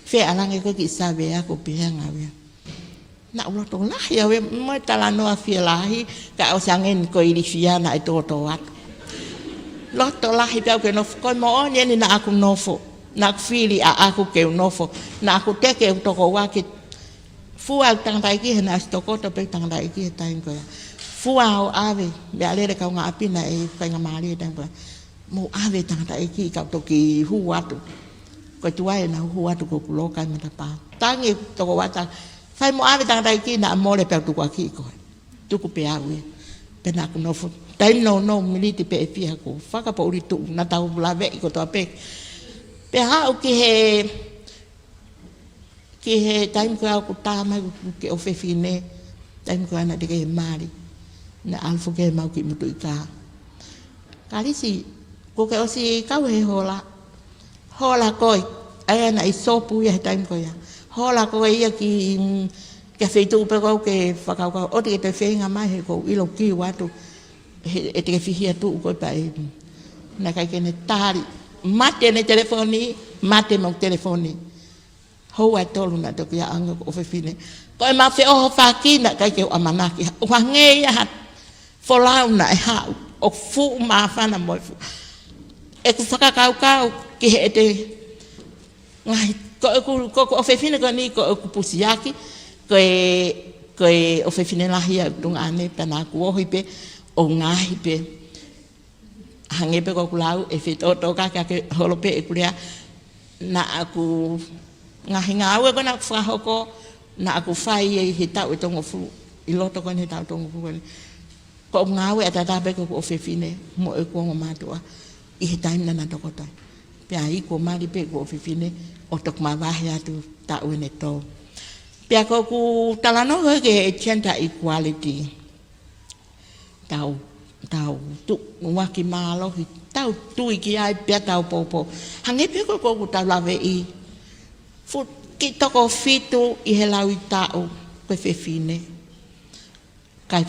Feʻalangi ko e kiʻi savea ko e pehē ange ia. Naʻa ku loto lahi au ē, mo e talanoa fielahi, ka ʻosi ange eni ko e ilifia naʻe tōtō atu. Loto lahi pē au ke nofo, ko e moʻoni eni naʻa ku nofo, naʻa ku fili ʻaʻaku ke u nofo, naʻa ku teke ʻeku tokoua ke fua ʻeku tangataʻeiki he naʻe ʻosi tokoto pē ʻeku tangataʻeiki he taimi ko ia. Fua ʻo ʻave, meʻa lele kaungāʻapi naʻe faingamālie he taimi ko ia. Mou ʻave tangataʻeiki ka u toki hū atu. Ko e tuai naʻa ku hū atu ko ʻeku loka ʻi matapā. Tangi ʻeku tokoua, fai mo ʻave tangataʻeiki naʻa mole pē au tukuakiʻi koe. Tuku pē au ē. Pea naʻa ku nofo. Taimi nounou miniti pē ʻe fiha ko e fakapoʻuli tuʻu naʻa tau laveʻi kotoa pē. Pea haʻu ki he Ki he taimi ko ia ʻoku tā mai ki he ʻofefine, taimi ko ia naʻe teʻeki ke mali, naʻe ʻalu foki ki heʻemau kiʻi motuʻa. Kalisi, kuo ke ʻosi kau he hola, hola koe, ʻa ia naʻe ʻi sopu ia he taimi ko ia. Hola koe ia ki, mm, ki ha feituʻu pē ko ē ke fakakaukau, ʻoua te ke toe feinga mai he ʻoku ou ʻilo ʻoku ke ʻalu atu, he ʻe teʻeki ke fihia tuʻu koe pea ʻe, naʻe ʻikai ke ne tali, mate ʻene telefoni, mate mo ʻeku telefoni. Houa ʻe tolu naʻe toki ʻalu ange ʻeku ʻofefine. Ko ʻemau feʻohofaki naʻe ʻikai ke u ʻamanaki. ʻO hangē ia ha folau naʻe haʻu. ʻOku fuʻu māfana mo e fuʻu. ʻEku fakakaukau ki heʻete ngaahi, ko ʻeku, ko ʻeku ʻofefine ko eni, ko ʻeku pusiaki, ko e, ko e ʻofefine lahi ʻa e tuongaʻane pea naʻa ku ohi pē, ʻo ngaohi pē. Hangē pē ko ʻeku lau, ʻe fetōtōkaki ake holo pē ʻeku lea, naʻa ku ngaahi ngāue ko ē naʻa ku fakahoko, naʻa ku fai ʻi he taʻu ʻe tolungofulu, ʻi loto ko eni he taʻu tolungofulu ko eni. Ko ʻeku ngāue ʻataʻatā pē ko ʻeku ʻofefine, mo ʻeku ongo mātuʻa, ʻi he taimi naʻa na tokoto ai. Pea ʻi ai kuo mali pē ʻeku ʻofefine, ʻo toki mavahe atu taʻu ʻe tolu. Pea ko ʻeku talanoa ko ē ki he gender equality. Tau, tau tuʻuaki mālohi, tau tui ki ai pea tau poupou. Hangē pē ko ē ʻoku tau laveʻi. Fuʻu kiʻi toko fitu ʻi he lauʻi taʻu, ko e fefine. Kakai,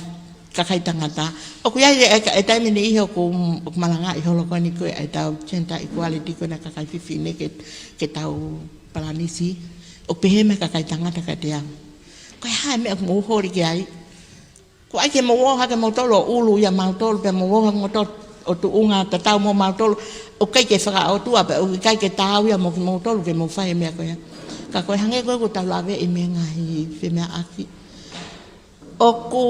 kakai tangata. ʻOku ʻi ai e, e, e taimi ʻe niʻihi ʻoku, ʻoku malangaʻi holo ko eni ko e ʻetau gender equality ko ena kakai fefine ke, ke tau palanisi. ʻOku pehē mai kakai tangata kiate au. Ko e hā e meʻa ʻoku mou holi ki ai. Ko ai ke mou ō hake moutolu ʻo ʻulu ia mautolu, pea mou ō hake moutolu ʻo tuʻunga tatau mo mautolu, ʻoku ʻikai ke fakaʻotua, pea ʻoku ʻikai ke taau ia mo kimoutolu ke mou fai e meʻa ko ia. Ka ko e hangē ko ē ʻoku tau laveʻi mei he ngaahi femeʻaʻaki. ʻOku,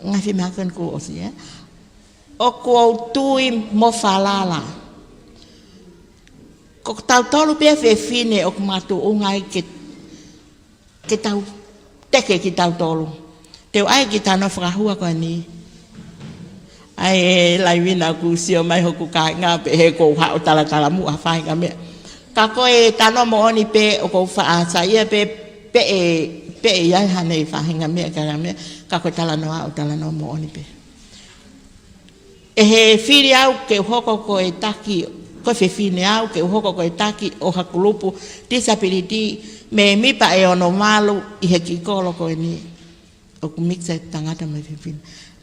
ngaahi femeʻaʻaki eni kuo ʻosi, ē? ʻOku ou tui mo falala. Ko kitautolu pē fefine ʻoku makatuʻunga ai ke ke tau teke kitautolu. Te u ʻai e kiʻi talanoa fakahua ko eni. ʻAi e laivina ʻoku sio mai hoku kāinga pē he ʻoku ou haʻu ʻo talatala muʻa ha faʻahinga meʻa. Ka ko e talanoa moʻoni pē ʻoku ou faʻa saiʻia pē, pē ʻe, pē ʻe ʻi ai haʻane faʻahinga meʻa, kāinga meʻa. Ka ko e talanoa ʻoku talanoa moʻoni pē. ʻE he fili au ke u hoko ko e taki, ko e fefine au ke u hoko ko e taki ʻo ha kulupu disability, mēmipa ʻe ono valu ʻi he kiʻi kolo ko eni. ʻOku mix ai tangata mo e fefine.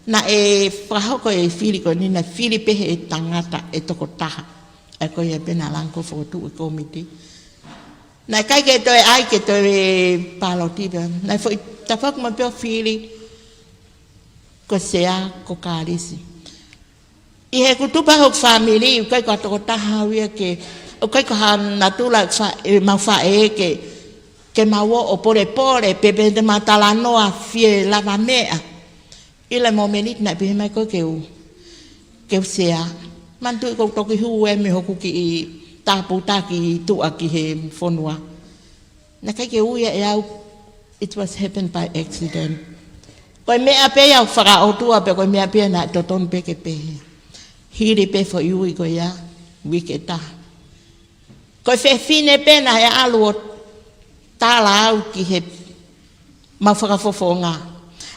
Naʻe fakahoko e fili ko eni, naʻe fili pē he tangata ʻe toko taha. ʻA ia ko ia pē naʻa langko fokotuʻu e kōmiti. Naʻe ʻikai ke toe ʻai ke toe pāloti pē. Naʻe foʻi tafaku mai pē ʻo fili. Ko e sea ko Kalisi. ʻI heʻeku tupu hoku fāmili, ʻoku ʻikai ko ha tokotaha au ia ke ʻOku ʻikai ko ha natula ʻe fa-, ʻemau faʻē ke, ke mau ō ʻo polepole, pe, pe te mau talanoa fie lavameʻa. ʻI he lā mo e miniti naʻe pehē mai ko ē ke u, ke u sea. Manatuʻi ʻoku ou toki hū ē mei hoku kiʻi tāpuaki tuʻa ki he fonua. Naʻe ʻikai ke ui ia ʻe au, it was happened by accident. Ko e meʻa pē ia ʻoku fakaʻotua pē, ko e meʻa pē ia naʻe totonu pē ke pehē. Hili pē foʻi ui ko ia, uike ʻe taha. Ko e fefine pē naʻe ʻalu ʻo tala au ki heʻemau fakafofonga.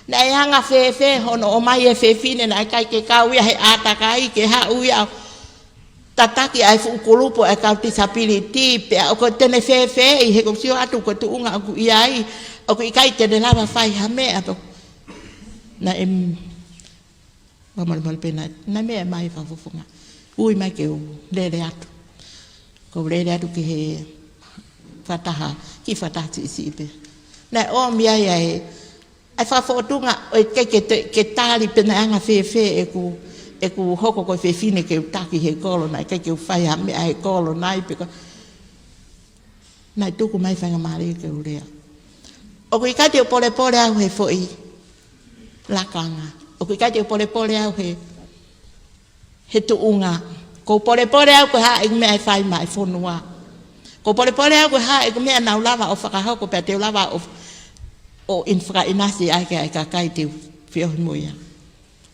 Naʻe anga fēfē hono ʻomai e fefine naʻe ʻikai ke kau ia he ʻātakai ke haʻu ia ʻo tataki ʻa e fuʻu kulupu ʻa e kau disability, pea ʻoku te ne fēfēʻi he ʻoku ou sio atu ko e tuʻunga ʻoku ʻi ai, ʻoku ʻikai te ne lava fai ha meʻa pē. Naʻe, mm, ua malu malu pē naʻe, naʻe meʻa mai fakafofonga. Ui mai ke u lele atu. Ko u lele atu ki he fakataha, kiʻi fakataha siʻisiʻi pē. Naʻe ʻomi ai ʻa e ʻa e fakafōtunga ʻo e ke, ke, ke, ke tali pe naʻe anga fēfē ʻeku, ʻeku hoko ko e fefine ke u taki he kolo nai, ke, ke u fai ha meʻa he kolo nai, pe ko, naʻe tuku mai faingamālie ke u lea. ʻOku ʻikai te u polepole au he foʻi lakanga. ʻOku ʻikai te u polepole au he he tuʻunga. ʻOku ou polepole au ko e hā ʻeku meʻa ʻe fai maʻa e fonua. ʻOku ou polepole au ko e hā ʻeku meʻa naʻa ku lava ʻo fakahoko pea te u lava ʻo, ʻo ʻin fakaʻinasi ai ki he kakai te u feohi mo ia.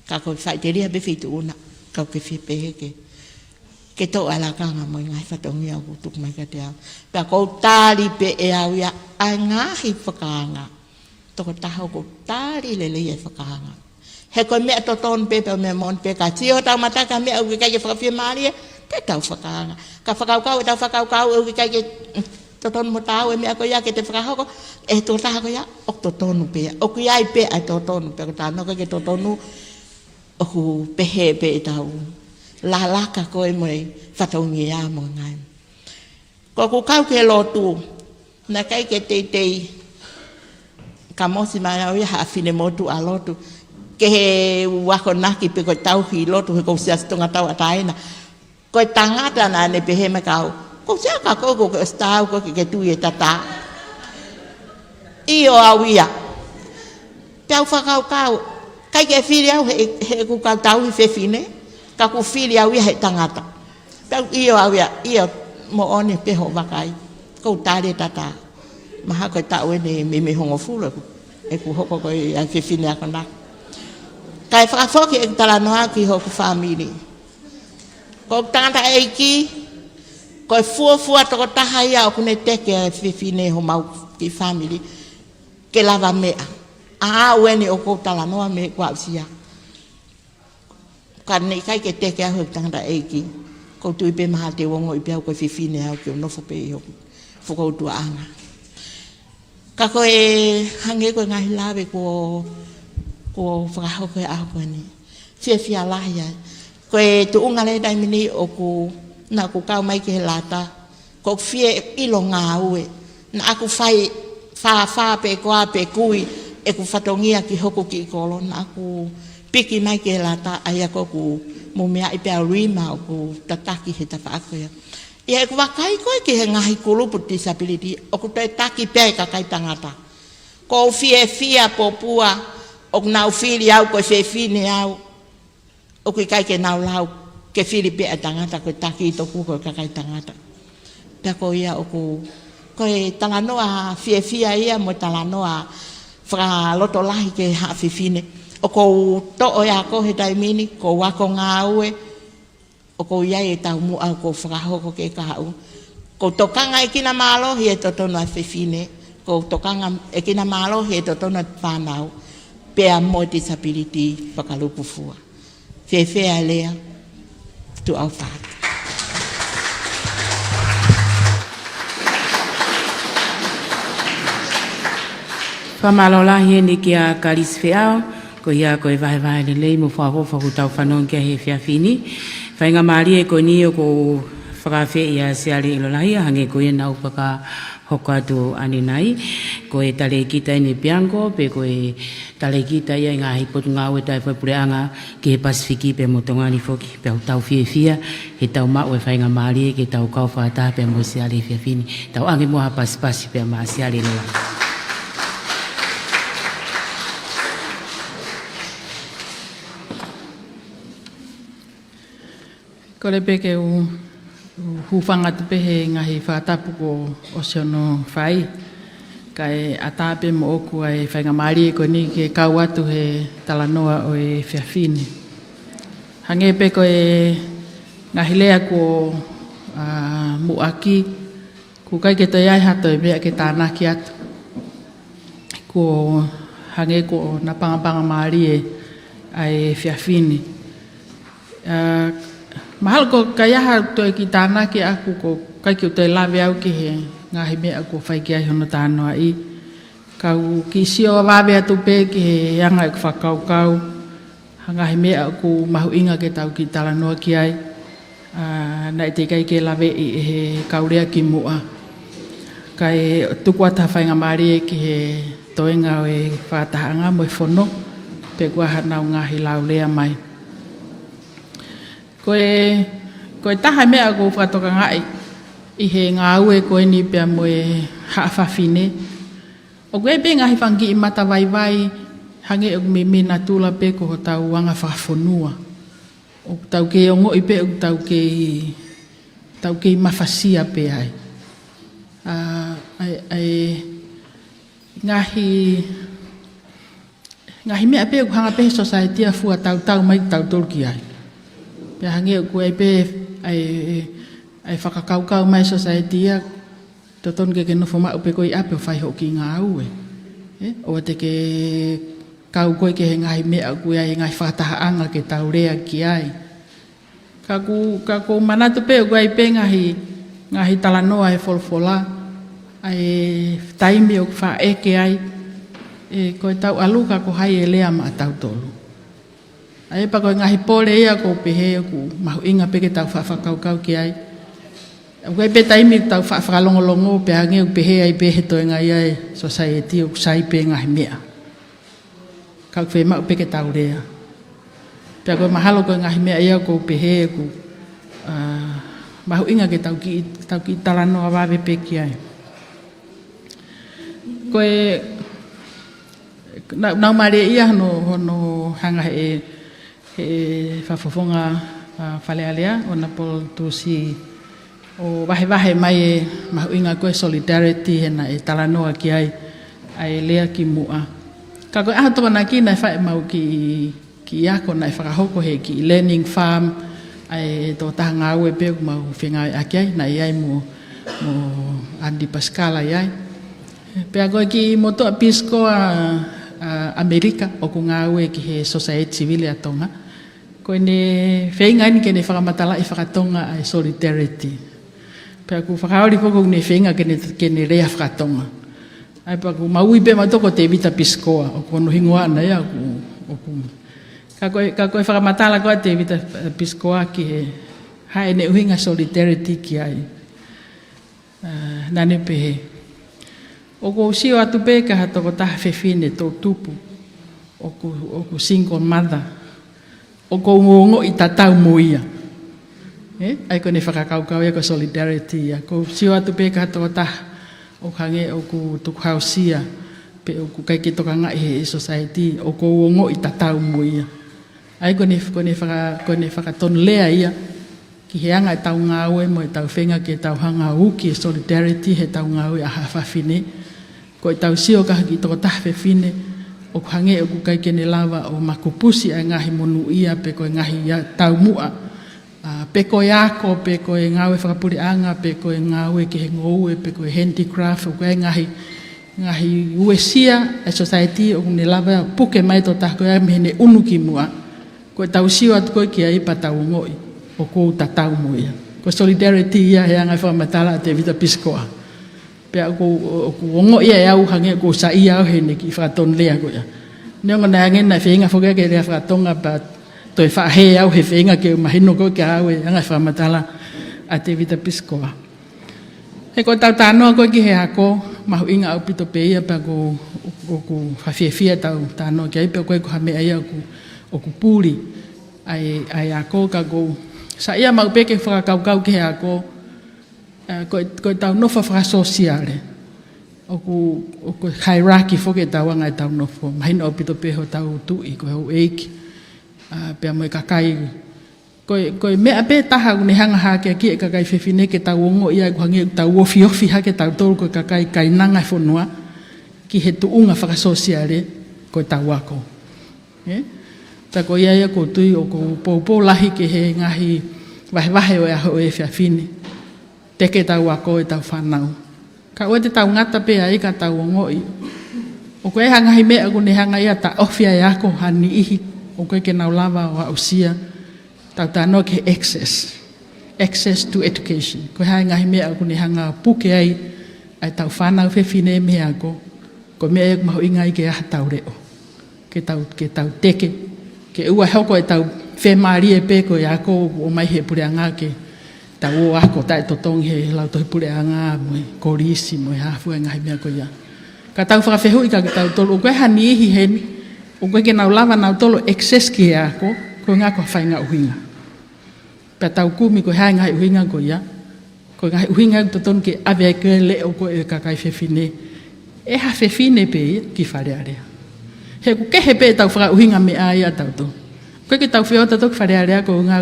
Ka ʻoku ou faʻiteliha pē feituʻu na, ka ʻoku ou fie pehē ke, ke toʻo ʻa e lakanga mo e ngaahi fatongia ʻoku tuku mai kiate au. Pea ʻoku ou tali pē ʻe au ia ʻa e ngaahi fakaanga. Tokotaha ʻoku ou tali lelei e fakaanga. He ko e meʻa totonu pē, pea meʻa moʻoni pē ka sio tau mata ki ha meʻa ʻoku ʻikai ke fakafiemālie, te tau fakaanga. Ka fakakaukau, ʻetau fakakaukau ʻoku ʻikai ke, mm, totonu mo taau e meʻa ko ia ke te fakahoko, ʻe he tokotaha ko ia, ʻoku totonu pē ia. ʻOku ʻi ai pē ʻa e totonu, pea ko e talanoa ko ē ki he totonu, ʻoku pehē pē ʻetau lalaka ko ē mo e fatongia mo e ngaahi. Ko ʻeku kau ki he lotu, naʻe ʻikai ke teitei kamosi mai au ia ha finemotuʻa lotu. Ke u akonaki pe ko e tauhi lotu he ʻoku ou siasi Tonga Tauʻatāina. Ko e tangata naʻa ne pehē mai kia au, ʻoku ou sio kia koe ʻoku ke ʻosi taau koe ke ke tui e tata. ʻIo au ia. Pea u fakakaukau, ʻikai ke fili au he, he ʻeku kau tauhi fefine, ka ʻoku fili au ia he tangata. Pea u ʻio au ia, ʻio moʻoni pē hoʻo vakai. ʻOku ou tali e tata. Mahalo ko e taʻu eni meimei hongofulu ʻeku, ʻeku hoko ko e ʻa e fefine akonaki. Kae fakafoki ʻeku talanoa ki hoku fāmili. Ko e tangataʻeiki, ko e fuofua tokotaha ia ʻoku ne teke e fefine homau kiʻi fāmili ke lavameʻa. ʻA au eni ʻoku ou talanoa mei heʻeku aʻusia. Ka naʻe ʻikai ke teke au he tangataʻeiki. ʻOku ou tui pē mahalo te u ongoʻi pē au ko e fefine au ke u nofo pē ʻi hoku fokoutuaʻanga. Ka ko e hangē ko e ngaahi lave kuo, kuo fakahoko he ʻaho ko eni. Fiefia lahi ai. Ko e tuʻunga leva he taimi ni ʻoku, naʻa ku kau mai ki he lata. ʻOku ou fie ʻilo ngāue. Naʻa ku fai fāfā pe koā pe kui ʻeku fatongia ki hoku kiʻi kolo. Naʻa ku piki mai ki he lata, ʻa ia ko ʻeku mumea ʻi pea lima ʻoku tataki he tafaʻaki ko ia. ʻI heʻeku vakai ko ē ki he ngaahi kulupu disability, ʻoku toe taki pē ʻa e kakai tangata. ʻOku ou fiefia pōpua, ʻoku nau fili au ko e fefine au. ʻOku ʻikai ke nau lau, ke fili pē ʻa e tangata, ko e taki ʻi toku ko e kakai tangata. Pea ko ia ʻoku, ko e talanoa fiefia ia mo e talanoa fakalotolahi ki he haʻa fefine. ʻOku ou toʻo e ako he taimi ni, ʻoku ou ako ngāue, ʻoku ou ʻi ai e taumuʻa ʻoku ou fakahoko ke kahaʻu. ʻOku ou tokanga ʻekina mālohi e totonu ʻa e fefine, ʻoku ou tokanga ʻekina mālohi e totonu ʻa e fānau, pea mo e disability fakalūkufua. Fēfē ʻa e lea, tuʻa ʻofa atu. Fakamālō lahi eni kia Kalisi Feʻao, ko ia ko e vahevahe lelei mo fakaʻofoʻofa ʻoku tau fanongo ki ai he efiafi ni. Faingamālie ko eni ʻoku ou fakaafeʻi ʻa Siale ʻIlolahia, hangē ko ia naʻa ku fakahoko atu ʻanenai. Ko e talēkita ʻeni Piango, pea ko e talēkita ia ʻi he ngaahi potungāue taʻefaʻapuleʻanga ki he Pasifiki pea mo Tonga ni foki. Pea ʻoku tau fiefia he tau maʻu e faingamālie ke tau kau fakataha pea mo Siale he efiafi ni. Tau ʻange muʻa ha pasipasi pea maʻa Siale Loa. Kole pē ke u, u hūfanga atu pē he ngaahi fakatapu kuo ʻosi hono fai. Kae ʻatā pē moʻoku ʻa e faingamālie ko eni ke kau atu he talanoa ʻo e efiafi ni. Hangē pē ko e ngaahi lea kuo, ā, muʻaki, ʻoku ʻikai ke toe ʻi ai ha toe meʻa ke tānaki atu. Kuo hangē kuo napangapangamālie ʻa e efiafi ni. Ā, mahalo ʻoku ʻikai ha toe kiʻi tānaki ʻaʻaku, ʻoku ʻikai ke u toe lave au ki he ngaahi meʻa kuo fai ki ai hono talanoaʻi. Ka u kiʻi sio vave atu pē ki he anga ʻeku fakakaukau, ha ngaahi meʻa ʻoku mahuʻinga ke tau kiʻi talanoa ki ai, ā, naʻe teʻeki ai ke laveʻi ʻe he kau lea kimuʻa. Kae tuku atu ha faingamālie ki he toenga ʻo e fakatahaʻanga mo e fono, pe ko e hā honau ngaahi lau lea mai. Ko e, ko e taha meʻa ʻoku ou fakatokangaʻi ʻi he ngāue ko eni pea mo e Haʻa Fafine, ʻoku ʻi ai pē ngaahi fanga kiʻi matavaivai, hangē ʻoku meimei natula pē ko hotau anga fakafonua. ʻOku tau kei ongoʻi pē, ʻoku tau kei, tau kei mafasia pē ai. Ā, ʻa e, ʻa e, ngaahi, ngaahi meʻa pē ʻoku hanga pē he sōsaieti ʻo fua tautau mai kitautolu ki ai. Pea hangē ʻoku ʻi ai pē ʻa e, ʻa e fakakaukau mai sōsaieti ia, totonu ke ke nofo maʻu pē koe ʻi ʻapi ʻo fai hoʻo kiʻi ngāue. Ē, ʻoua te ke kau koe ki he ngaahi meʻa ʻoku ʻi ai e ngaahi fakatahaʻanga ke tau lea ki ai. Ka ʻoku, ka ʻoku ou manatu pē ʻoku ʻi ai pē ngaahi, ngaahi talanoa he folofola, ʻa e taimi ʻoku faʻa ʻeke ai, ē, ko e tau ʻalu ka ko hai ʻe lea maʻatautolu. ʻA ia pea ko e ngaahi pole ia ʻoku ou pehē ʻoku mahuʻinga pē ke tau faʻa fakakaukau ki ai. ʻOku ʻi ai pē taimi ʻoku tau faʻa fakalongolongo pea hangē ʻoku pehē ai pē he toenga ia e sōsaieti ʻoku sai pē ngaahi meʻa. Ka ʻoku fiemaʻu pē ke tau lea. Pea ko e mahalo ko e ngaahi meʻa ia ʻoku ou pehē ʻoku, ā, mahuʻinga ke tau kiʻi, tau kiʻi talanoa vave pē ki ai. Ko e, naʻa, naʻa ku mālieʻia hono, hono hanga he, he fakafofonga, ā, Fale Alea, ʻOnapolo Tusi, ʻo vahevahe mai e mahuʻinga ko e solidarity he naʻe talanoa ki ai ʻa e lea kimuʻa. Ka ko e ʻaho Tokonaki naʻe fai ʻemau kiʻi, kiʻi ako naʻe fakahoko he kiʻi learning farm, ʻa e tokotaha ngāue pē ʻoku mau fengāueʻaki ai, naʻe ʻi ai mo, mo ʻAniti Pasikala ʻi ai. Pea ko e kiʻi motuʻa Peace Corps ʻa, ʻa ʻAmelika ʻoku ngāue ki he sōsaieti sivile ʻa Tonga. Ko ʻene feinga eni ke ne fakamatalaʻi fakatonga ʻa e solidarity. Pea ʻoku fakaoli foki ʻoku ne feinga ke ne, ke ne lea fakatonga. ʻA ia pea ʻoku mau ui pē mautolu ko Tevita Peace Corps, ʻoku hono hingoa ʻana ia ʻoku, ʻoku. Ka ko e, ka ko e fakamatala ko ē ʻa Tevita, ē, Peace Corps ki he hā ʻene ʻuhinga solidarity ki ai. Ā, naʻa ne pehē, ʻoku ou sio atu pē ki ha tokotaha fefine toʻutupu, ʻoku, ʻoku single mother, ʻoku ou ongoʻi tatau mo ia. Ē? ʻA ia ko ʻene fakakaukau ia ko e solidarity ia. ʻOku ou sio atu pē ki ha tokotaha ʻoku hangē ʻoku tukuhausia, pe ʻoku ʻikai ke tokangaʻi he, he sōsaieti, ʻoku ou ongoʻi tatau mo ia. ʻA ia ko ʻene, ko ʻene faka-, ko ʻene fakatonulea ia, ki he anga ʻetau ngāue mo ʻetau feinga ke tau hanga ʻo uki e solidarity heʻetau ngāue ʻa Haʻa Fafine. Ko ʻetau sio ki ha kiʻi tokotaha fefine, ʻoku hangē ʻoku ʻikai ke ne lava ʻo makupusi ʻa e ngaahi monūʻia pe ko e ngaahi ia taumuʻa. Ā, pe ko e ako, pe ko e ngāue fakapuleʻanga, pe ko e ngāue ki he ngoue, pe ko e handicraft, ʻoku ʻi ai e ngaahi, ngaahi uesia ʻa e sōsaieti ʻoku ne lava ʻo puke mai e tokotaha ko ia mei heʻene ʻunu kimuʻa. Ko ʻetau sio atu ko ē ki ai pea tau ongoʻi ʻoku ou tatau mo ia. Ko e solidarity ia he anga e fakamatala ʻa Tevita Peace Corps. Pea ʻoku, ʻoku ongoʻi ʻe au hangē ʻoku ou saiʻia au heʻene kiʻi fakatonulea ko ia. Neongo naʻe hangē naʻe feinga foki ia ke lea fakatonga pea toe faʻa hē au he feinga ke mahino ko ē kia au e anga e fakamatala ʻa Tevita Peace Corps. He ko ʻetau talanoa ko ē ki he ako, Mahuʻinga ʻaupito pē ia pea ʻoku, ʻoku fakafiefia ʻetau talanoa ki ai pea ʻoku ʻikai ko ha meʻa ia ʻoku, ʻoku puli ʻa e, ʻa e ako ka ʻoku saiʻia maʻu pē ke fakakaukau ki he ako, ē, ko e, ko ʻetau nofo fakasōsiale. ʻOku, ʻoku hierarchy foki ʻetau anga ʻetau nofo. Mahino ʻaupito pē hotau tuʻi, ko e houʻeiki, ā, pea mo e kakai. Ko e, ko e meʻa pē taha ʻoku ne hanga hake ki he kakai fefine ke tau ongoʻi ai ʻoku hangē ʻoku tau ofiofi hake tautolu ko e kakai kainanga e fonua ki he tuʻunga fakasōsiale ko ʻetau ako. Ē? Tā ko ia ia ʻoku ou tui ʻoku ou poupou lahi ki he ngaahi vahevahe ʻo e ʻaho ʻo e efiafi ni. Teke ʻetau ako ʻetau fānau. Ka ʻoua te tau ngata pē ai ka tau ongoʻi ʻoku ʻi ai ha ngaahi meʻa ʻoku ne hanga ia ʻo taʻofi ʻa e ako ha niʻihi ʻoku ʻikai ke nau lava ʻo aʻusia. Tau talanoa ki he access. Access to education. Ko e hā e ngaahi meʻa ʻoku ne hanga ʻo puke ai ʻa ʻetau fānau fefine mei he ako. Ko e meʻa ia ʻoku mahuʻinga ai ke ʻi ai haʻatau leʻo. Ke tau, ke tau teke. Ke ʻoua ʻe hoko ʻetau fiemālie pē ko e ako ʻoku ʻomai he puleʻanga ke tau ō ʻo ako taʻetotongi he lautohi puleʻanga mo e kolisi mo e hā fua e ngaahi meʻa ko ia. Ka tau fakafehuʻi kiate kitautolu, ʻoku ʻi ai ha niʻihi heni ʻoku ʻikai ke nau lava nautolu access ki he ako, ko e ʻuhinga ko e faʻahinga ʻuhinga. Pea tau kumi ko e hā e ngaahi ʻuhinga ko ia, ko e ngaahi ʻuhinga ʻoku totonu ke ʻave ai ko e leʻo ko e kakai fefine. ʻE ha fefine pē ia ki Fale Alea. He ʻoku kehe pē ʻetau fakaʻuhinga meʻa ia ʻatautolu. ʻOku ʻikai ke tau feʻao tautolu ki Fale Alea ko e ʻuhinga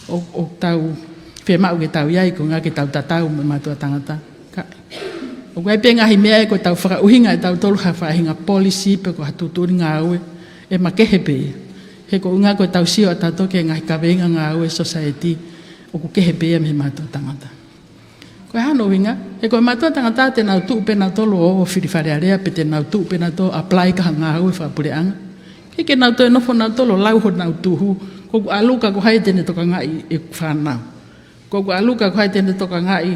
ʻo, ʻoku tau fiemaʻu ke tau ʻi ai ko e ʻuhinga ke tau tatau mo e mātuʻa tangata. Ka, ʻoku ʻi ai pē ngaahi meʻa ʻe ko ʻetau fakaʻuhinga ʻe tautolu ha faʻahinga policy pe ko ha tuʻutuʻuni ngāue ʻe makehe pē ia. He ko e ʻuhinga ko ʻetau sio ʻatautolu ki he ngaahi kaveinga ngāue society ʻoku kehe pē ia mei he mātuʻa tangata. Ko e hā hono ʻuhinga, he ko e mātuʻa tangata te nau tuʻu pē nautolu ʻo fili Fale Alea pe te nau tuʻu pē nautolu ʻo apply ki ha ngāue fakapuleʻanga. ʻIkai ke nau toe nofo nautolu ʻo lau honau tuhu, ko ʻeku ʻalu ka ko hai te ne tokangaʻi ʻeku fānau. Ko ʻeku ʻalu ka ko hai te ne tokangaʻi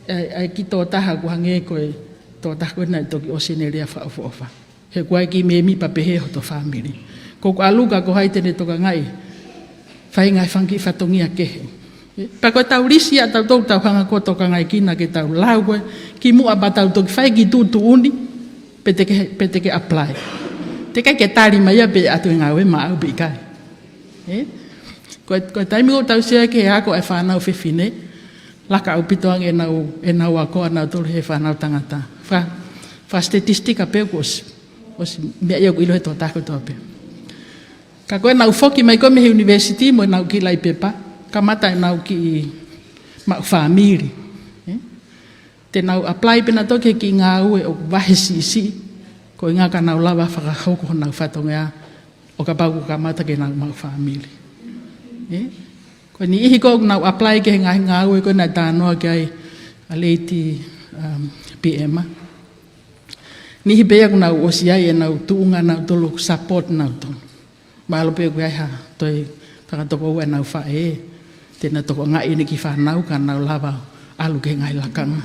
ʻa e, ʻa e kiʻi tokotaha ʻoku hangē ko e tokotaha ko ē naʻe toki ʻosi ʻene lea fakaʻofoʻofa. He ʻoku ʻi ai e kiʻi mēmipa pehē hoto fāmili. Ko ʻeku ʻalu ka ko hai te ne tokangaʻi, fai e ngaahi fanga kiʻi fatongia kehe. Pea ko ʻetau lisi ia ʻatautolu ʻoku tau hanga ʻo tokangaekina ke tau lau ko ē kimuʻa pea tau toki fai e kiʻi tuʻutuʻuni pe te ke, pe te ke apply. Teʻeki ai ke tali mai ia pe ʻe ʻatu e ngāue maʻau pe ʻikai. Ē? Ko e, ko e taimi ʻoku tau sio ai ki he ako ʻa e fānau fefine, laka ʻaupito ange ʻenau, ʻenau ako ʻanautolu he fānau tangata. Fa, fa statistika pē kuo ʻosi, ʻosi meʻa ia ʻoku ʻilo he tokotaha kotoa pē. Ka ko ʻenau foki mai ko ē mei he university mo ʻenau kiʻi lauʻi pepa, kamata ʻenau kiʻi maʻu fāmili. Ē? Te nau apply pē nautolu ki he kiʻi ngāue ʻoku vahe siʻisiʻi, ko e ʻuhinga ka nau lava fakahoko honau fatongia ʻo kapau ʻoku kamata ke nau maʻu fāmili. Ē? Ko e niʻihi ko ē ʻoku nau apply ki he ngaahi ngāue ko ē naʻe talanoa ki ai ʻa Lady, um, Piʻema. Niʻihi pē ia ʻoku nau ʻosi ʻi ai ʻenau tuʻunga ʻanautolu ʻoku support nautolu. Mahalo pē ʻoku ʻi ai ha toe fanga tokoua ʻenau faʻē, te nau tokangaʻi ʻene kiʻi fānau ka nau lava ʻalu ki he ngaahi lakanga.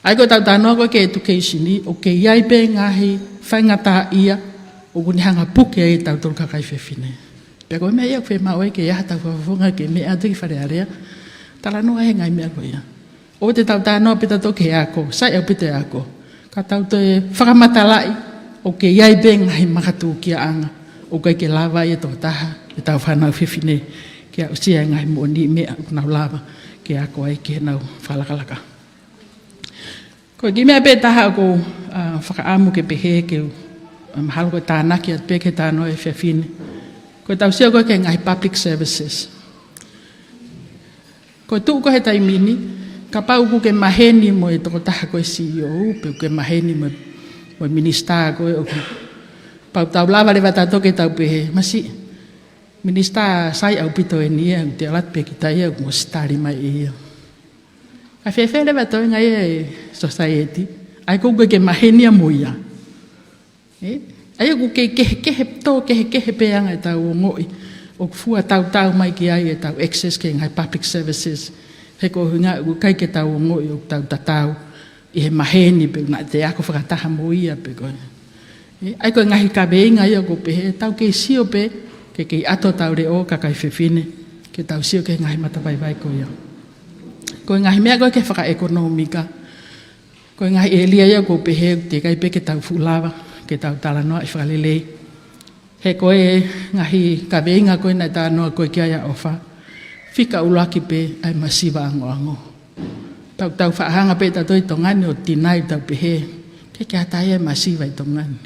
ʻA ia ko ʻetau talanoa ko ē ki he education ni, ʻoku kei ʻi ai pē ngaahi faingataʻaʻia ʻoku ne hanga ʻo puke ai ʻa tautolu kakai fefine. Pea ko e meʻa ia ʻoku fiemaʻu ai ke ʻi ai haʻatau fakafofonga ke meʻa atu ki Fale Alea, talanoa he ngaahi meʻa ko ia. ʻOua te tau talanoa pē tautolu ki he ako, sai ʻaupito e ako. Ka tau toe fakamatalaʻi ʻoku kei ʻi ai pē ngaahi makatuʻunga ʻoku ʻikai ke lava ai e tokotaha, ʻetau fānau fefine, ke aʻusia e ngaahi moʻoniʻi meʻa ʻoku nau lava ke ako ai ki heʻenau fakalakalaka. Ko e kiʻi meʻa pē taha ʻoku ou, ā, fakaʻamu ke pehē ke u, ā, mahalo ko e tānaki atu pē ki he talanoa ʻo e efiafi ni. Ko ʻetau sio ko ē ki he ngaahi public services. Ko e tuʻu ko ē he taimi ni, kapau ʻoku ke maheni mo e tokotaha ko e C E O, pe ʻoku ke maheni mo e, mo e minisitā ko ē ʻoku, pau tau lava leva tautolu ke tau pehē, masiʻi, minisitā sai ʻaupito eni ia, te alat pe kita ia, ʻoku mou ʻosi tali mai ʻe ia. Ka fēfē leva toenga ia e society, ʻa ia ko ē ʻoku ke maheni ia mo ia. Ē? ʻA ia ʻoku kei kehekehe, tō kehekehe pē ʻa e anga ʻetau ongoʻi ʻoku fua tautau mai ki ai ʻetau access ki he ngaahi public services. He ko e ʻuhinga ʻoku ʻikai ke tau ongoʻi ʻoku tau tatau ʻi he maheni pe naʻa te ako fakataha mo ia pe ko e. Ē? ʻA ia ko e ngaahi kaveinga ia ʻoku ou pehē, tau kei sio pē, ke kei ʻatu hotau leʻo kakai fefine, ke tau sio ki he ngaahi matavaivai ko ia. Ko e ngaahi meʻa ko ē ki he fakaʻekonōmika. Ko e ngaahi ʻēlia ia ʻoku ou pehē ʻoku teʻeki ai pē ke tau fuʻu lava ke tau talanoaʻi fakalelei. He ko e ngaahi kaveinga ko ē naʻe talanoa ko ē ki ai ʻa ʻOfa, fika ʻuluaki pē ʻa e masiva angoango. Tau, tau faʻa hanga pē ʻe tautolu ʻi Tonga ni ʻo tinai, tau pehē, ʻikai ke ʻi ai ha taha ia e masiva ʻi Tonga ni.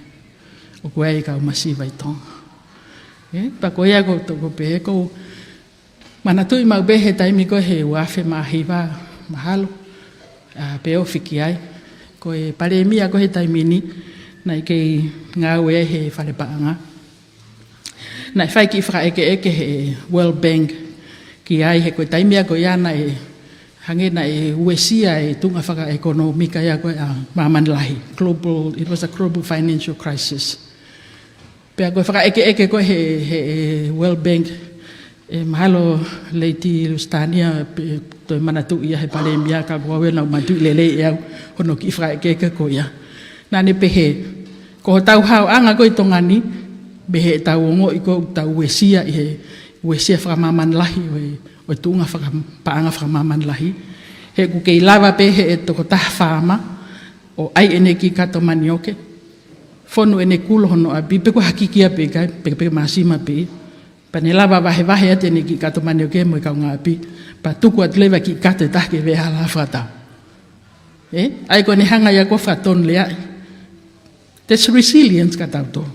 ʻOku ʻi ai e kau masiva ʻi Tonga. ʻE, pea ko ia ʻoku ou, ʻoku ou pehē ʻoku ou manatuʻi maʻu pē he taimi ko ē he ua afe mā hiva, mahalo, ʻa, pe ofi ki ai. Ko e palēmia ko ē he taimi ni, naʻe kei ngāue ai he fale paʻanga. Naʻe fai e kiʻi fakaʻekeʻeke he World Bank ki ai, he ko e taimi ia ko ia naʻe hangē naʻe uesia e tuʻunga fakaʻekonōmika ia ko ē ʻa māmani lahi. Global, it was a global financial crisis. Pea ko e fakaʻekeʻeke ko ē he, he, he World Bank, ʻe mahalo Lady Lusitania pē ʻe toe manatuʻi ia he palēmia, ka ko au ʻoku ou manatuʻi lelei ʻe au hono kiʻi fakaʻekeʻeke ko ia. Naʻa ne pehē, ko hotau haoʻanga ko ē ʻi Tonga ni, mei heʻetau ongoʻi ko ē ʻoku tau uesia ʻi he uesia fakamāmani lahi ʻo e, ʻo e tuʻunga faka-, paʻanga fakamāmani lahi, he ʻoku kei lava pē ʻe he tokotaha faama ʻo ʻai ʻene kiʻi kato manioke, fonu ʻene kulo hono ʻapi, pe ko e hā, kikia pē ʻikai, pe, pe māsima pē. Pea ne lava vahevahe atu ʻene kiʻi kato manioke mo e kaungāʻapi, pea tuku atu leva e kiʻi kato ʻe taha ke vea hala fakatau. ʻE? ʻA ia ko ʻene hanga ia ko ē ʻo fakatonulea. There's resilience kia tautolu.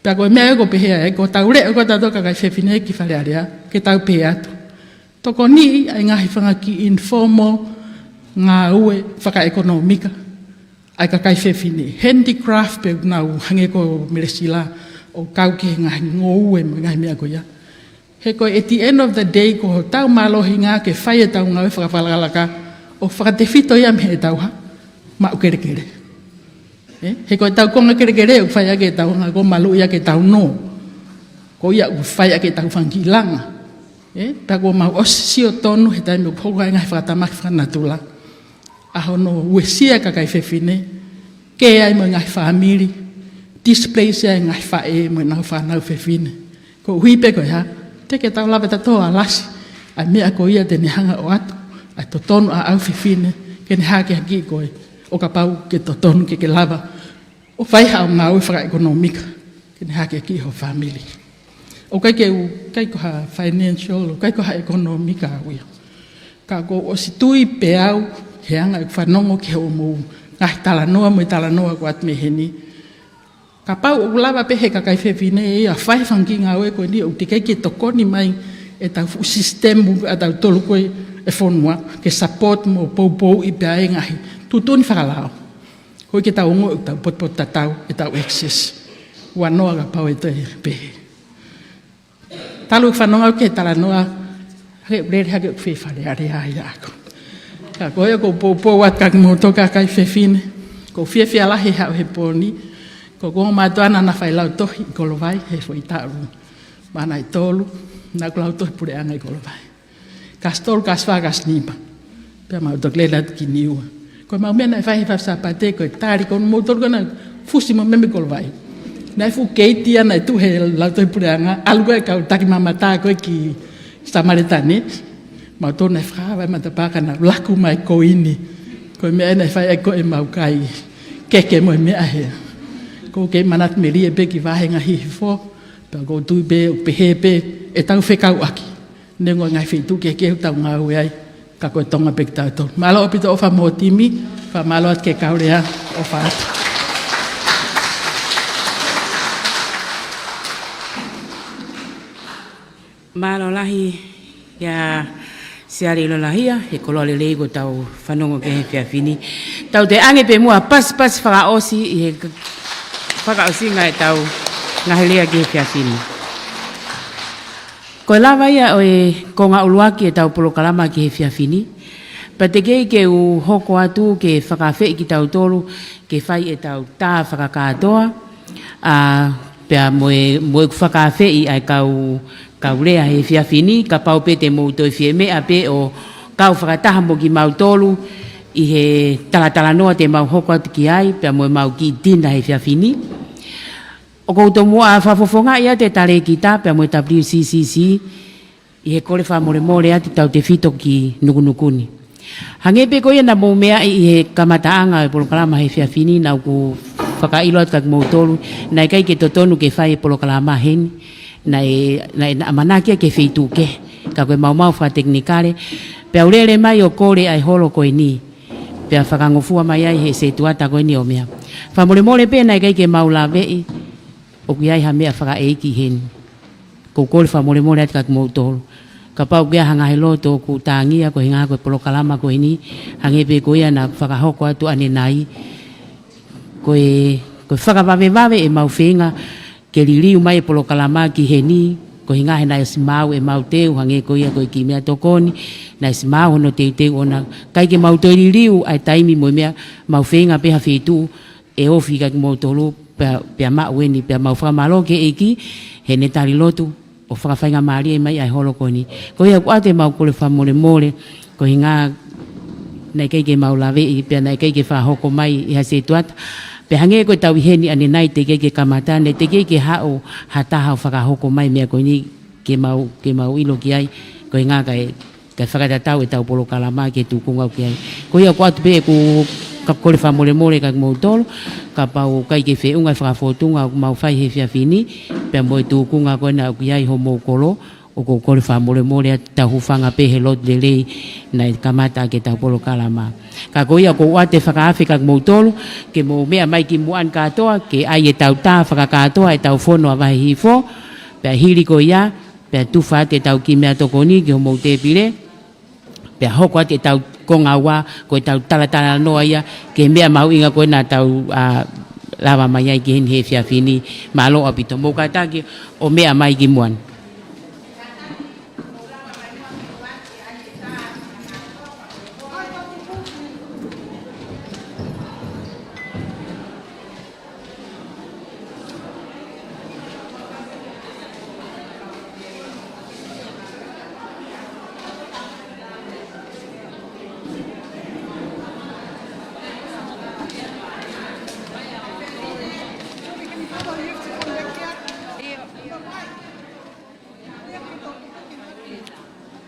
Pea ko e meʻa ia ʻoku ou pehē ai, ko ʻetau leʻo ko ē ʻa tautolu kakai fefine ki Fale Alea, ke tau pehē atu, tokoniʻi ʻa e ngaahi fanga kiʻi informal ngāue fakaʻekonōmika ʻa e kakai fefine. Handicraft pē ʻoku nau hangē ko Melesila ʻo kau ki he ngaahi ngoue mo e ngaahi meʻa ko ia. He ko e at the end of the day, ko hotau mālohinga ke fai ʻetau ngāue fakalakalaka ʻo fakatefito ia mei heʻetau hā, maʻu kelekele. ʻE? He ko ʻetau konga kelekele ʻoku fai ʻaki ʻetau hanga ko ē ʻo maluʻi ʻaki ʻetau nō. Ko ia ʻoku fai ʻaki ʻetau fanga kiʻi langa. ʻE? Pea kuo mau ʻosi sio tonu he taimi ʻoku hoko ai e ngaahi fakatamaki fakanatula, ʻa hono uesia e kakai fefine, kē ai mo e ngaahi fāmili, displace ai e ngaahi faʻē mo ʻenau fānau fefine. Koeʻuhi pē ko e hā, teʻeki ke tau lava ʻe tautolu ʻo alasi ʻa e meʻa ko ia te ne hanga ʻo ʻoatu ʻa e totonu ʻa e ʻau fefine, ke ne hakeakiʻi koe, ʻo kapau ʻoku ke totonu ke ke lava ʻo fai haʻo ngāue fakaʻekonōmika ke ne hakeakiʻi ho fāmili. ʻOku ʻikai ke u, ʻikai ko ha financial, ʻoku ʻikai ko ha ʻekonōmika au ia. Ka ʻoku ou ʻosi tui pē au, he anga ʻeku fanongo ki hoʻomou ngaahi talanoa mo e talanoa ʻoku ʻoatu mei heni, kapau ʻoku lava pē ʻe he kakai fefine ia ʻo fai e fanga kiʻi ngāue ko eni, ʻoku teʻeki ai ke tokoni mai ʻetau fuʻu sisitemi ʻa tautolu ko ē ʻi he fonua ke support mo poupouʻi pē ʻa e ngaahi tuʻutuʻuni fakalao. Koeʻuhi ke tau ongoʻi ʻoku tau potupotutatau ʻetau access. Ua noa kapau ʻe toe pehē. Talu e fanongo au ki he talanoa, hake ʻoku lele hake ʻoku fie Fale Alea ia ʻaʻaku. Ka ko ia ʻoku ou poupou atu kia kimoutolu kakai fefine, ʻoku ou fiefia lahi he haʻu he pō ni, ko ʻeku ongo mātuʻa naʻá na fai lautohi ʻi Kolovai he foʻi taʻu ʻe tolu, naʻá ku lautohi puleʻanga ʻi Kolovai. Kasi tolu, kasi fā, kasi nima. Pea mau toki lele atu ki Niua. Ko ʻemau meʻa naʻe fai he efiafi Sāpate ko e tali ko moutolu ko ena fusi mo meme Kolovai. Naʻe fuʻu keiti ia naʻe tuʻu he lautohi puleʻanga, ʻalu ko ē e kau takimamata ko ē ki Samēlia ni. Mautolu naʻe fakaava e matapā ka nau laku mai ko eni. Ko e meʻa naʻe fai ai ko ē ʻemau kai keke mo e meʻa he. ʻOku ou kei manatu melie pē ki he vāhenga Hihifo. Pea ʻoku ou tui pē, ʻoku pehē pē ʻetau fekauʻaki. Neongo e ngaahi feituʻu kehekehe ʻoku tau ngāue ai, ka ko e Tonga pē kitautolu. Mālō ʻaupito ʻOfa mo ho timi, fakamālō atu ki he kau lea, ʻofa atu. Mālō lahi kia Siale ʻIlolahia, he koloa lelei kuo tau fanongo ki ai he efiafi ni. Tau toe ʻange pē muʻa pasipasi fakaʻosi ʻi he k-, fakaʻosinga ʻetau ngaahi lea ki he efiafi ni. Ko e lava ia ʻo e konga ʻuluaki ʻetau polokalama ki he efiafi ni. Pea teʻeki ke u hoko atu ke fakaafeʻi kitautolu ke fai ʻetau tā fakakātoa, ʻa, pea mo e, mo ʻeku fakaafeʻi ʻa e kau, kau lea he efiafi ni, kapau pē te mou toe fie meʻa pē ʻo kau fakataha mo kimautolu ʻi he talatalanoa te mau hoko atu ki ai, pea mo ʻemau kiʻi tina he efiafi ni. ʻOku ou tomuʻa fakafofongaʻi atu e talēkita pea mo e W C C C ʻi he kole fakamolemole atu tautefito ki Nukunukuni. Hangē pē ko ia naʻa mou meaʻi ʻi he kamataʻanga e polokalama he efiafi ni, naʻa ku fakaʻilo atu kia kimoutolu, naʻe ʻikai ke totonu ke fai e polokalama heni, naʻe, naʻe, naʻe ʻamanaki ia ki he feituʻu kehe, ka ko e maumau fakatekinikale, pea u lele mai ʻo kole ʻa e holo ko eni, pea fakangofua mai ai he setuata ko eni ʻo meʻa. Fakamolemole pē naʻe ʻikai ke mau laveʻi, ʻoku ʻi ai ha meʻa fakaʻeiki heni. ʻOku ou kole fakamolemole atu kia kimoutolu. Kapau ʻoku ʻi ai ha ngaahi loto ʻoku tangia koeʻuhi ko e polokalama ko eni, hangē pē ko ia naʻa ku fakahoko atu ʻanenai. Ko e, ko e fakavavevave ʻemau feinga ke liliu mai e polokalama ki heni, koeʻuhi he naʻe ʻosi maau ʻemau teu, hangē ko ia ko e kiʻi meʻatokoni, naʻe ʻosi maau hono teuteu ʻona. ʻIkai ke mau toe liliu ʻa e taimi mo e meʻa, mau feinga pē ha feituʻu ʻe ofi kia kimoutolu, pea, pea maʻu eni, pea mau fakamālō ki he ʻEiki heʻene tali lotu ʻo fakafaingamālie mai ʻa e holo ko eni. Ko ia ʻoku ʻoatu ʻemau kole fakamolemole, koeʻuhi naʻe ʻikai ke mau laveʻi, pea naʻe ʻikai ke fakahoko mai ʻi ha setuata. Pea hangē ko ʻetau ʻi heni ʻanenai, teʻeki ai ke kamata, naʻe teʻeki ai ke haʻu ha taha ʻo fakahoko mai e meʻa ko eni ke mau, ke mau ʻilo ki ai, koeʻuhi kae kae fakatatau ʻetau polokalama ki he tūkunga ʻoku ʻi ai. Ko ia ʻoku ʻoatu pē ʻeku kole fakamolemole kia kimoutolu, kapau ʻoku ʻikai ke feʻunga e fakafōtunga ʻoku mau fai he efiafi ni, pea mo e tūkunga ko ena ʻoku ʻi ai homou kolo, ʻoku ou kole fakamolemole atu, tau hūfanga pē he lotu lelei naʻe kamata ʻaki ʻetau polokalama. Ka ko ia ʻoku ou ʻoatu e fakaafe kia kimoutolu, ke mou meʻa mai ki muʻa ni kātoa, ke ʻai ʻetau tā fakakātoa ʻetau fono ʻa Vahe Hihifo, pea hili ko ia, pea tufa atu ʻetau kiʻi meʻatokoni ki homou tēpile, pea hoko atu ʻetau konga ua, ko ʻetau talatalanoa ia ki he meʻa mahuʻinga ko ena naʻa tau, ā, lava mai ai ki heni he efiafi ni. Mālō ʻaupito, mou kātaki ʻo meʻa mai ki muʻa ni.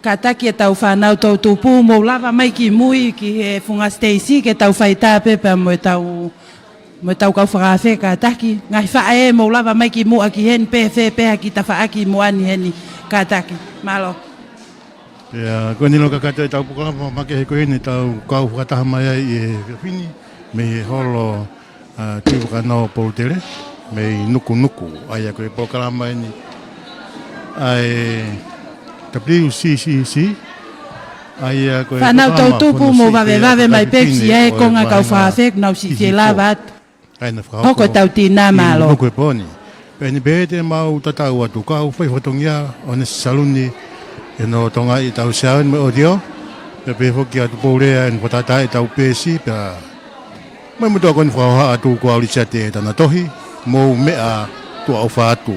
Kātaki ʻetau fānau toʻutupu, mou lava mai ki mui ki he funga siteisi ke tau fai tā pē pea mo ʻetau, mo ʻetau kau fakaafe, kātaki. Ngaahi faʻē, mou lava mai ki muʻa ki heni, pehē pē ha kiʻi tafaʻaki muʻa ni heni, kātaki. Mālō. Ia, ko eni leva kātaki ʻetau polokalama makehe ko eni, tau kau fakataha mai ai ʻi he efiafi ni, mei he holo ʻa Tuʻi Vakanō Polutele, mei Nukunuku. ʻA ia ko e polokalama eni ʻa e W C C C, ʻa ia ko e Fānau polokalama toʻutupu, fono mou siʻi vave pē vave mai pē ki he konga kau fakaafe, nau siʻi fie lava atu. ʻA ia naʻe fakahoko ʻi Nukuʻepooni. Pea ʻi he pehē te mau tatau atu, kau fai fatongia ʻo ʻEne Saluni, ʻi hono tokangaʻi ʻetau sound mo e audio, pea pehē foki ʻa Tupou Lea ʻi hono fakatātā ʻetau peesi, pea mai mutu ko eni fakahoha atu ko Aulisiate Tanatohi, mou meʻa tuʻa ʻofa atu.